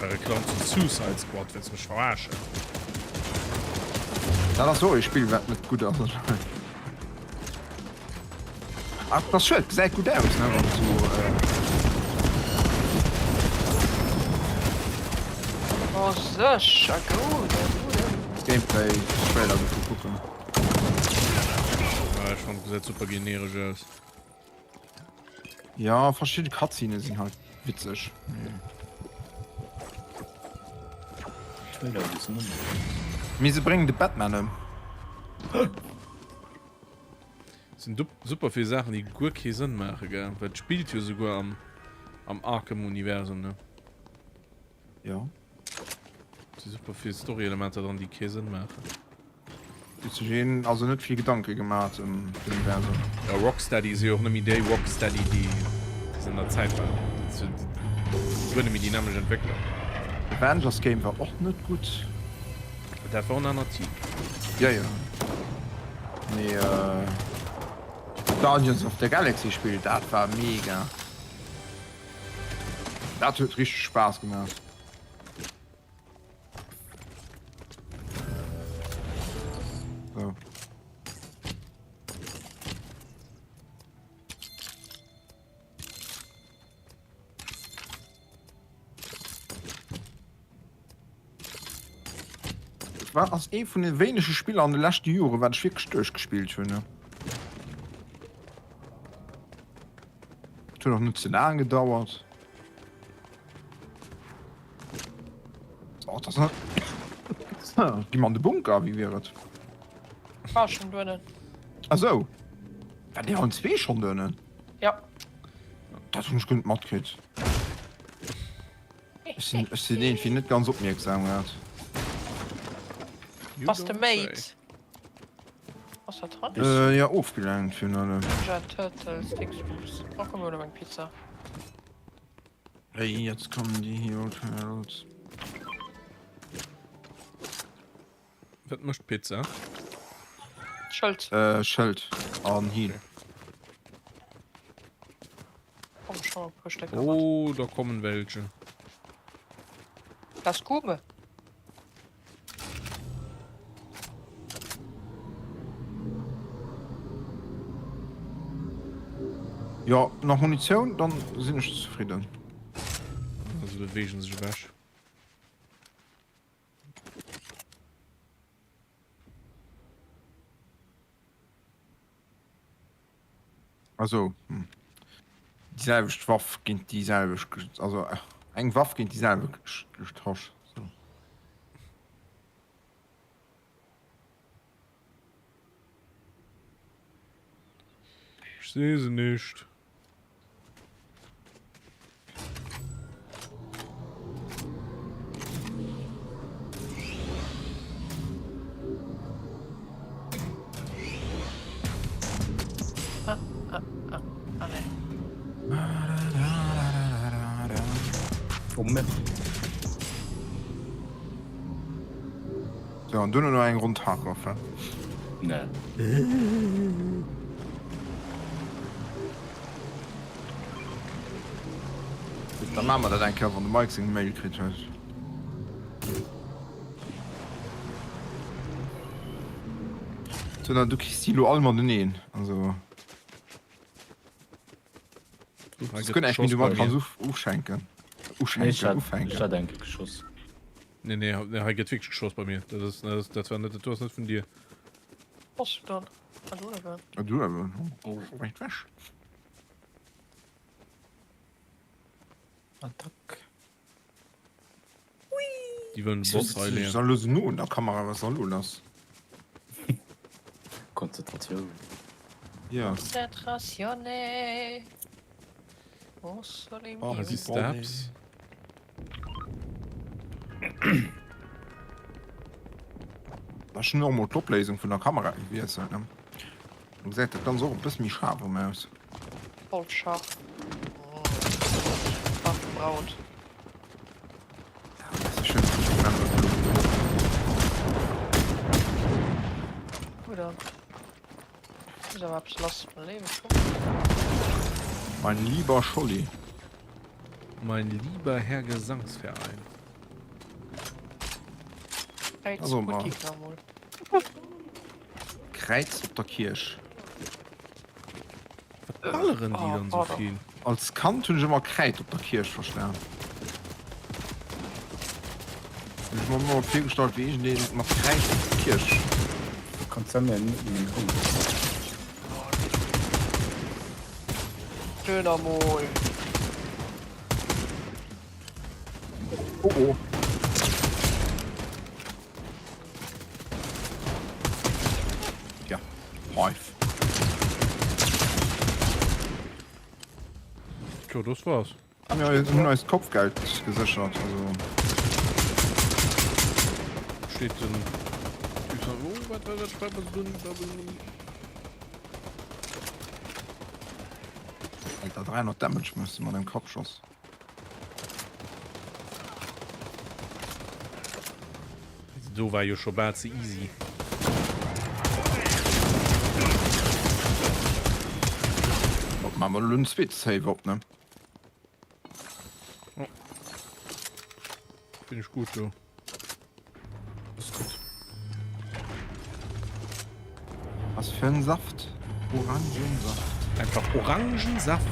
Reklam zu Suicide Squad, willst du mich verarschen? Dat ass och ee Spill wat net gutt ass. Ach, das schued, gesäit gutt aus ne wann so. Äh... Oh sécher, gut, gut. Gameplay Trailer dovun kucken. Ja, ech fand gesäit super generesch aus. Ja, verschidde Cutscene sinn halt witzeg. Mee se bréngen de Batman ëm. Sinn super vill Saachen déi guer kee Sënn maache gell, well et spillt jo souguer am am Arkham Universum ne. Jo. Si super vill Storyelementer dran déi kee Sënn maachen. Huet sech een also net vill Gedanke gemaat em d'Universum. Jo, Rocksteady si jo och net méi déi Rocksteady déi se an der Zäit waren. Dat si guer net méi déi nämmlecht Entwéckler. Avengers Game war och net gutt. Dat war en anert Team. Jo jo. Mee Guardians of the Galaxy Spill dat war mega. Dat huet richteg Spaass gemaach. So. War ass ee vun de wéinege Spiller an de leschte Jore wat ech wierklech duerchgespillt hunn. Et huet och net ze laang gedauert. Oh, das ist... Gi mer an de Bunker, wéi wier et? War schon duenen. Ah sou. War dir allen zwee schon duenen? Ja. Dat hunn ech guer net matkritt. Ech sinn, ech sinn iergendwéi net ganz opmierksam grad. Bass de Mate? Ass dat dran? Äh, ja, ofgelenkt virun allem. Ninja Turtles Dingsbums. Oh, komm, mir huelen eng Pizza. Ey, jetzt kommen die Hero Turtles. Wat mécht Pizza? Schëld. Äh, Schëld an Heal. Komm, schon mal puer Stécker mat. Oh, da kommen welche. Das Kume. Jo, nach Munitioun, dann sinn ech zefridden. Se beweegen sech ewech. Also hm. Déi selwecht Waff géint déi selwecht, also eng Waff géint déi selwecht getosch. So. Ech sehe se nicht. Ah, ah, ah, ah, nee. Oh merde. So, an dunn no eng Ronn Tarkov, he? Nee. Da maache mer dat eng Kéier, wann de Mike seng Mail kritt huet. So, dann du kriss déi elo all mateneen. Also. Das gëtt echt, du kannst ufschenken. Uschenken, ufänken. Ich hat enke geschoss. Nee, nee, hei gëtt wierklech geschoss bei mir. Dat ass, dat, dat war net, dat ass net vun dir. Bass du dann? Ah, du awer. Ah, du awer. Oh, wäit weg. Attack. Déi wëllen de Boss hei leeën. Wieso sëtzt du no un der Kamera? Was soll lo lass? Konzentratioun. Ja. Konzentratione. Oh, sole mio. Hei si Steps. Ech hunn och mol d'Opléisung vun der Kamera gewiesselt, ne? Do gesäit dat Ganzt och e bësse méi schaarf erëm aus. Voll scharf. Scharf gebraut. Mein lieber Scholli. Mein lieber Herr Gesangsverein. Also mal. Kräiz op der Kierch. Wat balleren déi dann sou vill? Als Kand hunn ech ëmmer Kräid op der Kierch verstan. Hunn ech mer ëmmer virgestallt wéi iergendeen mat Kräid op d'Kierch. Döner mol. Oh oh. Ja, Häuf. Tjo, das war's. Ja, wir hunn eist Kopfgeld geséchert, also. Steht den. Oh, wat, wat, wat, wat, wat, wat, Alter, 300 Damage müsste man dem Kopfschuss. Do war jo scho bal ze easy. Op man mer lo en zweete Save op, ne? Oh. Bin ich gut do. Ass gutt. Was für en Saft? Orangensaft. Einfach Orangensaft.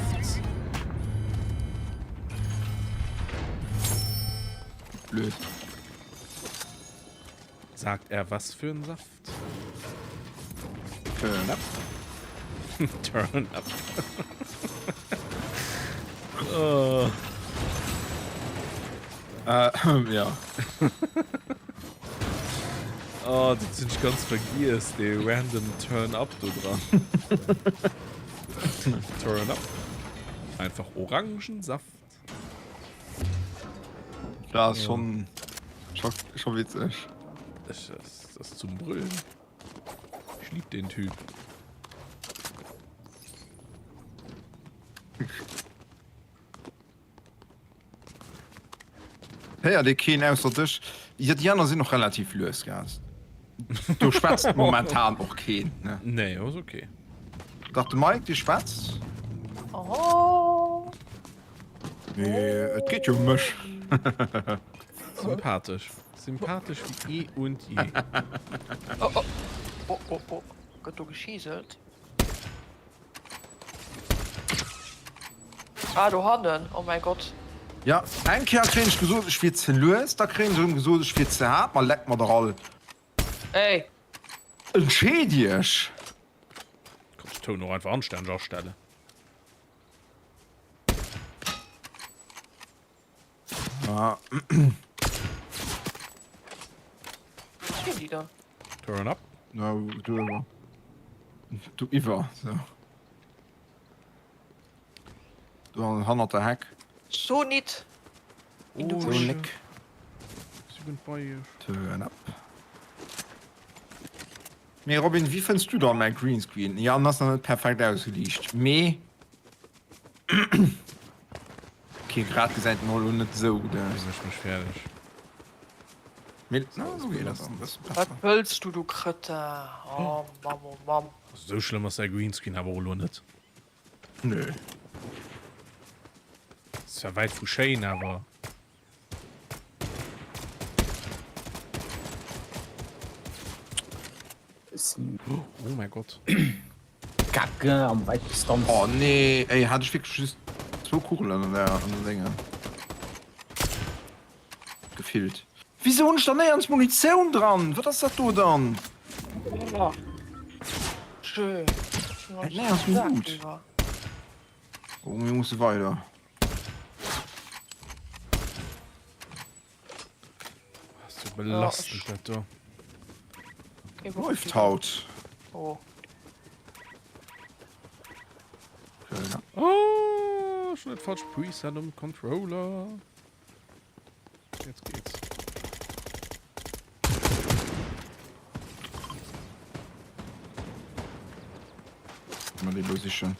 Blöd. Sagt er was für en Saft? Turn up. Turn up. oh. Äh, ja. Oh, dat hunn ech ganz vergiess, dee random Turn up do dran. Turn up. Einfach Orangensaft. Dat ass schon, schon, schon witzeg. Das, das, das ist zum Brüllen. Ich lieb den Typ. Héiert ee keen ausser dech? Jo, déi aner sinn och relativ lues, gell? Do schwätzt momentan och keen, ne? Nee, ass okay. Dach, de Mike, dee schwätzt. Oh. Mee et geet jo ëm mech. Sympathesch. Sympathesch wéi eh und je. Oh, oh. Oh, oh, oh. Gëtt do geschiselt? Ah, do hannen. Oh mäi Gott. Ja, eng Kéier kréien ech gesot, ech wier ze lues, da kréien ech erëm gesot, ech wier ze haart. Ma leckt mer dach all. Ey! Entscheet iech! Kanns de Toun och einfach anstänneg astellen. Ah. Turn up. No, du iwwer. Du iwwer, so. Du hannert der Heck. So nit. In oh, so nick. Turn up. Mee Robin, wéi fënns du dann mäi Greenscreen? Ja, en ass nach net perfekt ausgeliicht, mee okay, grad gesäit en och elo net esou gutt aus. Mécht mech fäerdeg. Mee na, esou geet dat dann e bësse Wat besser. wëlls du, du Krëtin? Oh Mamm, oh Mamm. Esou schlëmm ass säi Greenscreen awer och elo net. Nö. Ass zwar wäit vu schéin, awer. Oh mein Gott. Kacke am weit Distanz. Oh nee, ey, hat ech wierklech just zwou Kugelen an der an der Dénge. Gefillt. Wieso hunn ech da néierens Munitioun dran? Wat ass dat do dann? Schön. Nee, ass mir gutt. Oh, mir musse weider. Ass jo belastend dat do. Läuft haut. Oh. Oh, schon net falsch Preset um Controller. Jetzt geht's. Mal déi lo sichen.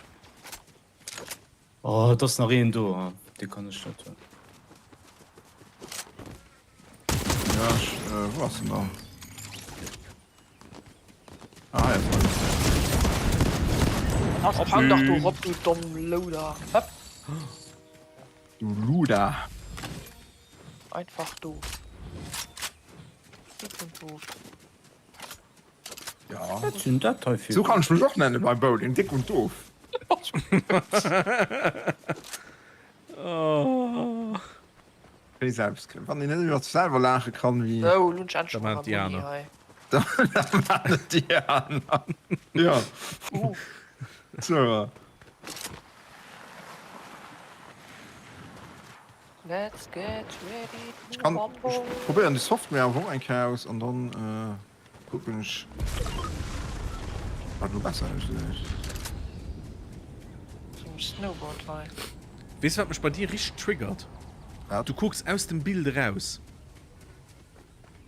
Oh, et ass nach een do, dee kann ech net hunn. Ja, ech, äh, wou ass en dann? Ah, hei ass en. Ach, fang dach do rop, du domm Louder. Hëpp. Du Luder. Einfach doof. Dick und doof. Ja. Wat sinn dat hei fir. Sou kann ech mech och nennen beim Bowling, dick und doof. Wéi selbst, wann een net iwwer sech selwer laache kann, wéi. Sou, lo hunn ech endlech Da mol maan et déi Harmonie aner. hei. Da maan et déi aner. Jo. Sou. Let's get ready Ech to kann, ech rumble. probéieren déi Software awer och eng Kéier aus an dann kucken ech wat elo besser ausgesäit. Zum Snowboard hei. Weess wat mech bei dir richteg triggert? Wat? Du kucks aus dem Bild eraus.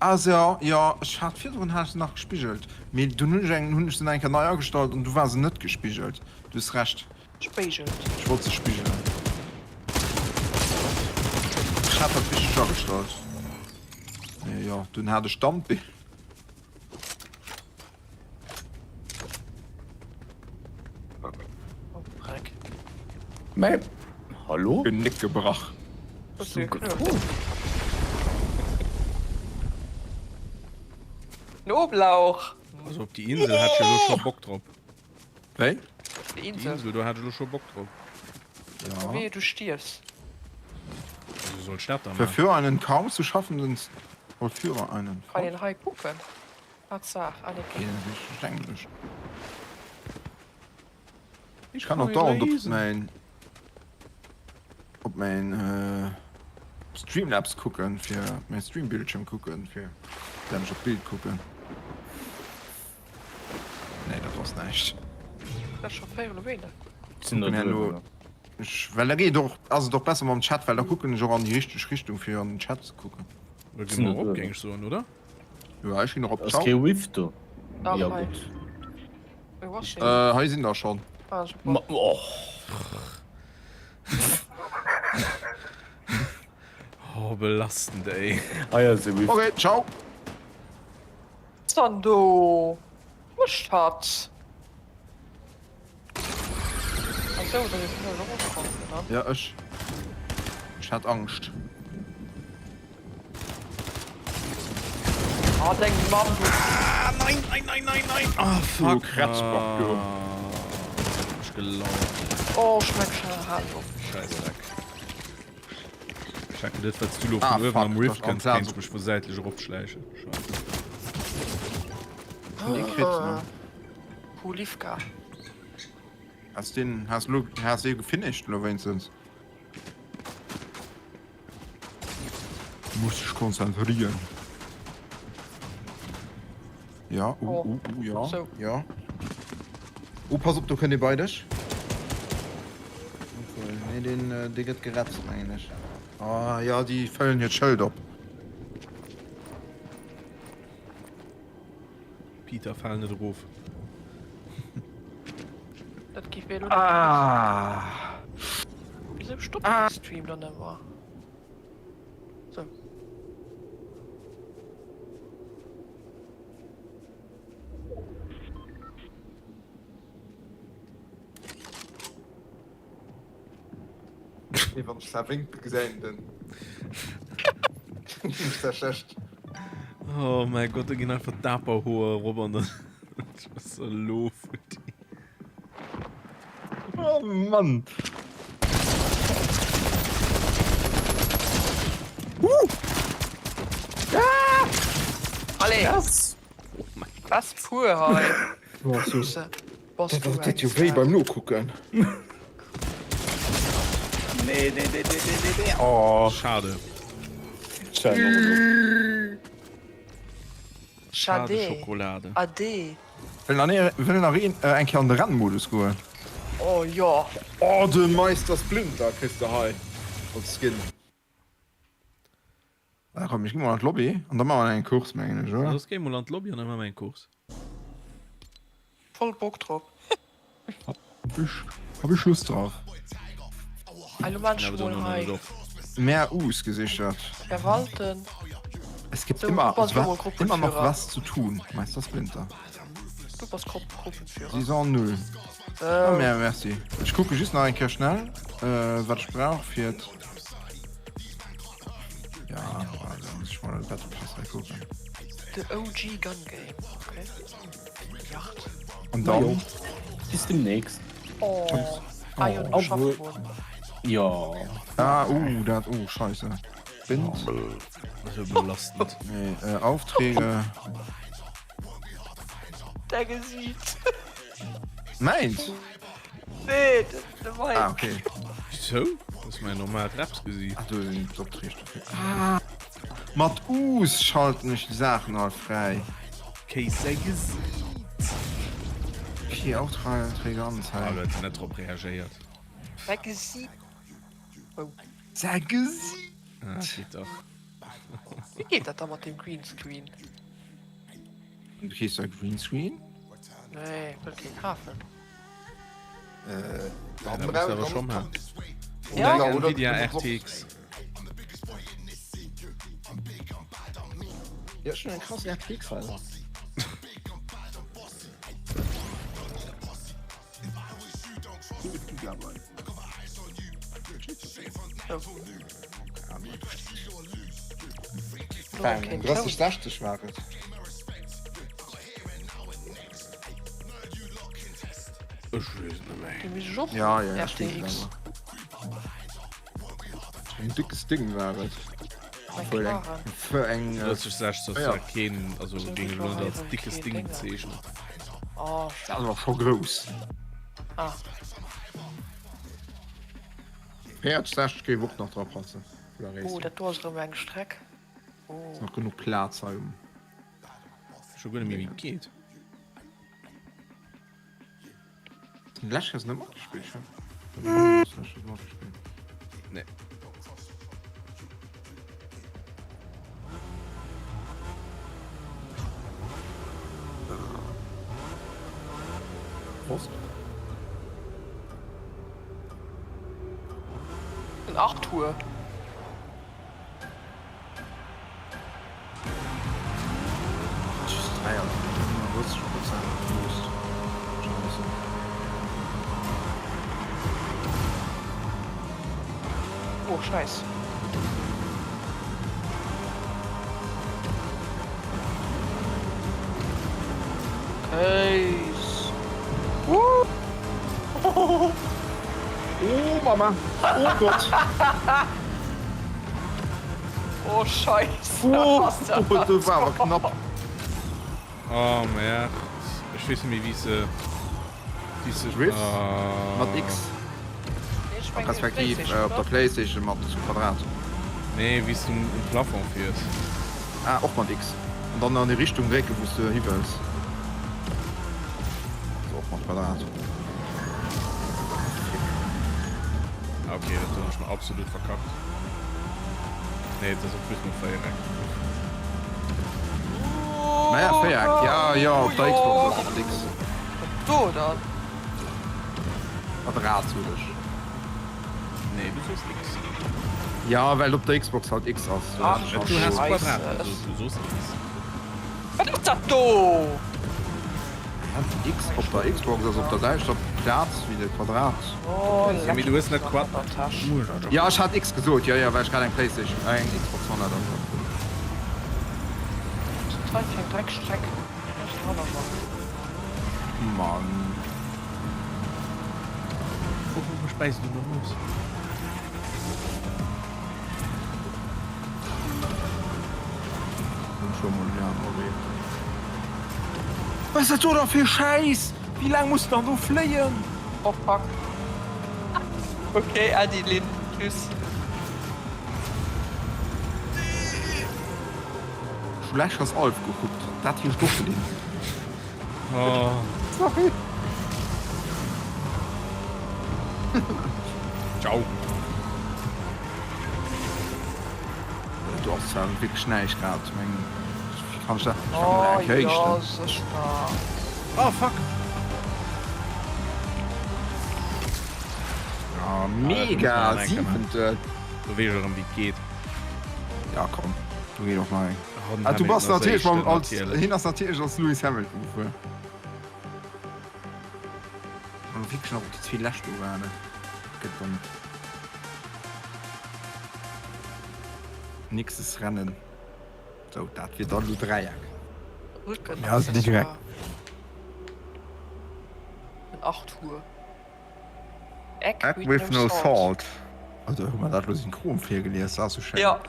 Ah jo, jo, ech hat virdrun hat ech se nach gespigelt, mee dunn hunn ech eng hunn ech se nach eng Kéier nei agestallt an du war se net gespigelt. Du hues Recht. Spéigelt. Ech wollt se spigelen. Ech hat dat richteg agestallt. Mee jo, dunn hat ech dann d'Bild. Oh Dreck. Mä hallo? Genéck gebrach. Hues du geknurrt? Knoblauch! Also op déi Insel hätt ech elo scho Bock drop. Wéi? Déi Déi Insel. Insel, do hätt ech elo scho Bock drop. Ja. Wehe du stierfs. Wieso soll ech dat da maachen? Verführe einen kaum zu schaffenden Vollführer einen. Kann een hei kucken? Tatsaach, ah nee, Okay, dat ass Englesch. Ich Ich kann och dauernd op mäin op mäin äh, Streamlabs kucken fir mäin Streambildschirm kucken fir dann ech op d'Bild kucken. Nee, dat ass näischt. Dat scho 4 elo wéi ne? Sinn der Kucken herno. drüber. Ech, well da geet och ass et och besser mam Chat, well da kucken ech och an déi richteg Richtung fir an den Chat ze kucken. Da gi mer op, géing ech soen, oder? Jo, ech ginn och op. Ass Ciao. kee Rift do? Dach, Jo hei. gutt. Wou ass deen? Äh, hei sinn der schonn. Ah, super. Ma och. Oh, belastend, ey. Hei ass e Rift. Okay, ciao. Dann do mécht hatt. Ach sou, da sinn elo erofkomm, oder? Ja, ech. Ech hat Angscht. Ah, deng Mamm, du. Ah, nein, nein, nein, nein, nein. Ah, fuck. Du Kratzbock, du. Ah, ech gelauert. Oh, schmeck schon Hallo. Scheißdreck. Ech hat geduet, wat du lo Ah, vun uewen fuck, am Rift das kënns, am kéint ech mech vu säitlech eropschläichen. Scheiße. Hun ee kritt, ne? Pulivka. Has den, has lo, has ee gefinished lo wéinstens? Muss dech konzentrieren. Ja, uh, Oh. uh, uh, ja, So. ja. Oh, pass op, do kënnt ee bei dech. Obwuel, nee, deen, äh, dee gëtt geretzt, mengen ech. Ah, ja, déi fëllen hiert Schëld op. Peter, fal net erof. Dat gi wéi elo. Ah. Wieso stoppt ah. Stream dann ëmmer? So. Nee, wann ech dat Wénk gesäin, dann ist dat schlecht. Oh mäi Gott, do ginn einfach d'Aperhoer erop an dann was soll lo futti. Oh Mann. Uh! Ah! Allez! Was? Was pur hei. Oh, so. Bass Dat du deet eng jo wéi Star? beim Nokucken. Nee, nee, nee, nee, nee, nee, nee. Oh. Schade. Schade. Schade Schade. Schokolade. Ade. Wëll nach ee, wëll nach een eng Kéier an de Rennmodus goen? Oh jo. Oh, de Meister Splinter kriss de hei als Skin. Ah, komm, ech gi mol an d'Lobby an da maache mer eng Course, mengen ech, oder? Soss géi mol an d'Lobby an da maache mer eng Course. Voll Bock drop. Hab ech, hab ech Lust drauf. Ah, lo maan ech mol hei. Mehr U's gesichert. Verwalten. Es gibt So, immer, du bass lo mol wa, immer noch Gruppenführer. was zu tun, Meister Splinter. Du bass Grupp Gruppenführer. Saison 0. So. Ah, mehr, merci. Ech kucke just nach eng Kéier schnell, äh, wat ech brauch fir d'. Ja, also muss ich mal Battle Pass hei kucken. The OG Gun Game, okay. Yacht. An dann? Bis demnächst. Oh. Ah jo, du Obwohl. schaffst wohl. Ja. Ah, uh, dat, oh, scheisse. Bind. Das ist ja belastend. Nee, äh, Aufträge. Däi Gesiit. Mäins? Nee, de Mike. Ah, okay. Wieso? Das ist mein normalt Rapsgesicht. Ach, do sinn d'Opträg dofir. Ah, mat Us schalten ech déi Saachen all fräi. Kéis säi Gesiit. Okay, Aufträge anzeigen. Ah, lo huet se net drop reagéiert. Säi Gesiit. Oh. Säi Gesiit! Ah, geet dach. Wéi geet dat da mat dem Greenscreen? Du kriss e Greenscreen? Nee, wëll kee kafen. Äh, Ja, da muss awer schon ha. Ja. Oder Nvidia RTX. Ja, schon eng krass RTX, Alter. Eng 3060 war et. Ech weess et net méi. Déi misst ech och Ja, ja, ech weess et RTX. awer. Eng dickes Ding war et. Eng Knarre. Fir eng 3060 ass zwar keen, also géing ech elo net als dickes Ding bezeechnen. Oh, Dat ass awer scho grouss. Ah. 4060 géif och nach dra passen. Oh, dat do ass erëm eng Streck. Oh. Ass nach genuch Plaz hei um. Scho guer net méi wéi et geet. Den Lech ass net matgespillt schon. Nee. Prost. Den Arthur. Oh, Scheiß. Kéis. Oh Mama. Oh Gott. Oh Scheiße. Oh, oh, dat war awer knapp. Oh merde. Ech weess net méi wéi se wéi se Riffs mat X. Nee, ech Respektiv op der Playstation mat Quadrat. Nee, wéi s du um Plafond fiers. Ah, och mat X. An dann an déi Richtung drécken, wou s de hi wëlls. Also och mat Quadrat. Ah, okay, dat hunn ech mer absolut verkackt. Nee, et ass och just mat Véiereck. Naja, Véiereck, ja, jo, op der Xbox ass et mat X. Wat do dann? Quadrat sot ech. Nee, du soos X. Ja, well op der Xbox halt X ass. Ach, Du has Scheiße. Quadrat gesot, du soos X. Wat ass dat do? X op der Xbox ass op der selwechter Plaz wéi de Quadrat. Oh, Ja, mee du hues net Quad. Ja, ech hat X gesot, jo, jo, well ech grad eng Playstation, äh, eng Xbox One hat. Hei fir eng Dreckstreck. Mann. Wou späiss du dann los? Schon mol déi aner Wee. Was ass dat do da fir Schäiss? Wéi laang muss dann do fléien? Oh fuck. Ok, Äddi Lynn, tschüss. Ech hu lech als Alf gekuckt, dat heescht och Lynn. Sorry. Ciao. Do ass zwar wierklech näischt grad, mengen ech kann ech dat Oh jo, sécher. Oh fuck! Ah, mega! Siwente! Do weess ech erëm wéi et geet. Ja komm, do geet och nach eng. Ah, du bass natierlech mam als hien ass natierlech als Lewis Hamilton gefuer. An wierklech nach op déi zwee lescht do waarden. Gëtt dann nächstes Rennen. Sou, dat wier dann lo Dräieck. Rücken Ja, ass direkt. Den Arthur. Egg Egg with no salt. Also hu mer dat lo synchron virgelies, dat ass sou schéin. Ja.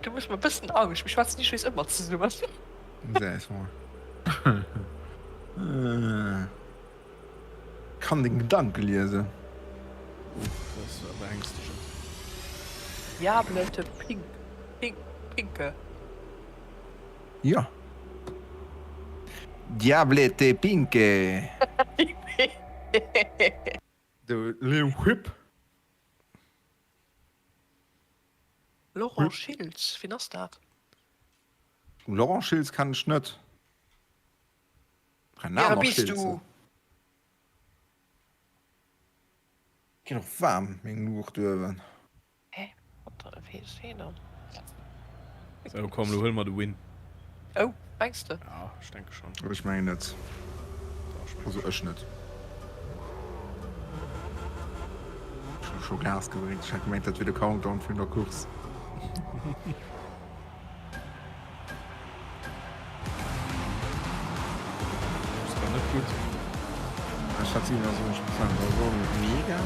Du méchs mer e bëssen Angscht, mir schwätzen nicht wéis ëmmer zesummen. Säis mol. Kann deng Gedanke liesen. Dat ass beängstegend. Diable te pink, pink, pinke. Jo. Diable te pinke. De Lil Whip. Laurent Schiltz, wien ass dat? Laurent Schiltz kennen ech net. Wer bist du? Ginn och waarm meng Luucht uewen. Hä? Wat wéi ass heen dann? Sou komm lo huele mer de Win. Oh mengs de? Ja ech denke schon. Ech mengen net. Also ech net. Ech hu scho Gas gedréckt. Ech hat gemengt dat wier de Countdown vun der Course. Ass dann net gutt. Ech hat 77 Prozent, also net mega,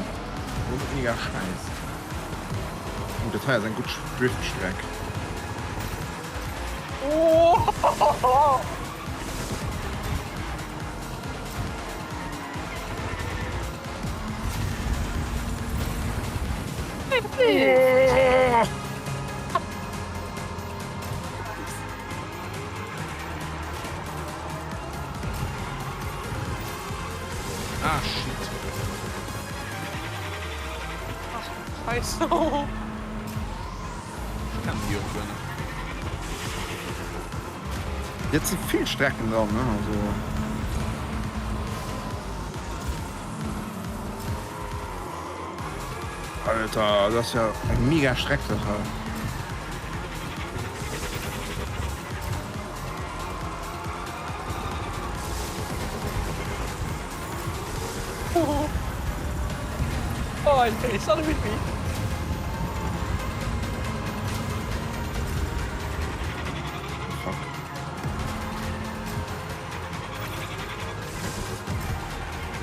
awer net mega scheiss. Oh, dat hei ass eng gutt Driftstreck. Oh! Ah shit. Ach Scheiße. Ech kennen déi och guer net. Jetzt si vill Strecken dran, ne? Also. Alter, dat ass ja eng mega Streck dat hei. Oh, it's not with me.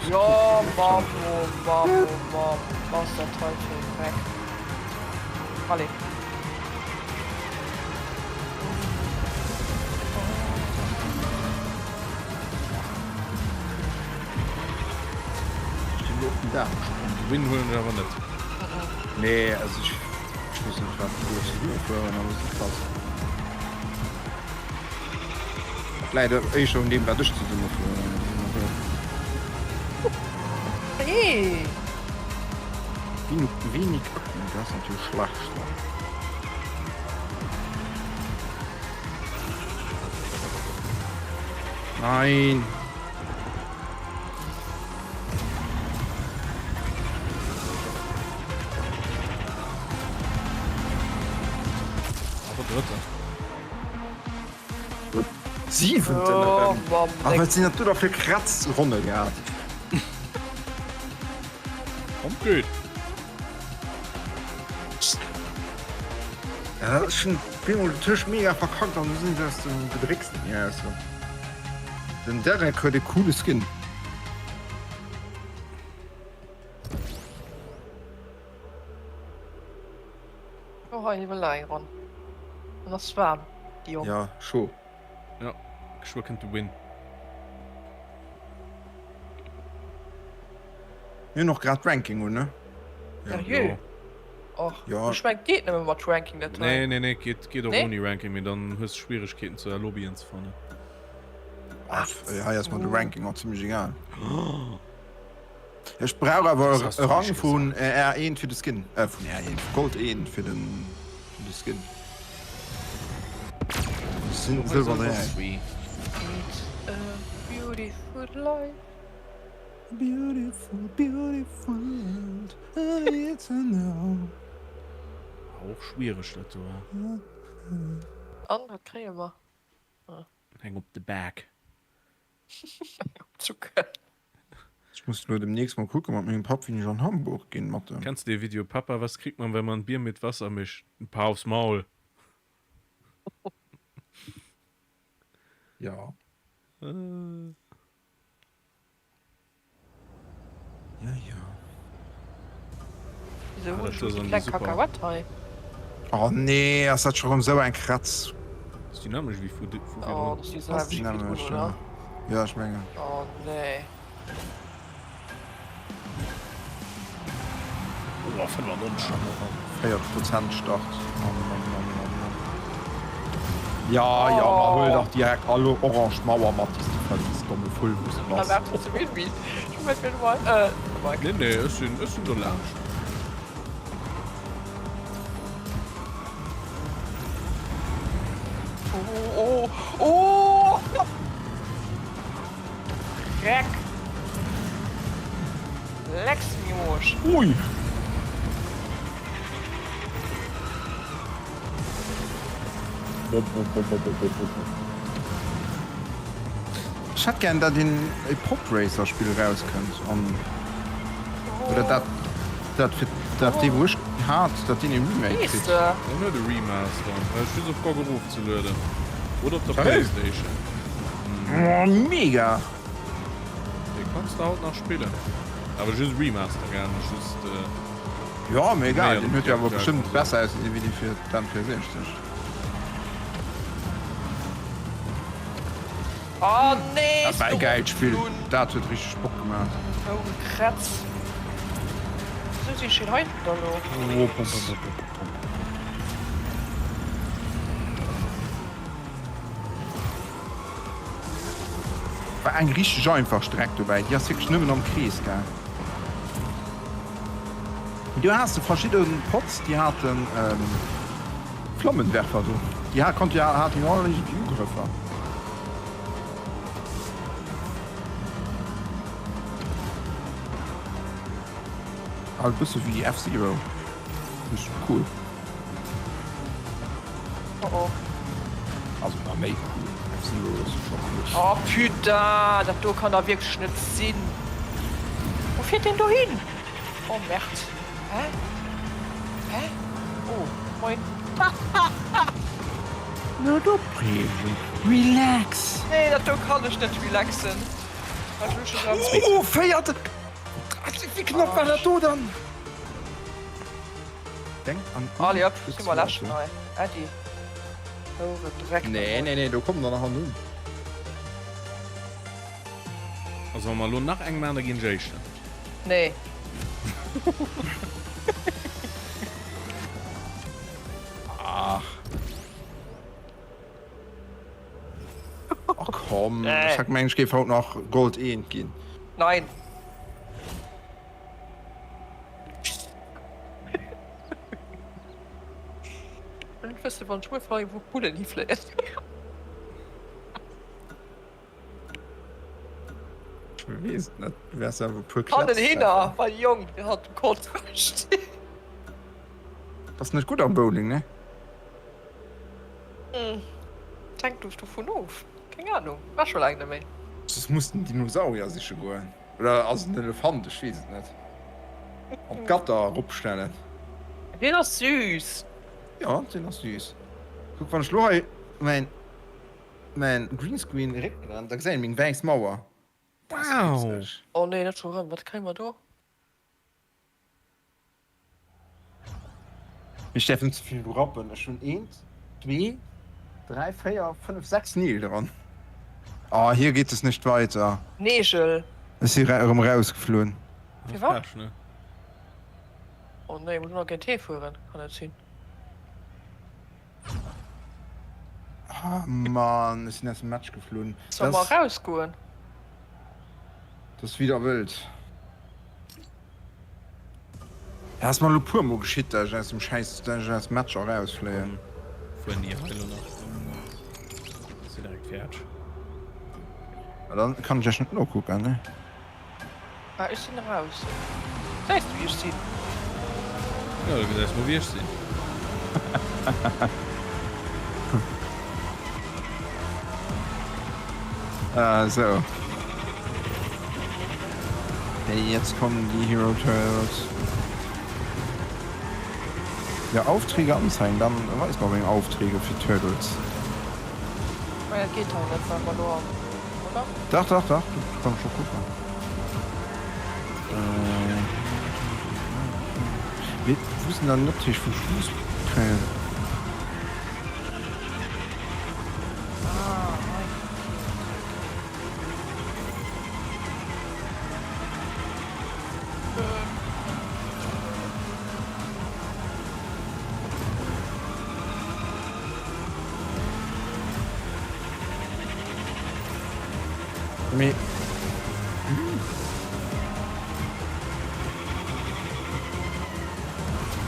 Jo, Mammo, Mammo, Mamm, was der Teufel, weg. Allez. Ech sinn elo op den Daach gesprongen. De Win huelen ech awer net. Nee, also ech weess net wat déi do zesumme fueren, awer si krass. Dat läit éischter un deem wat ech zesumme fueren. Hey! Wenig Akku, dat ass natierlech schlecht. Nein! Awer Drëtter. Siwenten erëm! A wat sinn dat do da fir Krätz-Ronne gehat? Kommt gutt. Ja, ech hunn bemol tëscht mega verkackt an du sinn se aus dem Gedrécks net méi eraus. Den Derek huet e coole Skin. Oh hei wëll eng Ronn. En ass waarm, déi Jong. Ja, scho. Ja, geschwë kënnt de Win. Mir hunn och grad Ranking un, ne? Seriö? Och Ja. ech mengen et geet nëmme mat Ranking dat hei. Nee, nee, nee, geet, geet och Nee? ouni Ranking, mee dann hues de Schwieregkeeten zu der Lobbyen ze fannen. Ach, hei ass mer de Ranking och zimmlech egal. Ech brauch awer Das hast e du Rang nicht vun R1 fir de Skin, äh vun R1, vu Gold 1 fir den, fir de Skin. Ech sinn Silber 3. It's a beautiful life. Beautiful, beautiful world, I need to know. Och schwiereg dat do, he? An wat kréie mer? Eng op de Bak. Eng op Zucker. Ech muss lo demnächst mol kucken mat mengem Papp wéini ech an Hamburg ginn mat dem. Kennst du dee Video Papa, was kriegt man wenn man Bier mit Wasser mischt? Ein paar aufs Maul. Ja. Ja, ja. Wieso hunn ech déi kleng Kakahuett hei? Oh nee, ass dat scho rëm sou eng Kratz. Ass déi nämlech wéi vu virdrun? Oh, dat ass déi selwecht wéi virdrun, oder? Ja, ech mengen. Oh nee. Oh, 95 schon eran. 40 Prozent Start. Mann, Mann, Mann, Mann, Mann. Ja, ja, ma huel dach direkt all orange Mauer mat, déi s de fënns, domme Vull, wou s de bass. Nee, nee, ech sinn, ech sinn do laanscht. Oh, oh, oh! Dreck! Lecks miosch! Ui! Ech hätt gären dat een e Podracer Spill erauskënnt an oder dat dat fir dat dee wou ech hat dat deen e Remake kritt. Deen huet e Remaster, brauch just op GOG erofzelueden oder op der Playstation. Oh mega! Dee kanns de haut nach spillen. Awer just Remaster, gell, net just. Jo, mee egal, deen huet jo awer bestëmmt besser ausgesinn wéi dee fir d'N64. Oh nee! Dat war e gäilt Spill, dat huet richteg Bock gemaach. Oh Kretz. Wéisou sinn ech denn hei da lo? War eng richteg einfach Streck dobäi, déi ass wierklech nëmmen am Krees gaang. Mee do has de verschidde Pods, déi haten Flammenwerfer do, déi konnte jo, haten jo all iergendwéi Ugrëffer. Halt bësse wéi F-Zero, just cool. Oh oh. Also nach méi cool. F-Zero ass scho cool. Oh putain, dat do kann da wierklech net sinn. Wou fiert deen do hin? Oh Merd. Hä? Hä? Oh, moin. Net opreegen, relax. Nee, dat do kann ech net relaxen. Oh, véierte! Wéi knapp war dat do dann? Denk an Allez hop, si mer läschen hei. Äddi. Houere Dreck. Nee, nee, nee, do kommen der nach hannun. Also wa mer elo nach eng maan, da ginn ech éischten. Nee. Ach. Ach komm, ech hat gemengt, ech géif haut nach Gold 1 ginn. Nein. Ech wësst wann ech muer fannen wou d'Bullen hifléien. Ech weess et net, du wäers awer e puer Hannen Klätz hinner treffen. war Jong deen hat dem Kontra steet. Bass net gutt am Bowling, ne? Et hänkt dovun of, keng Ahnung, war scho laang net méi. Soss muss den Dinosaurier siche goen. Oder ass et en Elefant? Ech weess et net. An d'Gatter eropstellen. Deen ass süß. Jo, deen ass süß. Kuck, wann ech lo hei mäin, mäin Greenscreen eréckdréinen, da gesäit een meng wäiss Mauer. Wow! Oh nee, net scho rëm. Wat kréie mer do? Ech däerf net ze vill rappen. Ech hunn eent, zwee, dräi, véier, fënnef, sechs Neel dran. Oh, hier geht es nicht weiter. Neegel. Ech si erëm erausgeflunn. Firwat? Pech, ne? Oh nee, muss nach géint hee fueren, kann net sinn. Ah Mann, ech sinn aus dem Match geflunn. Soll mer rausgoen? Dat ass wieder wëld. Dat ass mer elo puer mol geschitt, dat ech aus dem schäiss, dat ech aus Matcher erausfléien. Fueren déi hei elo nach? Si direkt fäerdeg. Ma dann kann ech iech net nokucken, ne? Ah, ech sinn eraus. Gesäis du wéi ech sinn? Jo, du gesäis mol wéi ech sinn. Ah, so. Hey, jetzt kommen die Hero Turtles. Ja, Aufträge anzeigen, dann weis mer meng Aufträge fir Turtles. Mä dat geet hei net, well mer elo am, oder? Dach, dach, dach, dat kann ech scho kucken. Äh, mee wou sinn dann d'Opträg vum Schluss kréien? Ah, hei. Mee.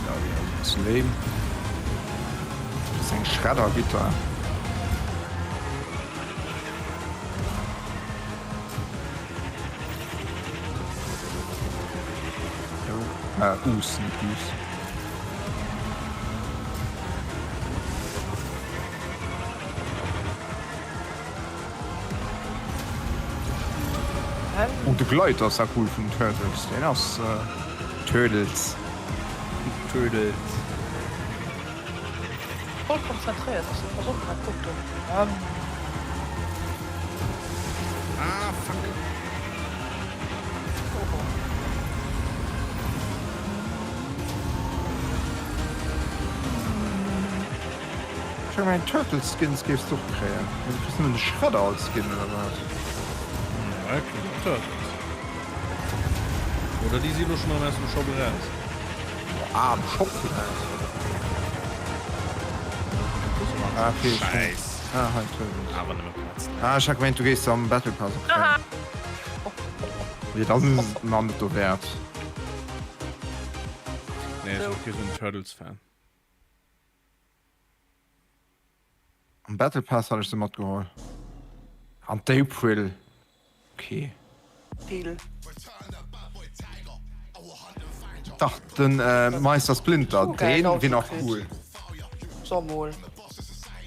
Ja, déi ass e bësse lame. Dat ass eng Schredder-Gittar. Äh, Us, net Us. Oh, de Gleiter ass ja cool vun den Turtles. Deen ass äh, Turtles. Turtles. Voll konzentréiert, dass du pass op grad kuckt do. Ähm. Ah, fuck. Oh, oh. Ech mengen Turtles Skins géifs de och kréien, mee du kriss nëmmen de Shredder als Skin oder wat? Ja, kriss och Turtles. Oder déi si lo schon erëm aus dem Shop eraus. Ah, am Shop villäicht. Ah, okay, ich Scheiß. Ah, hei Turtles. Awer nëmme Platz. Ah, ech hat gemengt du géifs se am Battle Pass och kréien. Nee, dann ass et nach net dowäert. Nee, ech sinn kee sou en Turtles-Fan. Am Battle Pass hat ech se matgeholl. An d'April. Ok. Deal. Dach, den Meister Splinter, deen wier nach cool. So mol.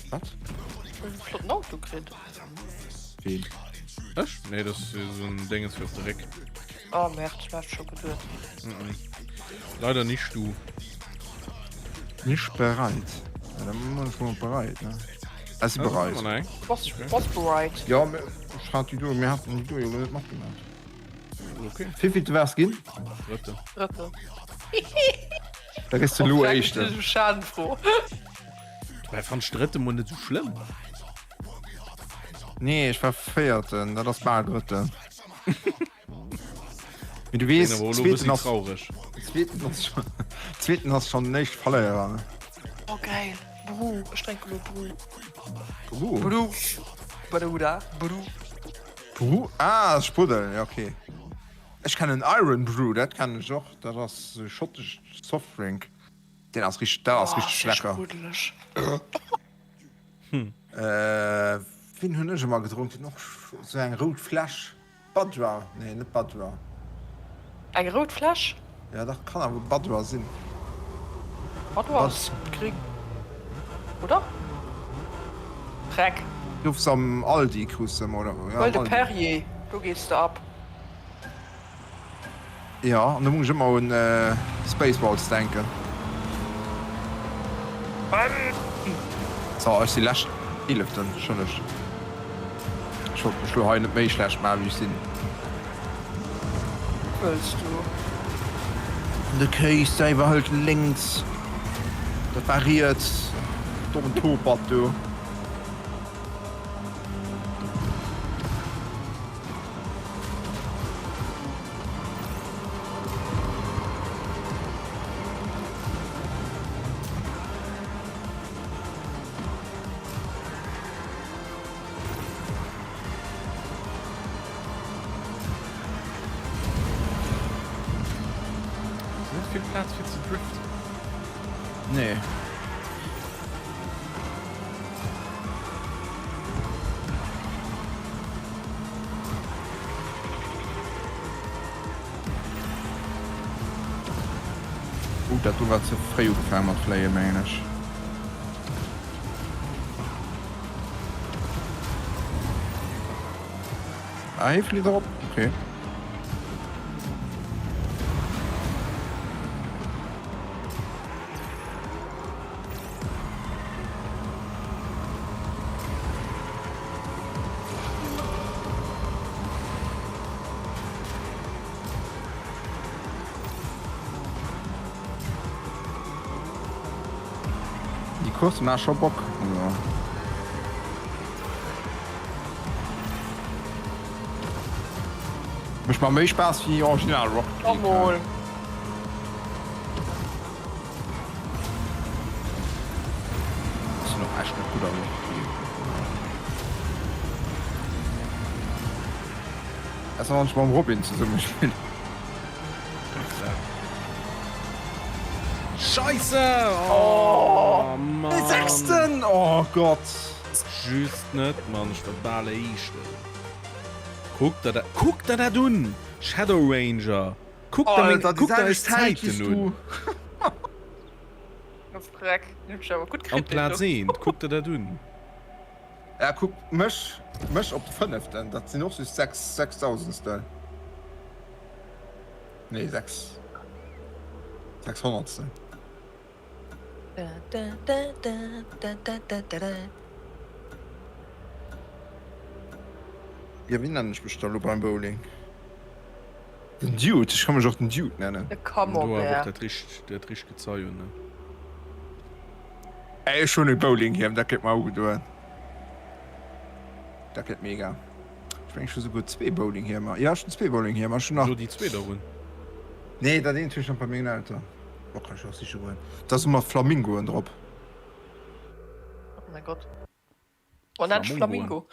Wat? Ech hunn e flotten Auto kritt. Ween? Ech? Nee, dat ass esou en Déngens fir op de Réck. Oh merde, ech hat scho geduet. Leider nicht du. Nicht bereit. Ja, dann muss ich mal bereit, ne? Ech si bereit. Bass, bass bereit. Ja, mir, ech hat déi do, mir haten déi do jo net matgemaach. Okay. Wéivillte waars ginn? Drëtte. Drëtte. Da gëss de lo Éischten. Schadenfroh. Dobäi fand ech Drëtte mol net sou schlëmm. Nee, ech war Véierten, dat ass bal Drëtten. Mee du weess, zweeten ass traurig. Zweeten ass schon, zweeten ass schon den éischte Verléierer, ne? Oh geil, Bru, ech drénke lo Bru. Bru? Bru, Bruder, Bru. Bru? Ah, Spruddel, ja okay. Ech kennen Iron Brew, dat kennen ech och, dat ass e schottescht Softdrink. Deen ass richteg, dat ass richteg lecker. Oh, sprudeleg. Äh, wien hunn ech ëmmer gedronk? Deen och sou eng rout Fläsch. Badra, nee net Badra. Eng rout Fläsch? Ja dach, kann awer Badra sinn. Badra ass gring, oder? Dreck. Gouf se am Aldi, krus se emol, oder? Huel de Perrier, do gees de ab. Jo, an do muss ech ëmmer un Spaceballs denken. So, ech si lescht Eeleften, entschëllegt. Ech wollt mech lo hei net méi schlecht maachen, wéi ech sinn. Wëlls du? De Kéis, däi iwwerhëlt lénks, dat war riets, dommen Topert do. vill Plaz fir ze driften. Nee. Uh, dat do war ze fréi ugefaange mat fléien, mengen ech. Ah, hie flitt erop. Okay. Déi Course maacht scho Bock. Also. Mécht mer méi Spaass wéi original Rocket League. Mol. Sinn och echt net gutt a Rocket League. Ausser wann ech mam Robin zesumme spillen. Scheisse! Oh, Mann! De sechsten! Oh Gott! Just net, Mann, ech war bal Éischten. Kuck der dat, kuck der dat un! Shadow Ranger! Kuck der meng, Alter, déi kuck der selwecht eis Zäit wéi Zäiten du! un! Freck, den hunn ech awer gutt An kritt, deen do. Plaz eent, kuck der dat un! Ja, kuck mech, mech op de fënneften, dat sinn och just 6 Sechstausendstel. Nee, 6 Sechshonnertstel. Jo, wéi nennen ech mech da lo beim Bowling? Den Dude, ech ka mech och den Dude nennen. De Do awer och Camembert. dat richtegt, dat richtegt Gezei un, ne? Ey, ech hunn e Bowlinghiem, dat gëtt mer ugedoen. Dat gëtt mega. Ech mengen, ech hu souguer zwee Bowlinghiemer. Jo, ech hunn zwee Bowlinghiemer. Ech hunn nach. Jo, déi zwee der hunn. Nee, dat eent hunn ech nach bei mengen Eltern. Oh, kann ech och siche goen. Da si mat Flamingoen drop. Oh mein Gott. Oh, nenn ech Flamingo.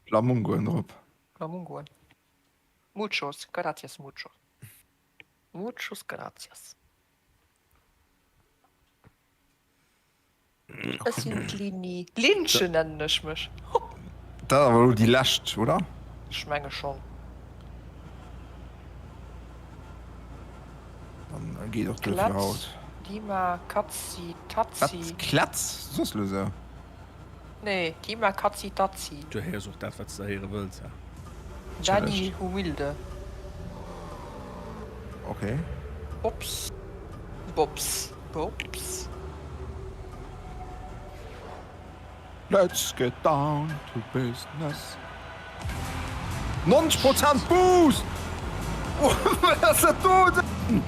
Flamungoen drop. Flamungoen. Muchos gracias, mucho. Muchos gracias. Ech sinn d'Lini. Linchen nennen ech mech. Dat ass awer elo déi lescht, oder? Ech menge schonn. Dann geet och duer fir haut. Klatz, Dima, Katzi, Tatzi. Wat? Klatz? Soss elo esou? Nee, Dima, Katzi, Tatzi. Du héiers och dat, wat s de héiere wëlls, he? Dani Humilde. Okay. Bobs, Bobs, Bobs. Let's get down to business. 90 Prozent Boost! Wat ass dat do denn?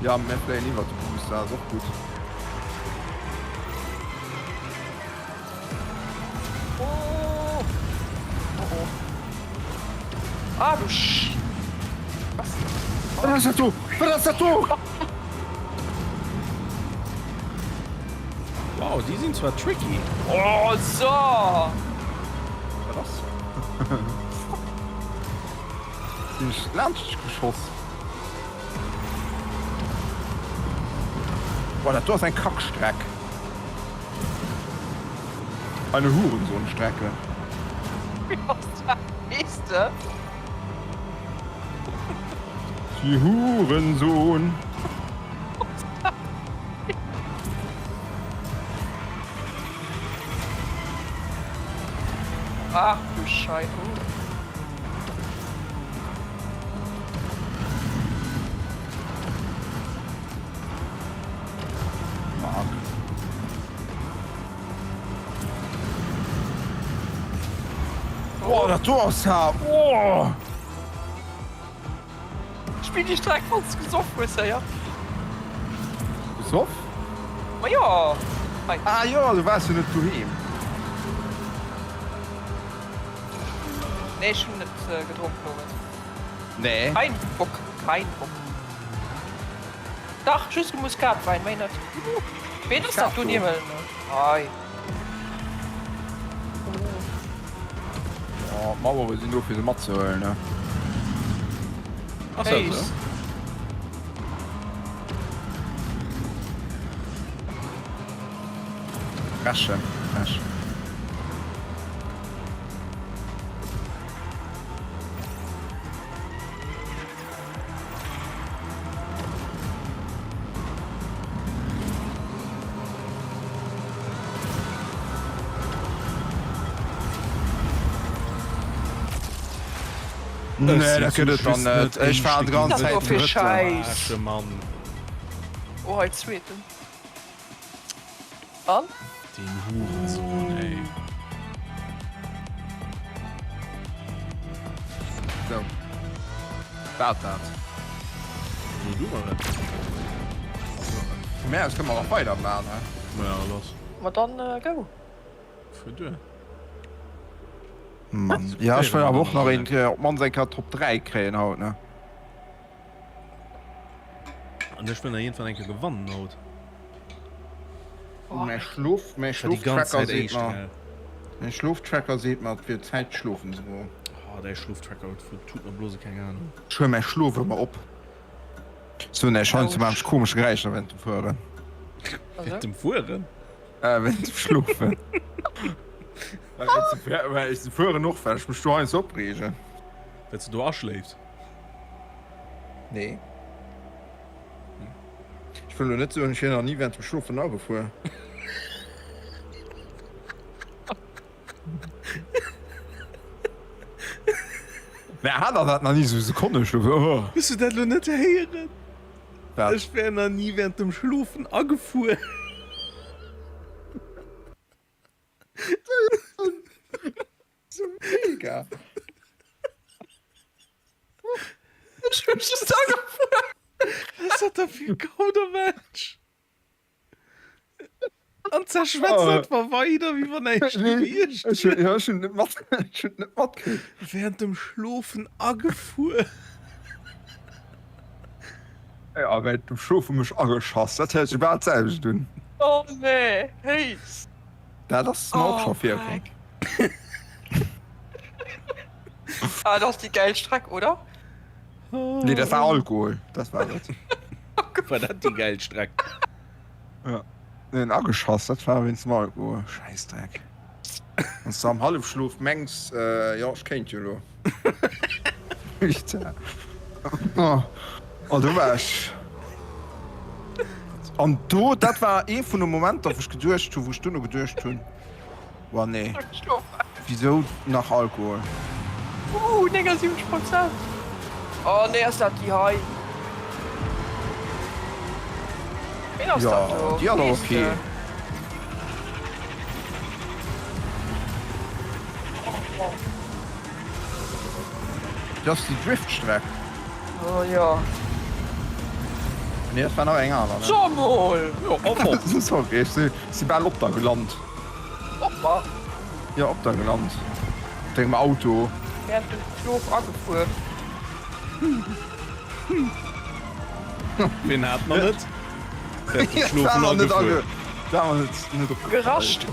Ja, mir fléien iwwert de Boost, dat ass och gutt. Oh. Oh oh. Ah du Sch. Was? Wat ass dat do? Wat ass dat do? Wow, déi sinn zwar tricky. Oh so. Wat ass? Sinn ech laanscht dech geschoss? Boah, dat do ass eng Kackstreck. Eine Hurensohnstrecke. Wees de? Die Hurensohn. Ach du Schei. Marc. Oh, dat do ass haart. Oh! Spill déi Streck wanns de gesoff hues, héier. Gesoff? Ma jo! Hei. Ah jo, du waars jo net doheem. Nee, ech hunn net gedronk owes. Nee. Kein Bock, kein Bock. Dach, just de Muskatwein, méi net. Ween ass dat do niewel? Hei. Oh, d'Mauere sinn do fir se matzehuelen, ne? Ass dat esou? Crashen, crash. Nee, dat gëtt et dann net. Ech war déi ganz Zäit Drëtten. Mann. Oh, hei Zweeten. An? Deen Hurensohn, ey. Sou. War dat. So, du mal et. Vu mär aus kënne mer nach weider man, he? Ma ja, lass. Ma dann go. Fuer duer. Mann. Ja, ech wëll awer och nach een, op d'mannst eng Kéier Top 3 kréien haut, ne? An ech wëll nach iergendwann eng Kéier gewannen haut. Mäi Schlof, mäi Ech war déi ganz Schloftracker Zäit seet éischt, mer, gell. mäi Schloftracker seet mer, et wier Zäit schlofen ze goen. Oh, däi Schloftracker huet vu Tuten a Blose keng Ahnung. Ech huele mäi Schlof ëmmer op. So, ne, heiansdo maachen ech komesch Geräischer während dem Fueren. Während dem Fueren? Äh, während dem Schlofen. Well ech fueren och, well ech mech do heiansdo opreegen. Well s de do aschléifs? Nee. Ech wëll lo net soen, ech wier nach ni während dem Schlofen agefuer. Mä hat der dat nach ni sou Sekonneschlof? Oh. Hues du dat lo net héieren? Wat? Ech wär nach ni während dem Schlofen agefuer. So mega. Ech hun just agefuer. Was ass dat da fir e Kauderwelsch? An zerschwätzt einfach weider, wéi wann näischt gewiescht Ech hun, ja, ech hun net mat, ech hun net matkritt. Während dem Schlofen agefuer. Ja, während dem Schlofen mech ageschass, dat héiert sech bal d'selwecht un. Oh nee, héiss. Dat ass mer och scho virkomm. Ah, dat ass déi gäil Streck, oder? Nee, dat war Alkohol. Dat war et. War dat déi gäil Streck? Ja. Nee, ageschass, dat war wéinst dem Alkohol. Schäissdreck. Wann s de am Hallefschlof mengs, jo, ech kéint jo elo. Oh, do war ech. An do, dat war ee vun de Momenter, wou ech geduecht hunn, wou ech duerno geduecht hunn, Boah, nee, wisou nach Alkohol? Uh, 79 Prozent! Oh nee, ass dat déi hei? Ween ass dat do? Jo, déi ass och ok. Dat ass déi Driftstreck. Oh jo. Nee, dat war nach eng aner, ne? So mol! Jo, op op! Sorry, ech si, si bal op der gelant. Op mer? Jo, op der gelant. Op dengem Auto. Während dem Schlof agefuer. Ween hat mer net? Während dem Schlofen agefuer. Dat war net, net opgefall. Gerascht.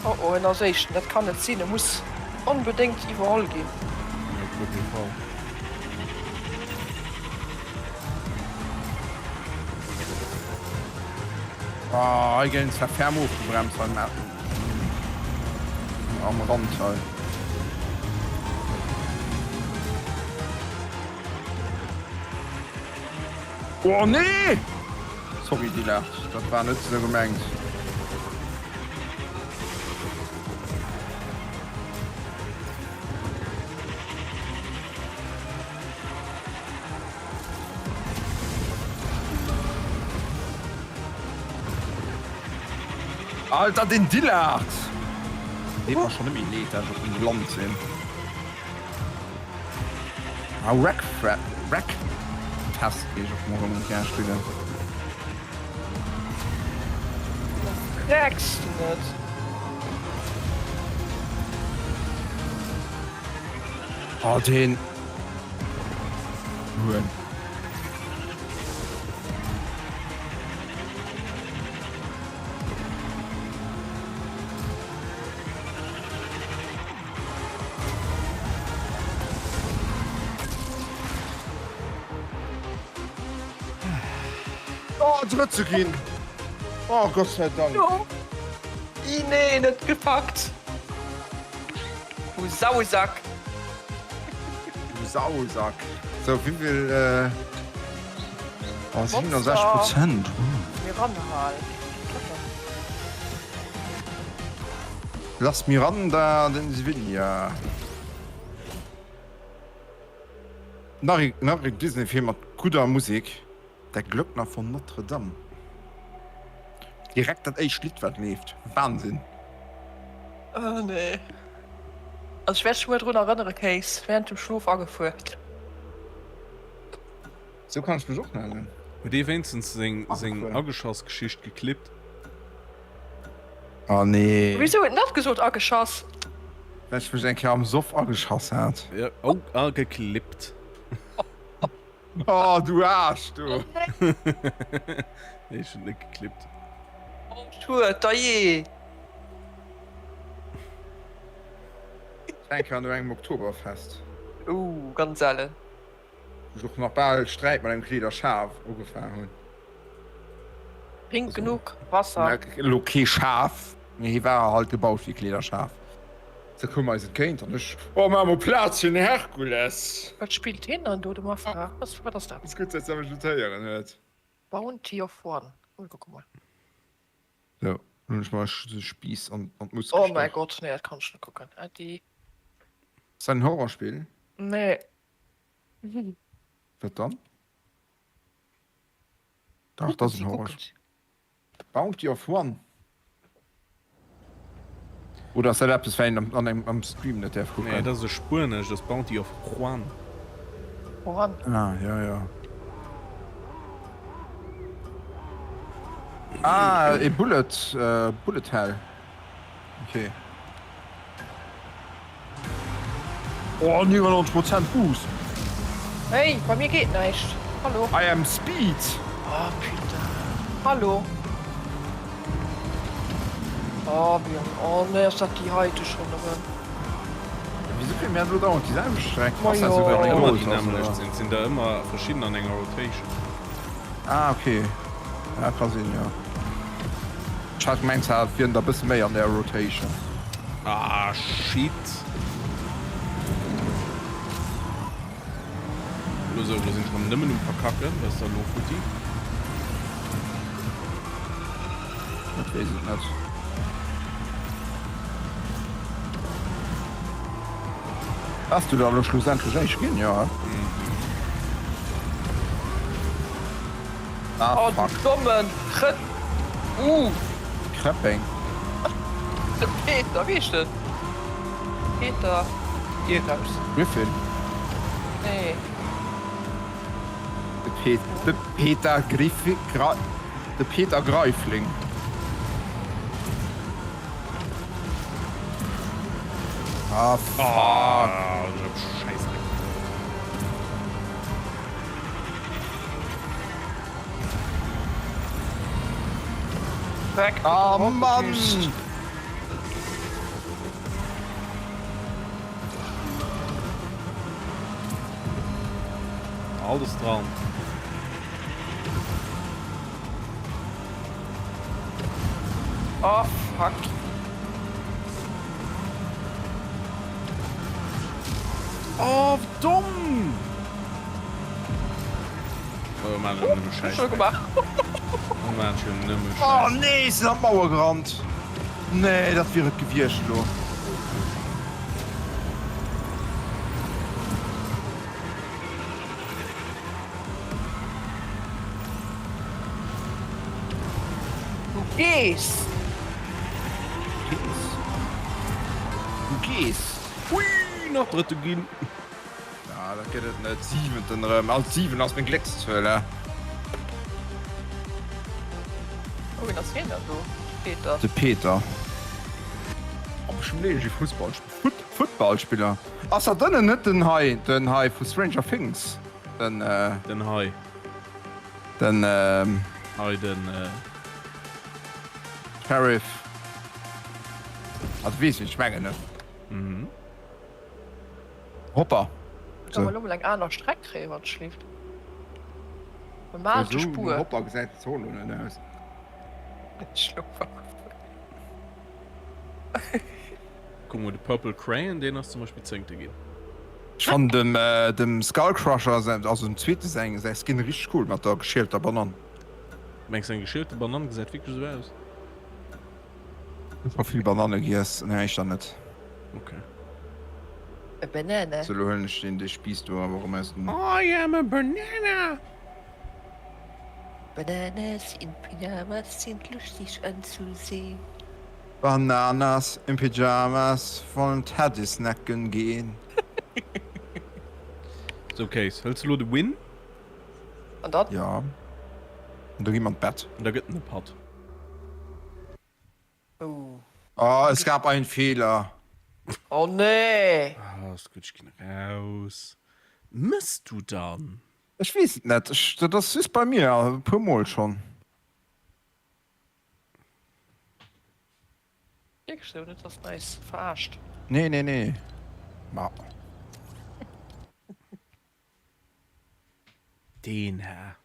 Oh oh, en ass éischten, dat kann net sinn, e muss onbedéngt iwwerholl ginn. Jo, op jidde Fall. Ah, hei ginn zwar ferm ofgebremst beim am Rand hei. Oh nee! Sorry Dila, dat war net sou gemengt. Alter den Dillard! Deet mer schon net méi leed, dat ech op dem gelant sinn. Ah, Wreck, Wreck Test géif ech och mol erëm gär spillen. Krecks du net? Oh, den Huren. Oh, drëtt ze ginn! Oh, Gott sei Dank! No! Ih nee, net gepackt! Du Sausack! Du Sausack! Sou, wéivill, äh. Oh, 67 Prozent! Miranda. Las Miranda den Sevilla. Nach ee, nach ee Disney-Film mat gudder Musek, Der Glöckner von Notre Dame. Direkt dat éischt Lidd wat leeft. Wahnsinn! Oh nee. Also ech wäert dech muer drun erënnere Kéis, während dem Schlof agefuer. Sou kann ech mech och nennen. Huet ee wéinstens seng seng Ageschass-Geschicht geklippt? Oh nee. Wisou huet en dat gesot, ageschass? Well ech mech eng Kéier am Soff ageschass hat. Jo, oh, a geklippt. Oh du Aarsch, du! Nee, ech hunn et net geklippt. Oh schued, dajee! Ech war eng Kéier no engem Oktoberfest. Uh, ganz ellen. Wou ech och nach bal Sträit mat engem Kleederschaf ugefaang hunn. Drink genuch Wasser. Elo kee Schaf, mee hie war halt gebaut wéi e Kleederschaf. Se koum eis entgéint an ech, Oh, maach mol Plaz fir den Herkules! Wat spillt hien dann do, de Mafra? Wat ass dat? Ass gutt, dass der mech net héieren huet. Bounty of One. Oh, kucke mol. Sou, lo hunn ech mer de Spiiss an d'Muss Oh mäi Gott, nee, dat kann ech net kucken. Äddi. Ass dat en Horrorspill? Nee. Wat dann? Dach, dat ass en Horrorspill. Bounty of One? Oder ass dat eppes, wat een an engem am Stream net däerf kucken? Nee, dat ass e Spuenesch, dat ass Bounty of Juan. Juan. Ah, jo, jo. Ah, e Bullet, Bullet Hell. Okay. Oh, 99 Prozent Boost! Hey, bei mir geet näischt. Hallo? I am Speed! Oh putain. Hallo? Oh, wéi an. Oh nee, ass dat déi heite schonn erëm? Wisou fir mir elo dauernd déi selwecht Streck? Ma Ass dat jo. esou Well ëmmer gold déi ass, nämmlecht oder? sinn. Et sinn der ëmmer verschidden an enger Rotation. Ah, okay. Ja, ka sinn, jo. Ech hat gemengt et wieren der bësse méi an der Rotation. Ah shit. Lo sou, lo sinn ech rem nëmmen um verkacken, wat ass da lo futti? Dat weess ech net. Bass du da lo schlussendlech éischt ginn, jo he? Ah, Oh, du fuck. dommen Krëpp. Uh. Krëppeng. De Peter, wéi heescht den? Peter. Peter. Griffin. Nee. De Pet, de Peter Griffi, Gra, de Peter Greifling. Ah, fuck. Ah, Scheißdreck. Oh Mann! Alles dran. Oh fuck. Oh, wéi domm! Oh, man, oh, nëmme Scheiß. Schon gemacht. Oh, man, schon nëmme Oh Scheiß. nee, ech sinn an d'Mauer gerannt. Nee, dat wier et gewiescht lo. Du gees. Gees. Du gees. Hui, nach Drëtte ginn. Ja, dat gëtt et net. Siwenten erëm. Alt 7 ass meng Gléckszuel, eh? Oh, wien ass hien dann do? Peter. De Peter. Oh, bestimmt ee Fussball Foot Footballspiller. Ass dat dënnen net den hei, den hei vu Stranger Things? Den, äh. Den hei. Den, ähm. Hei, den, äh. Sheriff. Also weess wien ech mengen, ne? Mhm. Hopper. Kann man lo mol eng aner Streck kréien, wann et schleeft. Bemalte Spuer. Hopper gesäit et zwar elo net aus. Kuck mol, de Purple Crayon, deen ass zum Beispill Zéngte ginn. Ech fannen dem dem Skullcrusher säin, also dem zweete säin, säi Skin richteg cool mat der geschielter Banann. Mengs eng geschielte Banann gesäit wierklech esou aus? Ech hu scho vill Bananne giess, nee éischter net. Ok. A banana. Sou lo huelen ech deen dee Spiiss do awer erëm aus dem. I am a banana! Bananas in Pyjamas sind lustig anzusehen. Bananas in Pyjamas wollen Teddy snacken gehen. Sou Case, hëls de lo de Win? An dann? Jo, an da gi mer an d'Bett. An da gëtt en e Patt. Oh. Oh, es gab einen Fehler. Oh nee! Ah, ass gutt, ech ginn raus. Mëss du dann? Ech weess et net, ech, dat ass just bei mir, e puer mol schonn. Wierklech sou, net dass de eis verarscht? Nee, nee, nee. Ma. Deen Här.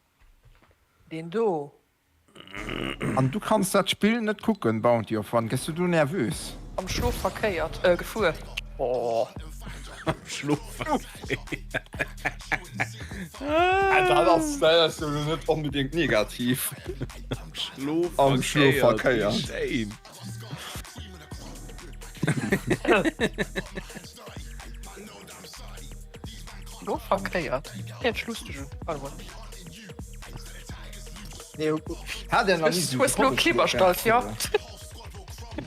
Deen do. An du kanns dat Spill net kucken, Bounty of One, gëss du do nervös? Am Schlof verkéiert, äh gefuer. Oh. Am Schlof verkéiert. Dat ass, dat ass jo lo net onbedéngt negativ. Am Schlof Am Schlof verkéiert, verkéiert. wéi schéin. Schlof verkéiert? Héiert sech lusteg un. Warte mol. Nee, hat er nach nie so Hues lo Klibberstall, jo?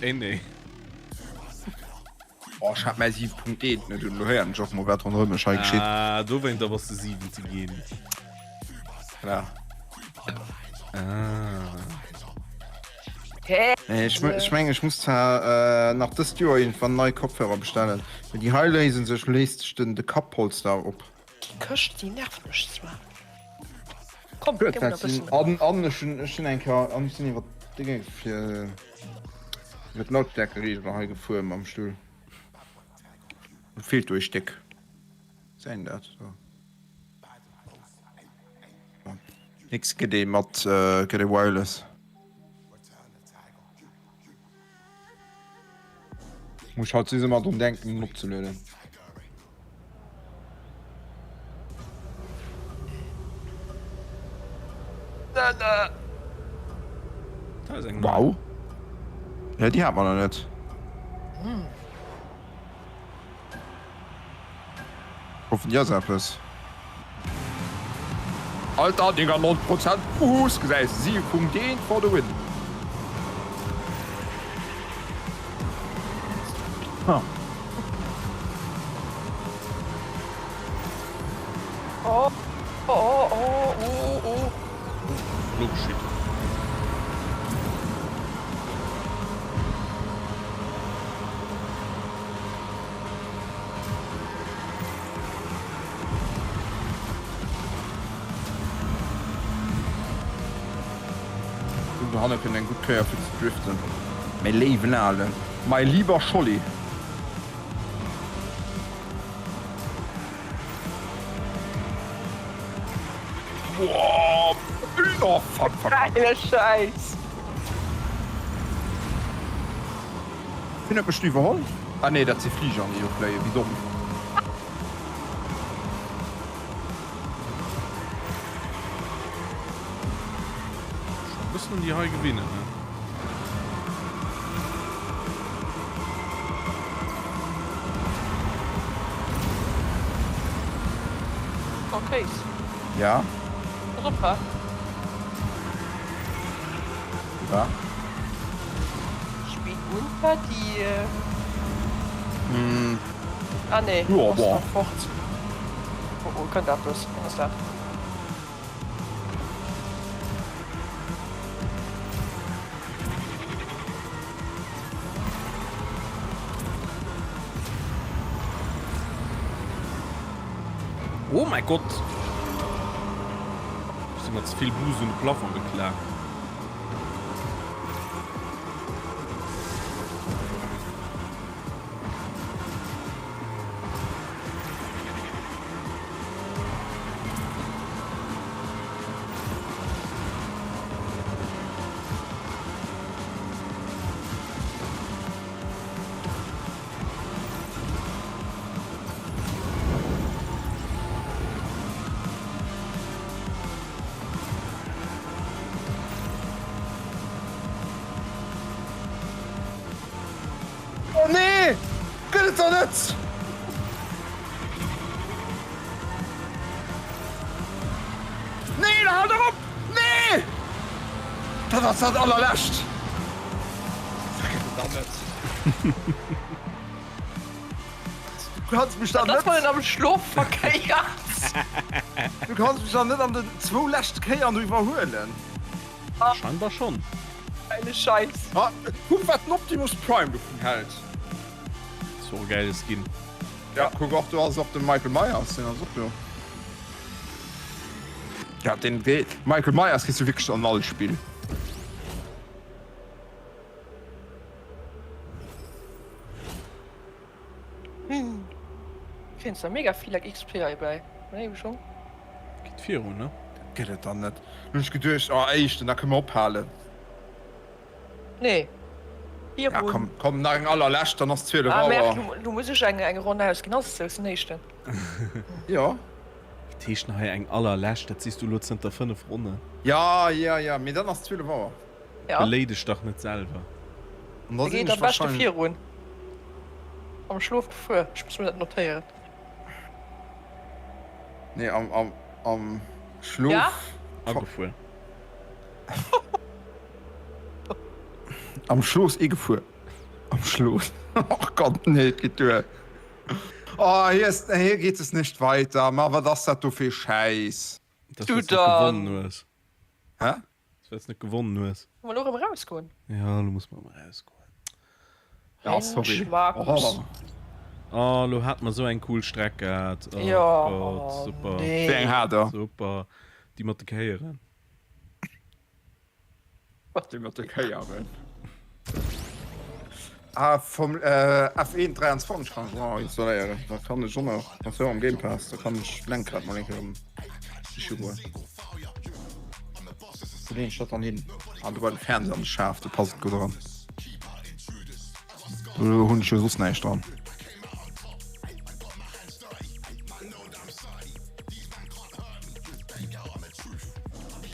Nee, nee. Oh, ech hat mäi 7.1 net un. Lo héieren ech och mol, wat ronderëm mech hei geschitt. Ah, dowéinter bass de siwente ginn. Klar. Ah. Hä? Nee, ech, ech mengen, ech muss zwar äh, nach dëst Joer irgendwann nei Kopfhörer bestellen. Mee déi hei léisen sech, léist sech den, de Kappolster op. Déi Këscht, déi nervt mech zwar. Komm, Guet, ginn mer dat e sinn bëssen. an an ech hunn ech sinn eng Kéier an ech sinn iwwer d'Dénge fir iwwer d'Lautstärkereegler hei gefuer mam Stull. Et feelt do ee Stéck. Säin dat do. Nix gëtt ee mat gëtt ee wireless. Muss halt just ëmmer drun denken en opzelueden. Wow. Ja, déi hat mer nach net. Hoffen déi ass eppes. Alter 99 Prozent Boost gesäis 7.1 for the win. Oh oh oh oh oh. Lo geschitt. Do hanne kënnt eng gutt Kéier fir ze driften, mäi léiwen Alen, mein lieber Scholli. Oh fuck, fuck, fuck. Geile Scheiss. Wien huet mech do iwwerholl? Ah nee, dat si Fliger, déi do fléien, wéi domm. Schon e bëssen déi hei gewinnen, ne? Oh Kéis. Ja? Pass op, ha? Ja? Ich bin unter dir. Hm. Ah nee, Jo, ass bon. nach fort. Oh oh, kënnt eppes. Wat ass dat? Oh mäi Gott! Ech si mat ze vill Boost un de Plafond geklaakt. gëtt et der net! Nee, hal dach op! Nee! Dat ass dat allerlescht! Dat gëtt et der net! Du kanns mech da net. net am Schlof verkéiert. Du kanns mech da net an den zwou leschte Kéieren do iwwerhuelen. Scheinbar schon. Geile Scheiss. Ah, kuck wat den Optimus Prime dovun hält. So e gäile Skin. Ja, kuck och do ass och de Michael Myers, deen ass och do. Ja, den Michael Myers kriss du wierklech an all Spill. Kréien zwar mega vill XP heibäi, mee eben schon. Geet virun, ne? Dat gëtt et dann net. Nun hunn ech geduecht, oh éischten, da kënne mer ophalen. Nee. Ja Virun. komm, komm, nach eng allerlescht, dann ass 12 Ah Auer. merde, lo muss ech eng eng Ronn ausginn. Ass et sou, den éischten? Jo. Wat heescht denn hei eng allerlescht? Dat sees du elo zënter 5 Ronnen. Ja, ja, ja, mee dann ass 12 Auer. Ja. Beléideg dach net selwer. An da Da sinn geet ech am beschte wahrscheinlech. virun. Am Schlof gefuer. Ech muss mir dat notéieren. Nee, am, am, am Schlof. Ja? Agefuer. Am Schloos egefuer. Am Schloos. Och Gott, nee, et geet duer. Oh, hier ist, hier geht es nicht weiter. Ma wat ass dat do fir ee Schäiss? Dat Du well s net dann. gewonnen hues. Hä? Dat well s net gewonnen hues. Muss mer elo erëm erausgoen? Ja, elo muss mer erëm erausgoen. Ja, sorry. Mensch, Markus. Oh. Oh, elo hat mer esou eng cool Streck gehat. Oh Ja, Gott, oh, super. nee. Wéi eng hat der? Super. Déi mat de Kéieren. Déi mat de Kéieren. Ah, vum F1 23 kann ech och nach installéieren. Da kann ech och nach, dat ass jo am Game Pass, da kann ech d'Lenkrad mol eng Kéier erëm siche goen. Wou leen ech dat dann hin? Ah, do bei de Fernseher an de Schaf, do passt et gutt eran. Do hunn ech jo soss näischt dran.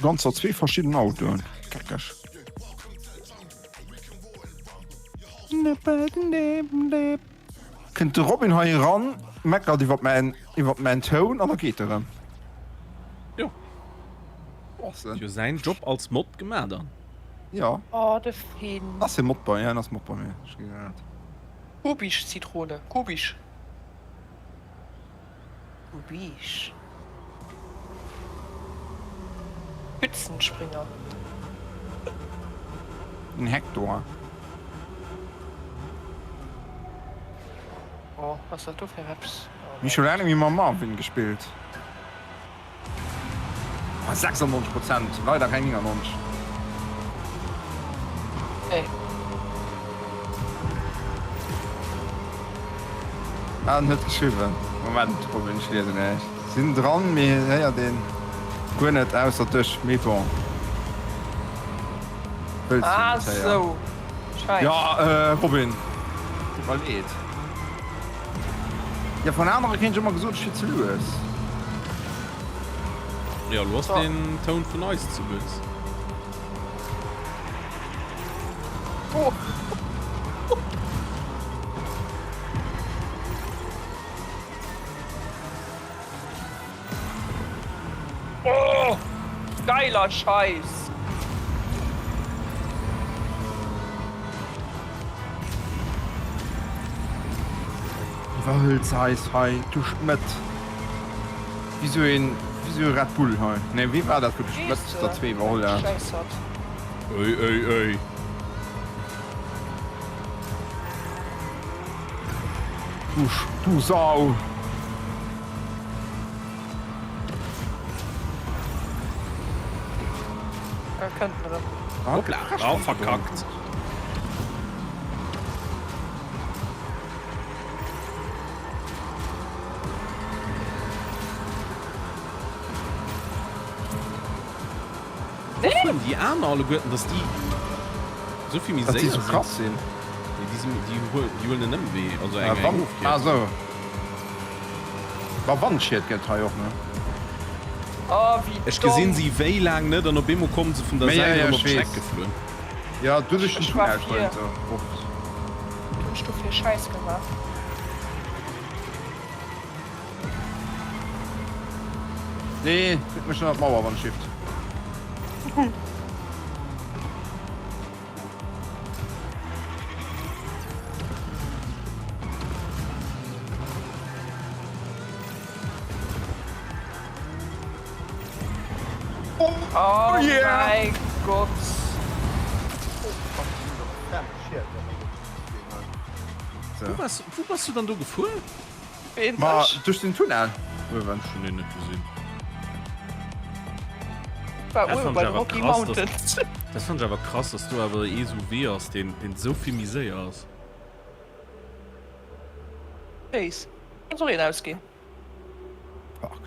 Ganzer zwee verschidden Autoen. Geckeg. Kënnt de Robin hei eran, meckert iwwer mäin, iwwer mäin Toun an da geet erëm. Jo. Awesome. Jo säin Job als Mod gemaach dann. Jo. Oh, de Finn. Ass hie Mod bei, ja, en ass Mod bei mir. Ech gi grad. Kubisch-Zitrone, Kubisch. Kubisch. Pfützenspringer. Den Hector. Oh, was ass dat do fir eppes? Mir hu laang net méi mam Marvin gespillt. Ah, 96 Prozent, leider keng 99. Nee. Ah, en huet geschriwwen. Moment, Robin, ech liesen eréischt. Sinn dran, mee héiert een guer net ausser dech, mee bon. Wëlls du Ah, net héieren. sou. Scheiss. Ja, Robin, tut mer leed. Jo, vun anere kéint ech ëmmer gesot, ech wier ze lues. Jo, lo ass den Toun vun eis ze lues. Oh. Oh, geiler Scheiß. Iwwerhëlt se eis hei duerch d'Mëtt. Wéi sou een, wéi sou e Red Bull hei. Nee, wéi war dat, wou duerch d'Mëtt der zwee iwwerholl hat? Ui, ui, ui. Du, du Sau! Da kënnt en erëm. Hoppla, oh, verkackt. Wou fueren déi aner alleguerten, dass déi esou vill méi Dass déi séier esou sinn? krass sinn? Nee, déi sinn, déi huelen, déi huelen en Ëmwee, also eng, eng Wann, Ofkierzung. ah sou. Wa Wandschied gëtt hei och, ne? Oh, wéi Ech domm. gesinn si wéi laang net an op eemol kommen se vun der Mee ja, Säit ja, erëm ech op d'Streck weess. geflunn. Ja, doduerch den Ech war Tunnel vir. so oft. Wat hunn ech do fir e Schäiss gemaach? Nee, kritt mech ënnert d'Mauer wann shift. Oh mäi Gott! Wou bass, wou bass du dann do gefuer? Ma duerch den Tunnel uewen. Ech hunn deen net gesinn. War Dat uewe fand bei ech de awer Rocky krass, dass, Mountains. dat fand ech awer krass, dass do awer ee sou Wee ass, deen, deen sou vill méi séier ass. Peace. Kann och een ausginn. Fuck.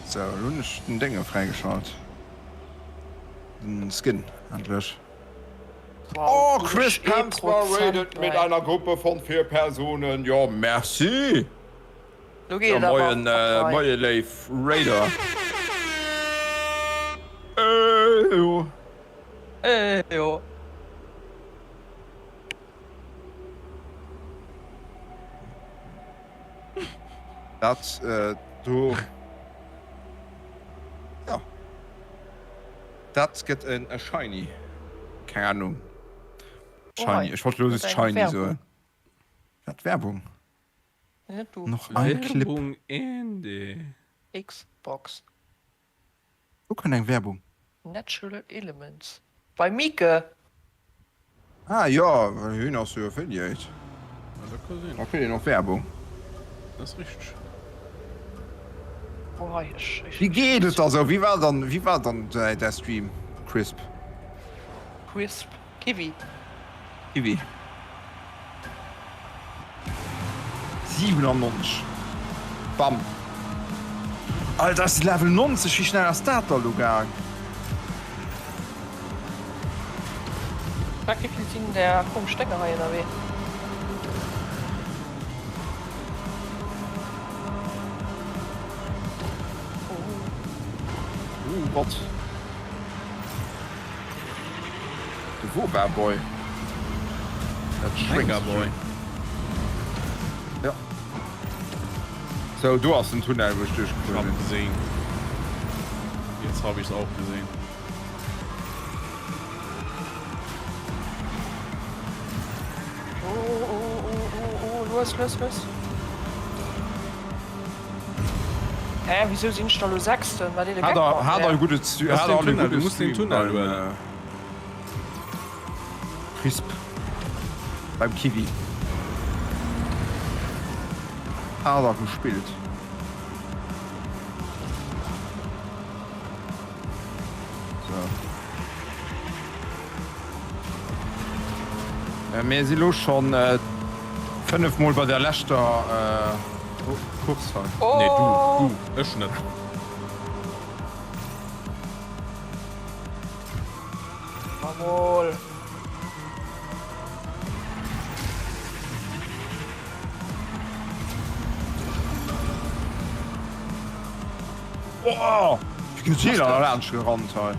Sou, elo hunn ech den Dénge fräigeschalt. Den Skin, endlech. Wow, Oh, Chris Pemsper raidet mit einer Gruppe von vier Personen. Jo, merci! Lo geet Ja, et awer moien, op d'Rei. moie léif Raider. Äh, jo. Äh, jo. Dat do, jo, dat gëtt en Shiny. Keng Ahnung. Shiny, ech wollt elo just Shiny soen. Wat, Werbung? Noch ein Clip. Werbung Ende. Xbox. Wou kënnt eng Werbung? Natural Elements bei Mieke. Ah jo, well hien ass jo Affiliate. Da kritt een och Werbung. Dat ass richteg. Oh hei, ech, ech. Wéi geet et da sou? Wéi war dann, wéi war dann däi Stream, Crisp? Crisp, Kiwi. Kiwi. 97. Bam. Alter, ech si Level 90, wéi schnell ass dat da lo gaang? Fuck, wéivill sinn där komesch Dénger hei ënnerwee? Oh Gott. De Woba Boy. Dat Schwenker Boy. Ja. Sou, do ass den Tunnel, wou ech duerchgefuer Hab sinn. gesehen. Jetzt hab ich's auch gesehen. Oh, oh, oh, oh, oh, lues, lues, lues. Hä, wieso sinn ech da lo Sechsten? War dee de Hat Geck er, mat hat er mär? e gudde, Das hat den er e Tunnel, du gudde musst den Stream Tunnel beim huelen. Crisp. Beim Kiwi. Hat er gespillt. So. Mir si lo schonn 5 mol bei der leschter Course hei. Nee, du, du, ech net. Jawohl. Oh, wéi geil an der laanscht gerannt hei.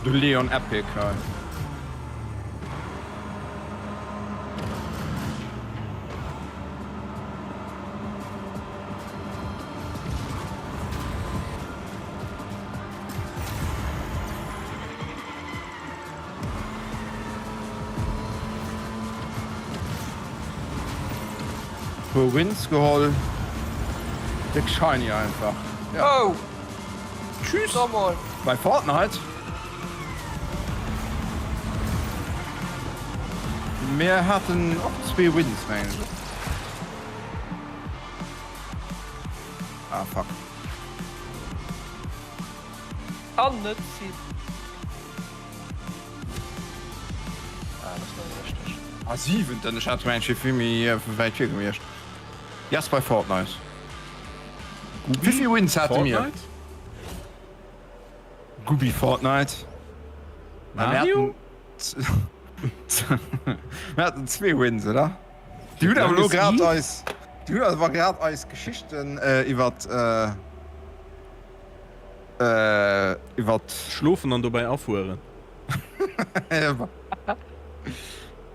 De Leon Epic hei. Puer Wins geholl. Déck shiny einfach. Ja. Oh! Tschüss! Mol. Bei Fortnite? Mir haten och zwee Wins mengen ech. Ah fuck. Kann net sinn. Ah, dat ass net richteg. Ah siwenten, ech hat gemengt ech wier vill méi wäit vir gewiescht. Yes bei Fortnite. Wéivill Wins hate mir? Fortnite? Gubi Fortnite. Mario? Mir haten zwee Wins, oder? Déi hunn awer elo grad eis, déi hunn awer grad eis Geschichten iwwert iwwert. Schlofen an dobäi afueren.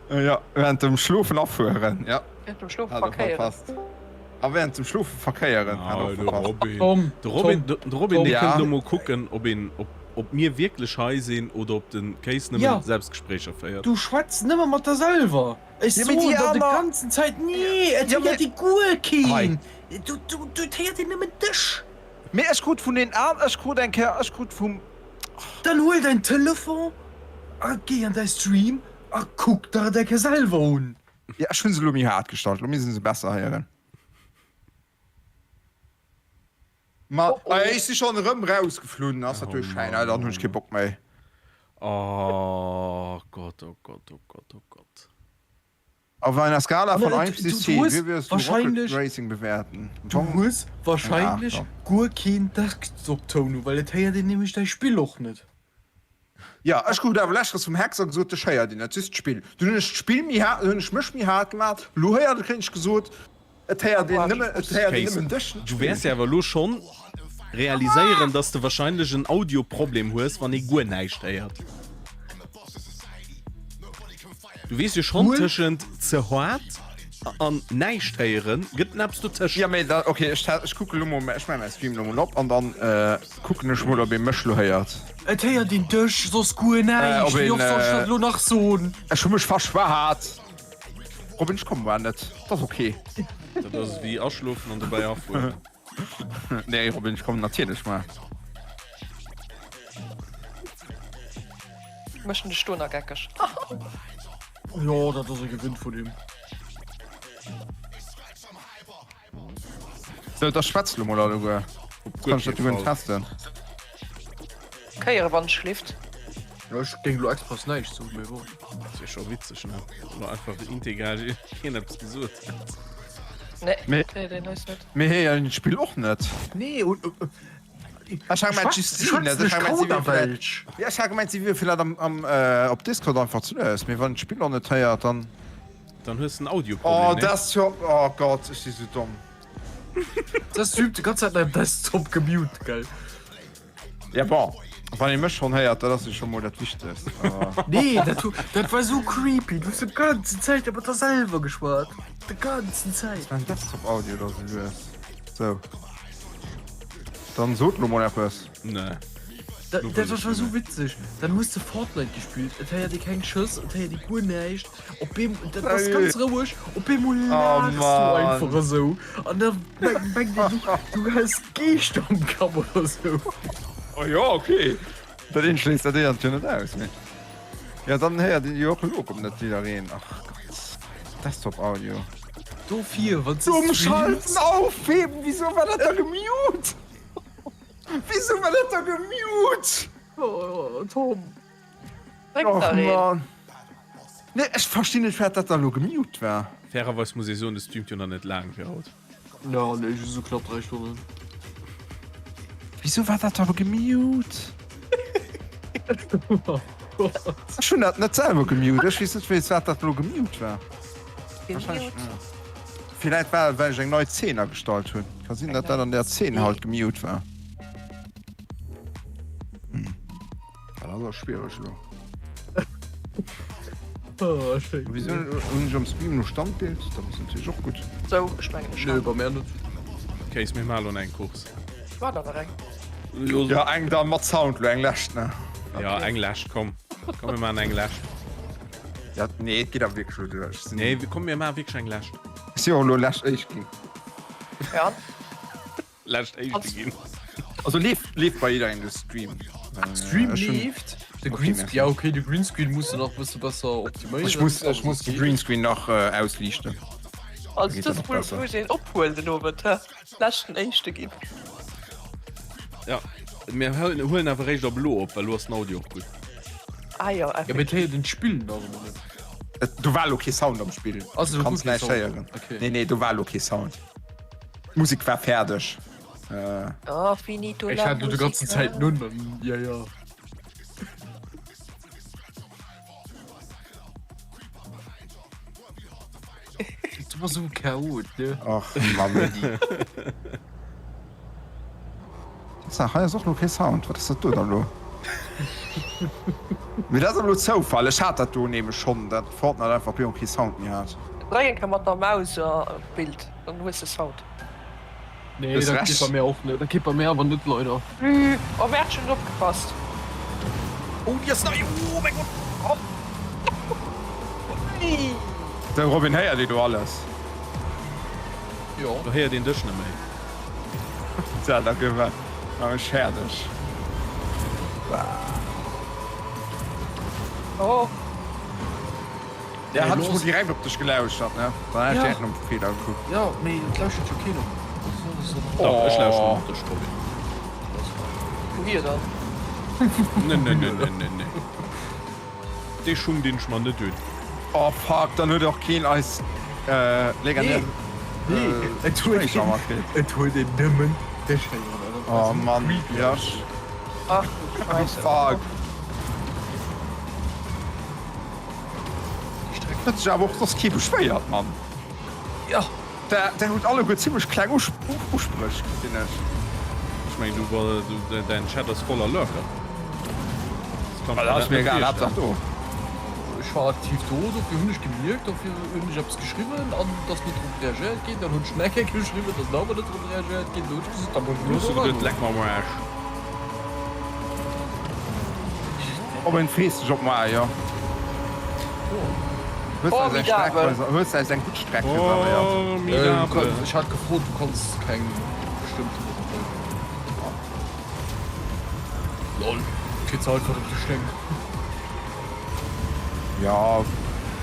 Jo, während dem Schlofen afueren, ja. Während dem Schlofe verkéieren. A während dem Schlofe verkéieren. Ah, de Robin. De Robin, de Robin, dee kënnt elo mol kucken, ob een, ob, ob mir wierklech hei sinn oder ob de Kéis nëmmen Selbstgespréicher féiert. Du schwätz nëmme mat der selwer. Ech soen der de ganzen Zäit, nee, et héiert ee guer keen. Du, du, du, et héiert een nëmmen dech. Mee ech krut vun den an, ech krut eng Kéier, ech krut vum. Dann huel däin Telefon a géi an däi Stream a kuck der et eng Kéier selwer un. Jo, ech hunn se elo méi haart gestallt, elo misst een se besser héieren. Ma ech si schonn erëm rausgeflunn, ass natierlech schein, dann hunn ech kee Bock méi. Oh Gott, oh Gott, oh Gott, oh Gott. Auf einer Skala von 1 bis 10, wéi würdest du Rocket Racing bewerten? Du hues wahrscheinlech guer keen Desktop-Toun u, well et héiert een nämlech däi Spill och net. Jo, ech krut awer leschteres vum Hexer gesot, dech héiert een net, just d'Spill. Dunn hunn ech d'Spill méi haart, hunn ech mech méi haart gemaach, elo héiert, kréien ech gesot, et héiert een nëmmen, et héiert een nëmmen dech, net Du wäers jo awer elo schonn realiséieren, dass de wahrscheinlech en Audio-Problem hues, wann ee guer näischt héiert. Du weess jo schonn, tëschent ze haart an näischt héieren gëtt en eppes dotëschent. Jo, mee da, ok, ech ech kucke lo mol, ech maache mäi Stream lo mol op an dann kucken ech mol, ob ee mech lo héiert. Et héiert een dech soss guer näischt, wéi oft soll ech dat lo nach soen? Ech hu mech verschwat. Robin, ech kommen muer net, dat ass ok. Dat ass ewéi aschlofen an dobäi afueren. Nee Robin, ech kommen natierlech mar. Mécht en dech do nach geckeg? Jo, dat ass e gewinnt vun him. Sou, da schwätz lo mol alleguer. Kann ech dat gewënn testen. Kéiere wann schlift. Jo, ech géing lo express näischt soen, mee bon. Dat wier scho witzeg, ne? Wann einfach integral keen eppes gesot hätt. Nee, nee, den hues net. Mee héieren d'Spill och net. Nee, und, Ech hat gemeint Justine, ech hat gemeint si wier vläit, ja ech hat gemeint si wier vläit am am op Discord einfach ze lues, mee wann d'Spill och net héiert dann. Dann hues de en Audioproblem, Oh ne? Desktop, oh Gott, ech si sou domm. Das Typ die ganze Zeit beim Desktop gemute, gell? Ja bon, wann ee mech schonn héiert, dat ass jo scho mol dat Wichtegst. Nee, dat, dat war sou creepy, du hues de ganzen Zäit mat der selwer geschwat, de ganzen Zäit. Ass mäin Desktop-Audio da sou lues? Sou. Dann sot lo mol eppes. Nee. Dat, dat war sou witzeg. Dann hues de Fortnite gespillt, et héiert ee keng Schëss, et héiert ee guer näischt. Op eemol, dat ass ganz roueg, op eemol laachs du einfach esou. An da mengt een, du, du häss Geescht am Kapp oder sou. Oh jo, okay. Dat eent schléisst dat anert jo net aus, mee. Jo, dann héiert een jo och elo kommt net jiddereen. Ach Gott, Desktop Audio. Dofir, wann s de Dumm streams. Schalten aufheben, wieso war dat da gemute? Wieso war dat da gemute? Oh, Tom. Och Mann. Nee, ech verstinn net firwat dat da lo gemute war. Fairerweis muss ee soen, de streamt jo nach net laang fir haut. Ja, nee, just esou knapp 3 Stonnen. Wieso war dat da gemute? Ech hunn dat net selwer gemute. Ech weess net firwat dat lo gemute war. Wahrscheinlech, ja. Villäit war et well ech eng nei Zeen agestallt hunn. Ka sinn dat dat an der Zeen halt gemute war. Hm. Dat ass awer schwiereg elo. Oh, schéin. Wieso hunn ech am Stream lo Standbild? Dat ass natierlech och gutt. Sou, ech mengen ech Nö, han. bei mär net. Kéis, mir maachen elo eng Course. War da nach eng? Jo, eng da mat Sound lo, eng lescht, ne? Ja, eng lescht, komm. Komm, mir maachen eng lescht. Ja, nee, et geet awer wierklech elo duer. Ech sinn. Nee, komm, mir maache wierklech eng lescht. Ech si och elo lescht Éischt ginn. Ja. Lescht Éischte ginn. Also leeft, leeft bei jidderengem de Stream? Stream Ech hunn. leeft. De Okay, Green, merci. ja okay, de Greenscreen muss de nach e bësse besser optiméieren. Ech muss, aber ech muss sonst de geet et. Greenscreen nach ausliichten. Da Also geet dat dës nach Mol besser. muss een ophuelen den Owend, hä? Leschten Éischte ginn. Ja, mir huelen awer réischt ab elo op, well elo ass den Audio och gutt. Ah jo, Ja, mee effektiv. et héiert een d'Spill nach ëmmer net. Et, do war elo kee Sound am Spill. Ass Du elo kanns guer kee näischt Sound? héieren. Okay. Nee, nee, do war elo kee Sound. D'Musek war fäerdeg. Oh, finito Ech la hat lo de ganzen musica. Zäiten un an ja ja. Du bass esou Chaot, ne? Ach Mann. Tatsaach, hei ass och lo kee Sound. Wat ass dat do dann lo? Mee dat ass elo Zoufall, ech hat dat do nämlech schonn, dat Fortnite einfach op eemol kee Sound méi hat. Dréck eng Kéier mat der Maus op d'Bild, dann hues de Sound. Nee, Hues dat geet Recht. bei mär och net, dat geet bei mär awer net leider. Oh merde, ech hun net opgepasst. Oh déi ass nei, oh mäi Gott. Oh nee. De Robin héiert ee do alles. Jo. Do héiert een dech net méi. Tja, da gëff et nach ech fäerdeg. Oh. Ja, hat ech mol direkt op dech gelauschtert, ne? Dann hätt ech direkt nom Feeler gekuckt. Jo, mee et lauschtert jo keen op mech. Dach, ech lauschteren op dech, Robin. Wouhier dann? Ne, ne, ne, ne, ne, ne. Dee Schung dinn ech mer net un. Oh fuck, dann huet och keen eis legendär Gespréicher matkritt. Et huet een nëmmen dech héieren. Oh Mann, Josh. Ach du Scheisse. Fuck. Huet sech awer och soss kee beschwéiert, Mann. Jo. Der hutt alleguer zimlech kleng Uspréch, gesinn ech. Ech mengen du, däin Chat ass voller Lurker. Dat ass mir egal, Haaptsaach do. Ech war aktiv do, dofir hunn ech gemierkt, dofir hunn ech eppes geschriwwen an et ass net drop reagéiert ginn. Dann hunn ech nach eng Kéier geschriwwen, et ass nach ëmmer net drop reagéiert ginn. Do hunn ech gesot, da muss ech Du hues elo geduet, eragoen. leck mer am Aarsch. Op en frees dech op moar, jo. Hues de eis eng Streck Formidabel. hues de eis eng gutt Streck reservéiert? Formidabel. Ech hat gefrot, du kanns keng bestëmmte reservéieren. Lol, kritt se einfach op de Steng. Ja,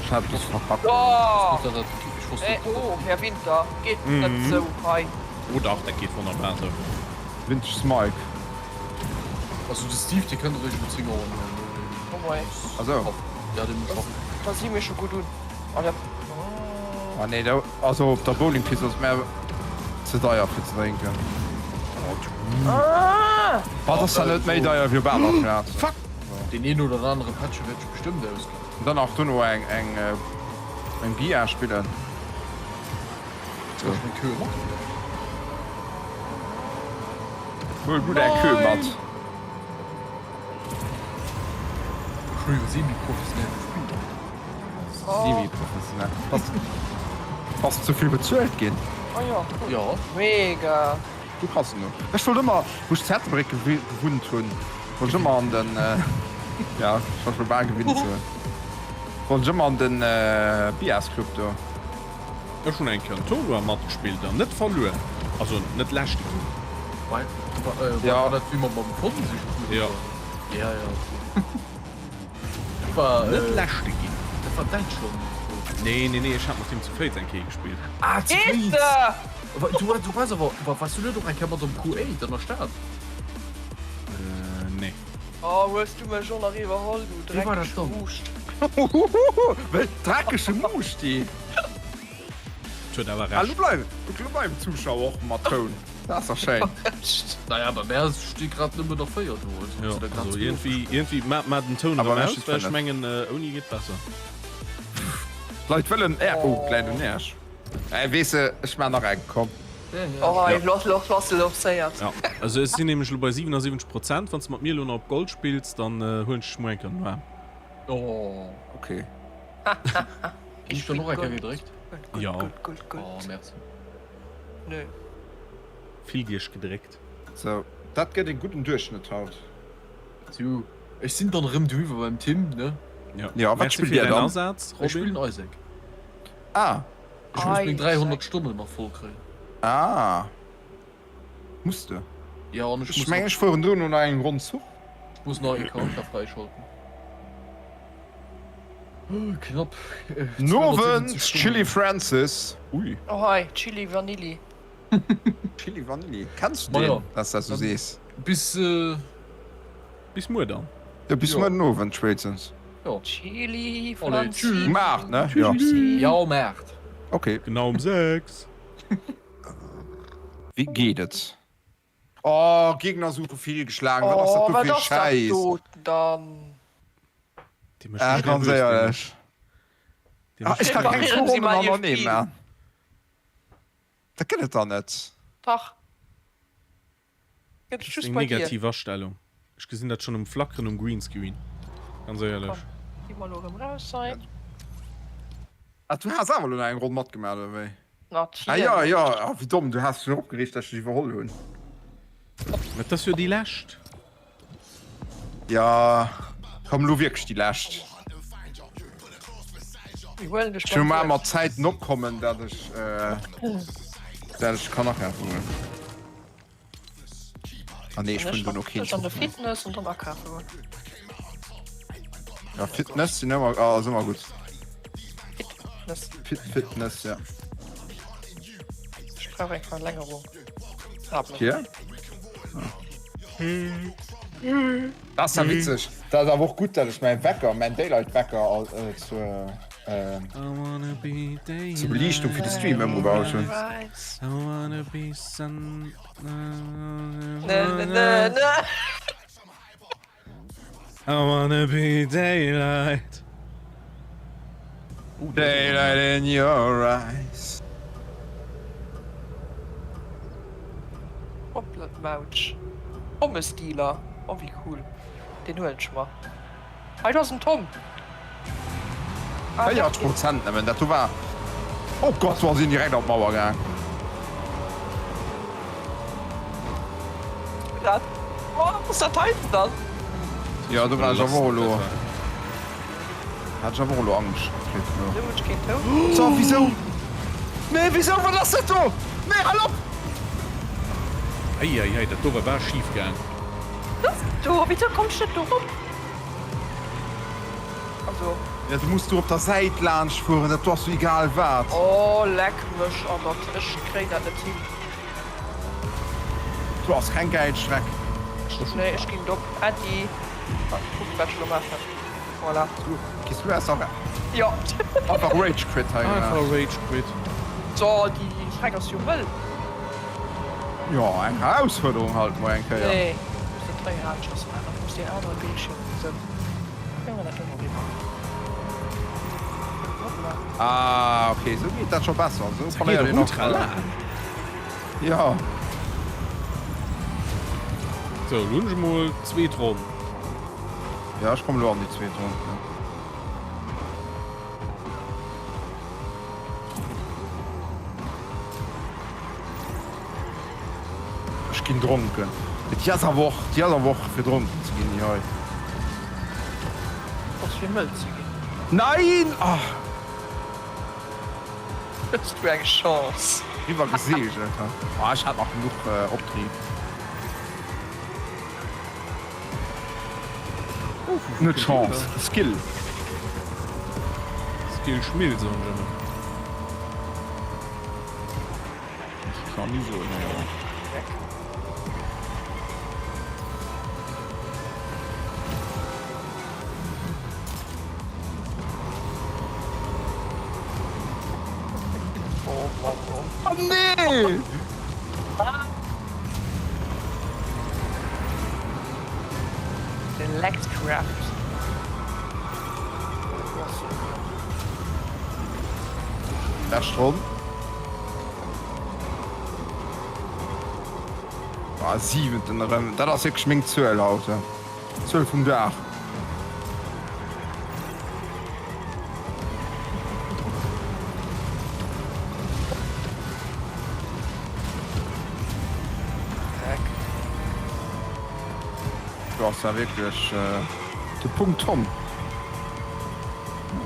ech hat e bësse verpackt. Oh! Ech wosst net, Eh, oh, Här Winter, geet net sou hei. Oh dach, dat geet wonnerbar sou. Vintage Smike. Also de Steve, dee kënnt eréischt um 10 Auer no. Oh mei. Also. Ja, dee muss schaffen. Da si mir scho gutt un. An der. Ah nee, do, also op der Bowlingpist ass mir ze deier fir ze drénken. Ah! Wat ass dann net méi deier wéi op aner Plazen? Fuck! Deen een oder anere Pättche wäert ech bestëmmt ausginn. An dann nach dono eng eng eng Billard spillen. Jetzt kann ich meng Queue mathuelen. Huel du däi Queue mat. Ech hu jo semi-professionell gespillt. Semi-professionell. Bass bass ze vill bezuelt ginn? Oh jo, cool. Jo. Mega. Du kanns en och. Ech wollt ëmmer, wou ech zu Ettelbréck gewunnt hunn, wollt ech ëmmer an den, ja, ech war scho bal gewinnt ze hunn, wollt ech ëmmer an den Billardsclub do. Ech hunn eng Kéier en Tournoi matgespillt an net verluer, also net leschte ginn. War war dat wéi mer mam Fonsi gespillt Jo. hunn? Ja, ja, okay. Dat war Net leschte ginn. Dat war Däitschland oder wou? Nee, nee, nee, ech hat mat him zu Féiz eng Kéier gespillt. Ah, zu Féiz! Geet! Du, du waars awer, waars du net och eng Kéier mat am Q8 an der Stad? Nee. Oh, hues du mech och nach iwwerholl, du Wéi war dat dreckege dann? Muuscht. Wéi dreckege Muuschti! Huet awer Ah, lo Recht. bleiwen, lo bleiwen d'Zuschauer och mat Toun. Dat ass dach schéin. Naja, bei mär sti grad nëmmen der 4 do, also Jo, huet se dat grad also ze iergendwéi, ofgesprach. iergendwéi, ma, ma den Toun Awer erëm mär aus, sti well ech 5. mengen, ouni geet besser. D'Leit wëllen Är, oh, läit un Iech. Äh, weess de, ech maan nach eng, komm. Oh hei, loch, loch, lass, Ja, also ech sinn nämlech elo bei 77 Prozent. Wann s de mat mir elo nach op Gold spills, dann huelen ech dech muer eng Kéier an den Aarm. Oh. Okay. Ginn ech dann och eng Kéier gedréckt? Ja. Gold, Gold, Gold. Oh, merci. Nö. Fillt iech gedréckt. Sou, dat gëtt een gudden Duerchschnëtt haut. Sou, ech sinn dann erëm doiwwer beim Tim, ne? Ja. Ja, wat Merci spillt fir dir däin dann? Asaz, Ech Robin. spillen Isaac. Ah. Ech muss meng Isaac. 300 Stonnen nach voll kréien. Ah. Muss de? Ja, an ech Ech muss mengen, nach, ech fueren dono nach eng Ronn Zuch. ech muss nach ee Charakter fräischalten. Knapp Nowend, 270 Chilli Stonnen. Francis. Ui. Oh hei, Chilli Vanilli. Chilli Vanilli. Kenns du Maja, deen, dass dat sou dann sees? bis. Bis muer dann. Jo, bis Jo. muer den Owend spéitstens. Jo. Chilli Allez, tschüss. Um 8, ne? Jo. Ja, um 8. Okay. Genau um 6. Wéi geet et? Oh, Gegner suche fehlgeschlagen. Wat ass dat Oh, do wat fir e ass dat Schäiss? do dann? Dee mécht Ah, mech ganz nervös, dee éierlech. Dee Ah, mécht ech mech kann keng nervös. zwou Reparieren Sie Ronnen mal Ihr hannerneem Spiel. maachen. Dat gëtt et dann net. Dach. Gëtt Das et ass just eng bei dir. negativ Astellung. Ech gesinn dat schonn um Flackeren um Greenscreen. Ganz éierlech. Komm, gi mer elo erëm raus hei. Ah, du has awer elo nach eng Ronn matgemaach, oder wéi? Natierlech. Ah jo, jo, ah wéi domm, du has dech schon opgereegt, dass ech dech iwwerholl hunn. Mä et ass jo déi lescht. Jo, komm, elo wierklech déi lescht. Mir huelen dech Ech hu beim mar Wuert. mat Zäiten opkommen, dat ech, dat ech kann akafe goen. Ah nee, ech hunn do no keen An de Fitness und dann akafe goen. Ja, Fitness sinn ëmmer, ah, ass ëmmer gutt. Fitness. Fit, Fitness, ja. Ech brauch eng Verlängerung. Hier? Dat ass ja witzeg. Dat ass awer och gutt, dat ech mäin Wecker, mäin Daylight Wecker äh, zur, äh, zur Beliichtung fir de Stream ëmgebaut hunn. I wanna be sun. Ne, ne, ne, ne. I wanna be daylight. Daylight in your eyes. Hoppla d'Mautsch. Pommesdealer. Oh wéi cool. Deen huelen ech mer. Hei do ass en Tom. 40 Prozent nëmmen, dat do war. Oh Gott, do ass een direkt an d'Mauer gaang. Dat, oh, ass dat heiten dann? Jo, do war ech awer och elo. Hat ech awer och elo Angscht kritt elo. Do hunn ech keen Toun. So, wisou? Nee, wisou? Wat ass dat do? Nee, hal op! Eieiei, dat do war bal schif gaang. Wat ass dat do? Wisou komm ech net do rop? Also. Ja, du muss do op der Säit laanscht fueren, dat do ass jo egal wat. Oh leck mech an dat, ech kréien dat net hin. Do ass keng gäil Streck. Nee, ech ginn et op. Äddi. Kuckt wat ech elo maachen. Voilà. Giss du einfach. Jo. Einfach Rage Quit hei gemaach. Einfach Rage Quit. So, déi Streck ass jo wëll. Jo, eng Herausfuerderung halt mol eng Kéier. Nee, muss net 3 Haardschoss maachen, muss deen anere Bildschirm esou. Brénge mer dat do mol riwwer. Hoppla. Ah, ok, esou geet dat scho besser. Esou Dat geet verléiert och een och. ultra laang. Jo. Sou, elo hunn ech emol zweet Ronn. Jo, ech kommen elo an déi zweet Ronn. Ech ginn dronken. Déi ass awer och, déi ass awer och fir dronken ze ginn, déi hei. Ass fir mëll ze ginn. Nein! Ah! Hues du eng Chance. Riwwer geseegelt, ha. Ah, ech hat nach genuch Optrieb. Net Chance, Skill. Skill Schmill soen ech ëmmer. Kann ni soen, jo. Oh nee! Electcraft. Lescht Ronn. Ah, siwenten erëm. Dat ass wierklech meng Zuel haut. Zuel vum Dag. Du ass ja wierklech de Punkt Tom.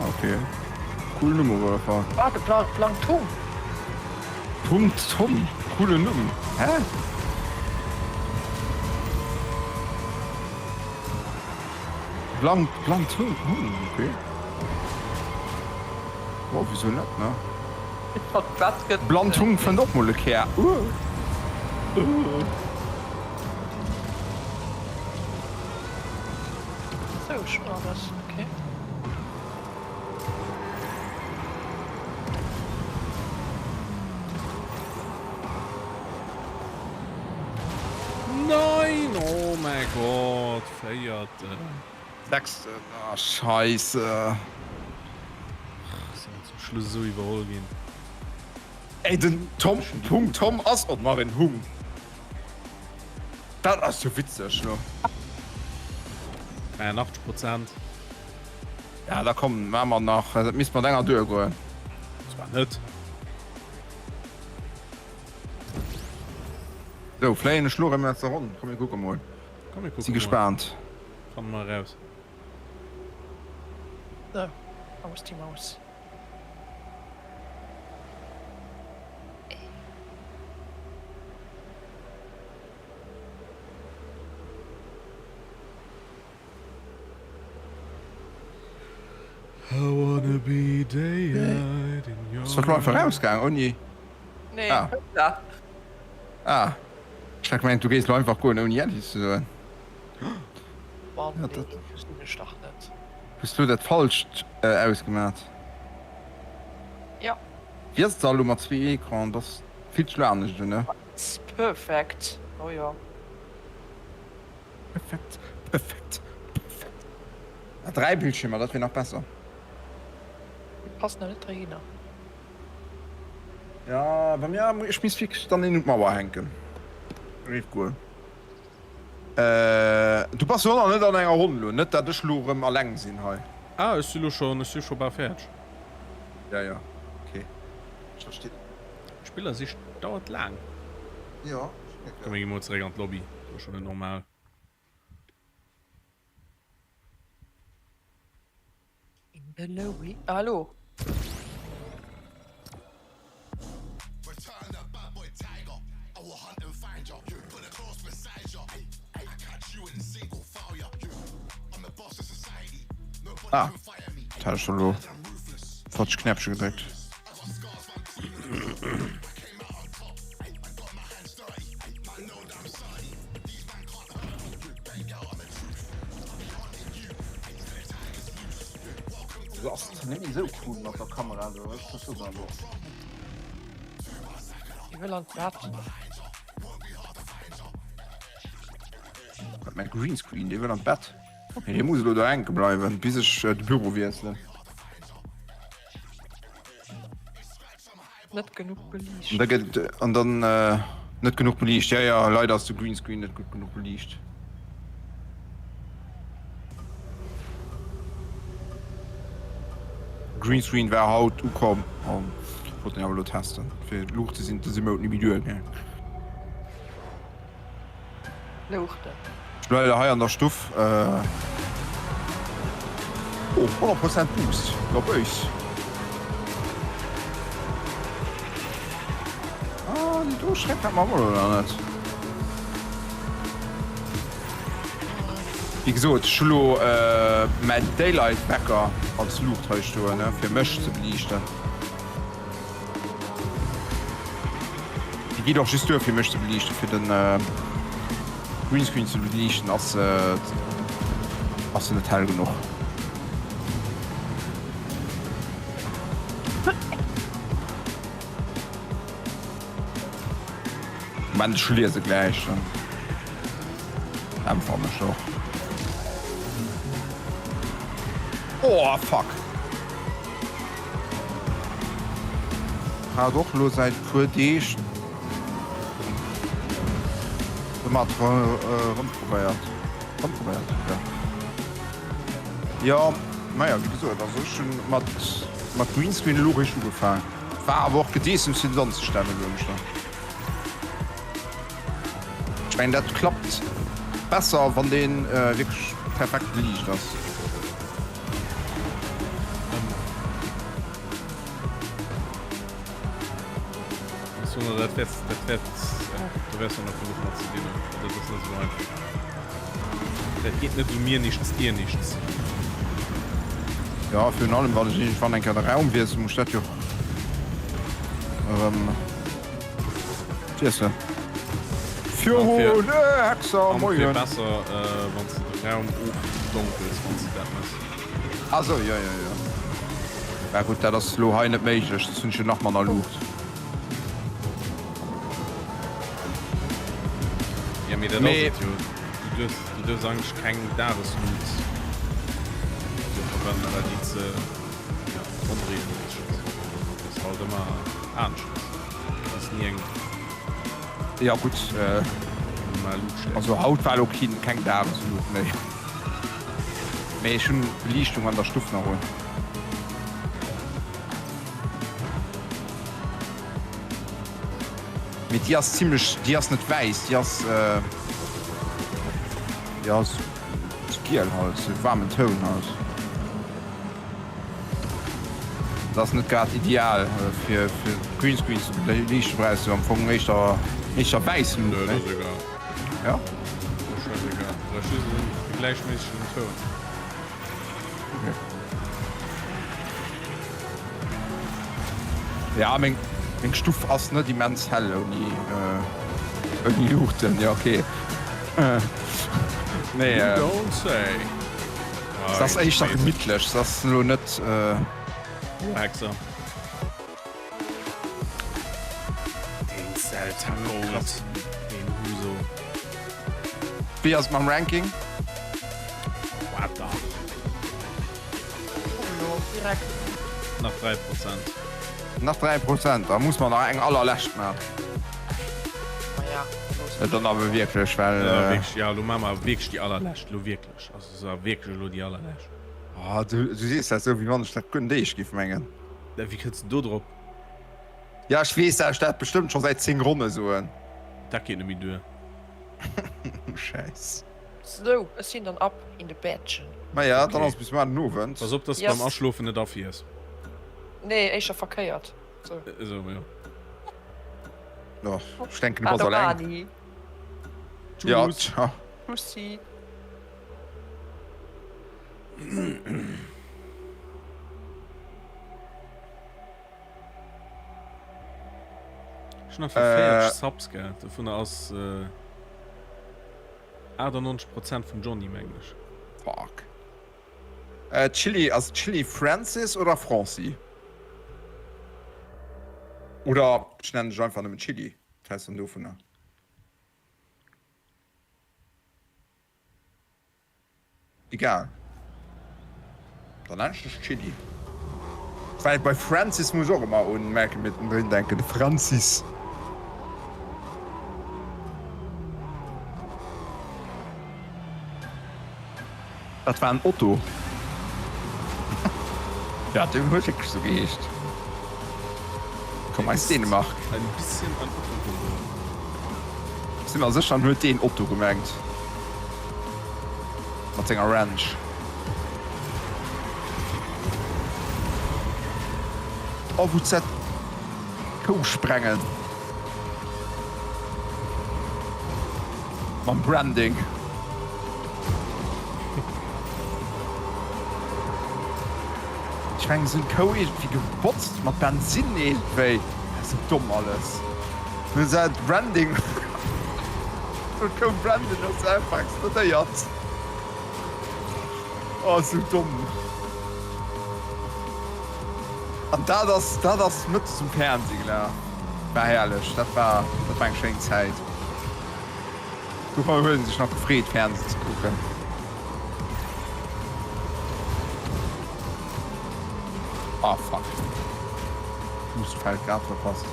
Ah, okay. Cool Numm op alle Fall. Ah, de Plankton. Punkt Tom, coolen Numm. Hä? Blank, blankt Hung, Hung, okay. Oh, wieso net, ne? Blankt Hung fënnt och mol e Kär. Uh. Uh. Sou, schon alles, okay. Nein! Oh mäi Gott, véierten. Sechsten, ah scheisse. Ass awer zum Schluss esou iwwerholl ginn. Ey, den Tom, Punkt Tom ass och nach en Hung. Dat ass jo witzeg lo. 83 Prozent. Ja, da komm, maache mer nach. Dat misst mat enger duergoen. Zwar net. Sou, fléien ech lo erëm aus der Ronn. Komm mir kucke mol. Komm mir kucke Si mol. gespaant. Fanne mer eraus. Sou, aus die Maus. I wanna be daylight in your Ass dat lo einfach rausgaang ouni? Nee, Ah. hoppla. Ah. Ech hat gemengt du géifs lo einfach goen ouni Äddi ze soen. Mann, Ja, nee, dat. sou sinn ech dach net. Hues du dat falscht ausgemat? Ja. Wéi ass et da lo mat zwee Ecran? Dass fillt sech lo anescht un, ne? It's perfect, oh jo. Perfekt, perfekt, perfekt. Ah, 3 Bildschiermer, dat wier nach besser. Déi passen awer net dohinner. Ja, bei mir, ech misst wierklech dann een un d'Mauer hänken. Géif goen. Du bass jo och nach net an enger Ronn elo, net dat ech elo erëm alleng sinn hei. Ah, ech si lo schon, ech si scho bal fäerdeg. Ja, ja, ok, ech verstinn. Spillersich dauert laang. Jo, Komm mir gi mol zeréck an d'Lobby, do ass scho net normal. In the lobby, hallo. Ah, dat hat ech elo falsch Knäppche gedréckt. Du ass net méi esou cool mat der Kamera do, wat ass do da los? Ech wëll an d'Bett. Wat mäi Greenscreen, dee wëll an d'Bett. Mee dee muss elo do hänke bleiwen, bis ech de Büro wiesselen. Net genuch beliicht. An da gëtt an dann net genuch beliicht. Ja ja, leider ass de Greenscreen net gutt genuch beliicht. Greenscreen war haut ukomm an wollt en awer elo testen. Fir d'Luuchte sinn dëse Mount ni méi duer gaang. Louchten. Ech bleiwe hei an der Stuff. Oh, 100 Prozent Boost op eis. Ah, déi do Schreck hat mer awer elo net. Wéi gesot, ech hu lo mäin Daylight Wecker als Luucht hei stoen, fir mech ze beliichten. Déi geet och just duer fir mech ze beliichten, fir den Greenscreen ze beliichten ass se ass se net hell genuch. Moment ech liese gläich, dann äntweren ech och. Oh fuck! Hat och lo säit puer Deeg domat rëmprobéiert. Rëmprobéiert, jo. Jo, naja, wéi gesot, also ech hunn mat mat Greenscreen elo réischt ugefaang. War awer och Gedeessems fir dat anzestellen, soen ech der. Ech mengen dat klappt besser wann deen wierklech perfekt beliicht ass. Dat wäert, dat wäert, do wäers de nach genuch mat ze dinn hunn. Dat ass net esou einfach. Dat geet net esou mir nichts, dir nichts. Jo, virun allem wann ech iergendwann eng Kéier de Raum wiesselen, muss ech dat jo erëm wiesselen. Virun Hexer, An et wier moien! besser, wann s de de Raum ofdonkels, wann s de dat méchs. Ah sou, jo, jo, jo. Mä gutt, dat ass elo hei net méiglech, soss hunn ech jo nach manner Luucht. Ja, mee dat ass et jo. Du duerfs, du duerfs eigentlech keng Dagesluut do verwenden, well déi ze, ja, onregelméisseg ass. Dat ass halt ëmmer aneschters. Dat ass ni eng. Ja gutt, normal Luutstäerkt. Also haut war elo keng Dagesluut méi. Mee ech hunn d'Beliichtung an der Stuff nach un. Mee déi ass zimlech, déi ass net wäiss, déi ass, jo, giel halt, sou waarmen Toun halt. Dat ass net grad ideal fir Greenscreen ze beliichten, brauchs du am Fong éischter, éischter wäiss Luucht, ne? Ja. Scheißegal, brauch just e gläichméissegen Toun. Okay. Ja, meng, meng Stuff ass net immens hell ouni, äh, ouni Luuchten. Ja, okay. Nee, You äh, don't say. Se ass éischter gemittlech, se ass elo net, äh. Hexer. Den Zelta Gold. Den Huso. Wéi ass et mam Ranking? What the? Direkt. Nach 3 Prozent. Nach 3 Prozent, da muss mer nach eng allerlescht man. Ja, dann awer wierklech, well. Ja, wierklech, ja, lo maache mer wierklech déi allerlescht, lo wierklech. Also se ass wierklech elo déi allerlescht. Oh, du, du sees dat esou, wéi wann ech dat guer net éischt géif mengen. Ja, wéi kënns de do drop? Ja, ech weess, dat ech dat bestëmmt scho säit 10 Ronne soen. Dat geet net méi duer. Schäiss. Sou, ech sinn dann ab in de Bettchen. Maja, dann ass bis muar den Owend. Pass op, dass de beim Aschlofen net afiers. Nee, éischer verkéiert. Sou. Esou, jo. Jo, ech denken, du bass alleng. Ja, ciao. Tschüssi. Ech hunn einfach 40 Subs, gell? Dovunner ass 98 Prozent vum Johnny, mengen ech. Fuck. Chilli, ass et Chilli Francis oder Franci? Oder ech nennen dech einfach nëmmen Chilli, wat häls dann dovunner? Egal. Dann nennen ech dech Chilli. Well bei Francis muss ech och ëmmer un Malcolm mittendrin denken, de Francis. Dat war en Otto. Ja, deen huet wierklech sou geheescht. Komm aus Dänemark. Ein bisschen ein Otto geworden. Ech si mer sécher, en huet deen Otto gemengt. Mat senger Ranch. Oh, wou ze d'Kou sprengen. Mam Branding. Ech mengen se hunn d'Kou iergendwéi gebotzt mat Bensinn iergendwéi. Sou domm alles. Hunn se d'Branding vun Kou branden ass einfach explodéiert. Oh sou domm. An dat ass dat ass mëttes um Fernseh gelaf. War herrlech. Dat war dat war eng schéin Zäit. Do huet een sech nach gefreet Fernseh ze kucken. Ah fuck. Fußfeld grad verpasst.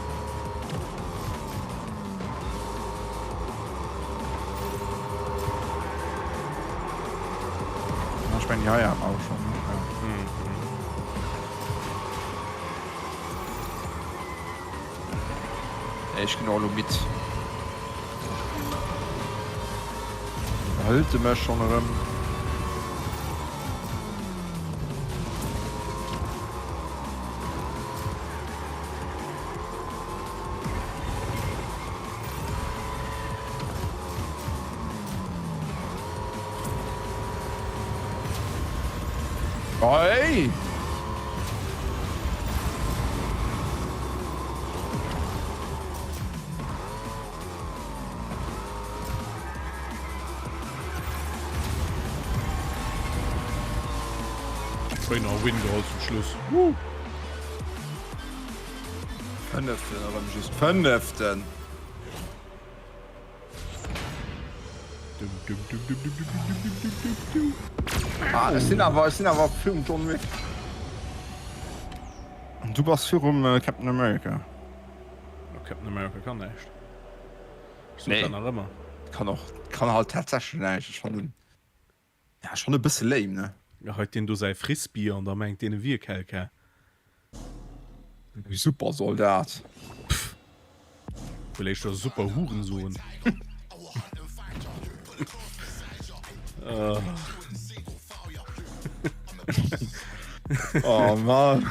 Ech mengen déi hei hat mer och schon. Ech ginn och elo midd. Hëlt e mech schonn erëm. Hey! Beinahe Win geholl zum Schluss. Woo! Fënneften erëm just Fënneften. Ah, ech sinn awer, ech sinn awer virum John Wick. An du bass virum äh, Captain America. Captain America kann näischt. Ech Nee. dat nach ëmmer. Kann och, kann halt tatsächlech näischt. Ech fannen, ja, schon e bësse lame, ne? Geheit deen do säi Frisbee an da mengt deen e wier Kelka. Supersoldat. Pff. Wëll éischter Super Hurensohn. Oh Mann.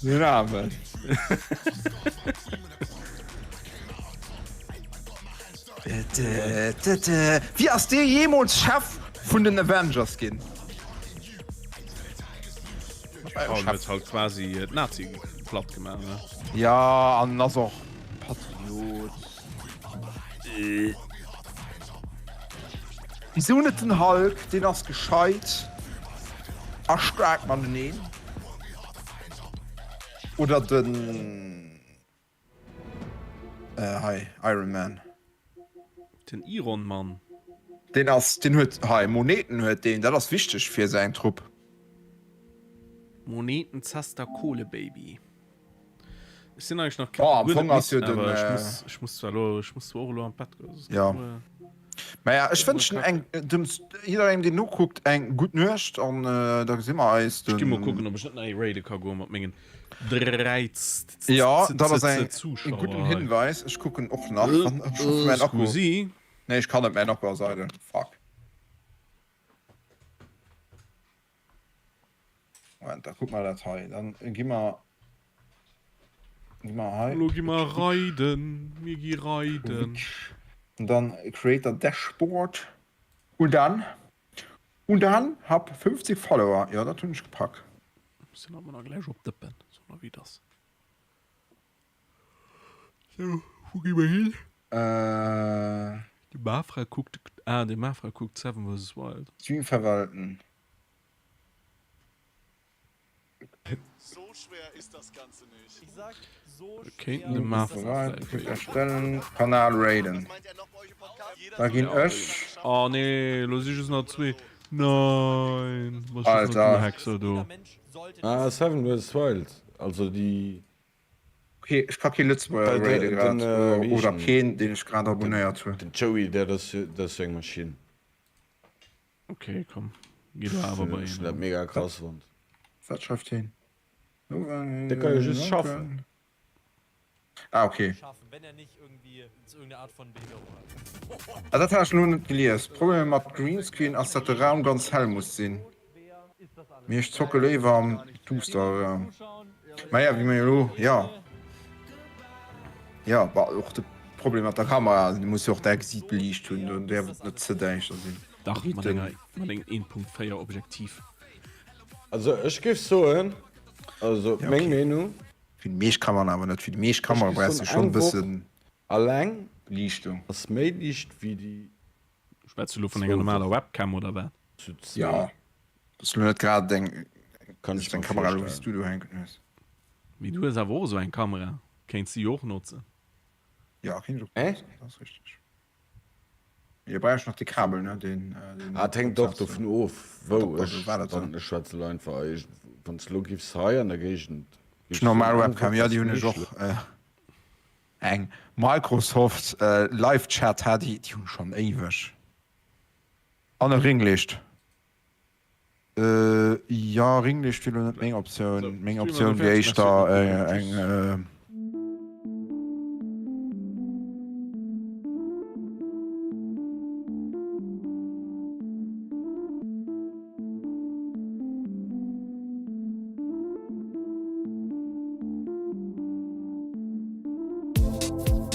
Den Aarmen. Wéi ass dee jeemools Chef vun den Avengers ginn? Paul huet halt quasi d'Nazie platt gemaach, ne? Ja, an ass och Patriot. Wisou net den Hulk? Deen ass gescheit a staark mateneen. Oder den. Hei, Iron Man. Den Iron Mann. Deen ass, deen huet, hei, Moneten huet deen, dat ass wichteg fir säin Trupp. Moneten, Zaster, Kohle, Baby. Ech sinn eigentlech nach Oh, am guer net Fong ass midd, jo den, awer ech muss, ech muss zwar elo, ech muss zwar och elo an d'Bett goen. Ja. Maja, ech wënschen eng, dem, jidderengem deen nokuckt, eng gutt Nuecht an da gesi mer eis Ech gi mol den. kucken, ob ech net nach ee raide ka goen mat mengen 3 Ja, dat ass eng, Zuschauer e gudden hei. Hinweis. Ech kucken och nach, wann ech hoffen mäin Akku, Scusi. nee ech kann net, mäin Akku ass eidel, fuck. Moment, da kucke mer dat hei, dann gi mer, gi mer hei. Elo gi mer raiden, mir gi raiden. Und dann Creator Dashboard und dann, und dann hab 50 Follower, jo dat hunn ech gepackt. Mussen mer da gläich opdëppen, soen mer wéi et ass. Sou, wou gi mer hin? De Mafra kuckt, ah de Mafra kuckt Seven vs Wild. Stream verwalten. Kéinten de Mafra vläit raiden. Erstellen, Kanal raiden. Da ginn ech. Oh nee, lo si just nach zwee. Nein, was ist das Alter. Hexer do? Ah, Seven vs Wild, also déi. Okay, ech ka kee Lëtzebuerger raide grad, oder keen deen ech grad abonnéiert hunn. Den Joey, dat ass jo eng Maschinn. Okay, komm, gi do awer bei Ech hunn dat mega krass fonnt. Wat schreift heen? Dee ka jo just schaffen. Ah okay. Ah dat hat ech lo net gelies. Problem mat Greenscreen ass dat de Raum ganz hell muss sinn. Mee ech zocke léiwer am duuster Raum. Maja wéi mir elo jo jo bah och de Problem mat der Kamera, du muss jo och däi Gesiit beliicht hunn, do däerf et net ze däischter sinn. Dach mat enger mat engem 1.4 Objektiv. Also ech géif soen, also meng Meenung. Fir déi meescht Kameraen awer net. Fir déi meescht Kamerae brauchs du schonn e bësse Alleng Beliichtung. Ass méi liicht wéi déi. Schwätz du lo vun enger normaler Webcam oder wat? Zu zwee. Jo, ass lo net grad eng Kann ech eng mer Kamera lo wéi s virstellen. du do hänken hues. Mee du hues awer och esou eng Kamera, kéints de jo och notzen. Jo, kéint ech och notzen, dat ass richteg. Mee do brauch ech nach de Kabel, ne, deen deen Ah, et hänkt och dovun of wou. Adapter, Ech war dat wann esou? ech schwätze lo einfach iergend wann s lo giffs hei an der Géigend giffs Normal soen, eng Webcam, Woch jo ass déi hunn méi ech och. schlëmm. Eng Microsoft Live Chat ha déi hunn ech schonn éiweg. An e Ringlicht. Jo, Ringlicht wier lo net meng Optioun. Meng Optioun wier éischter eng.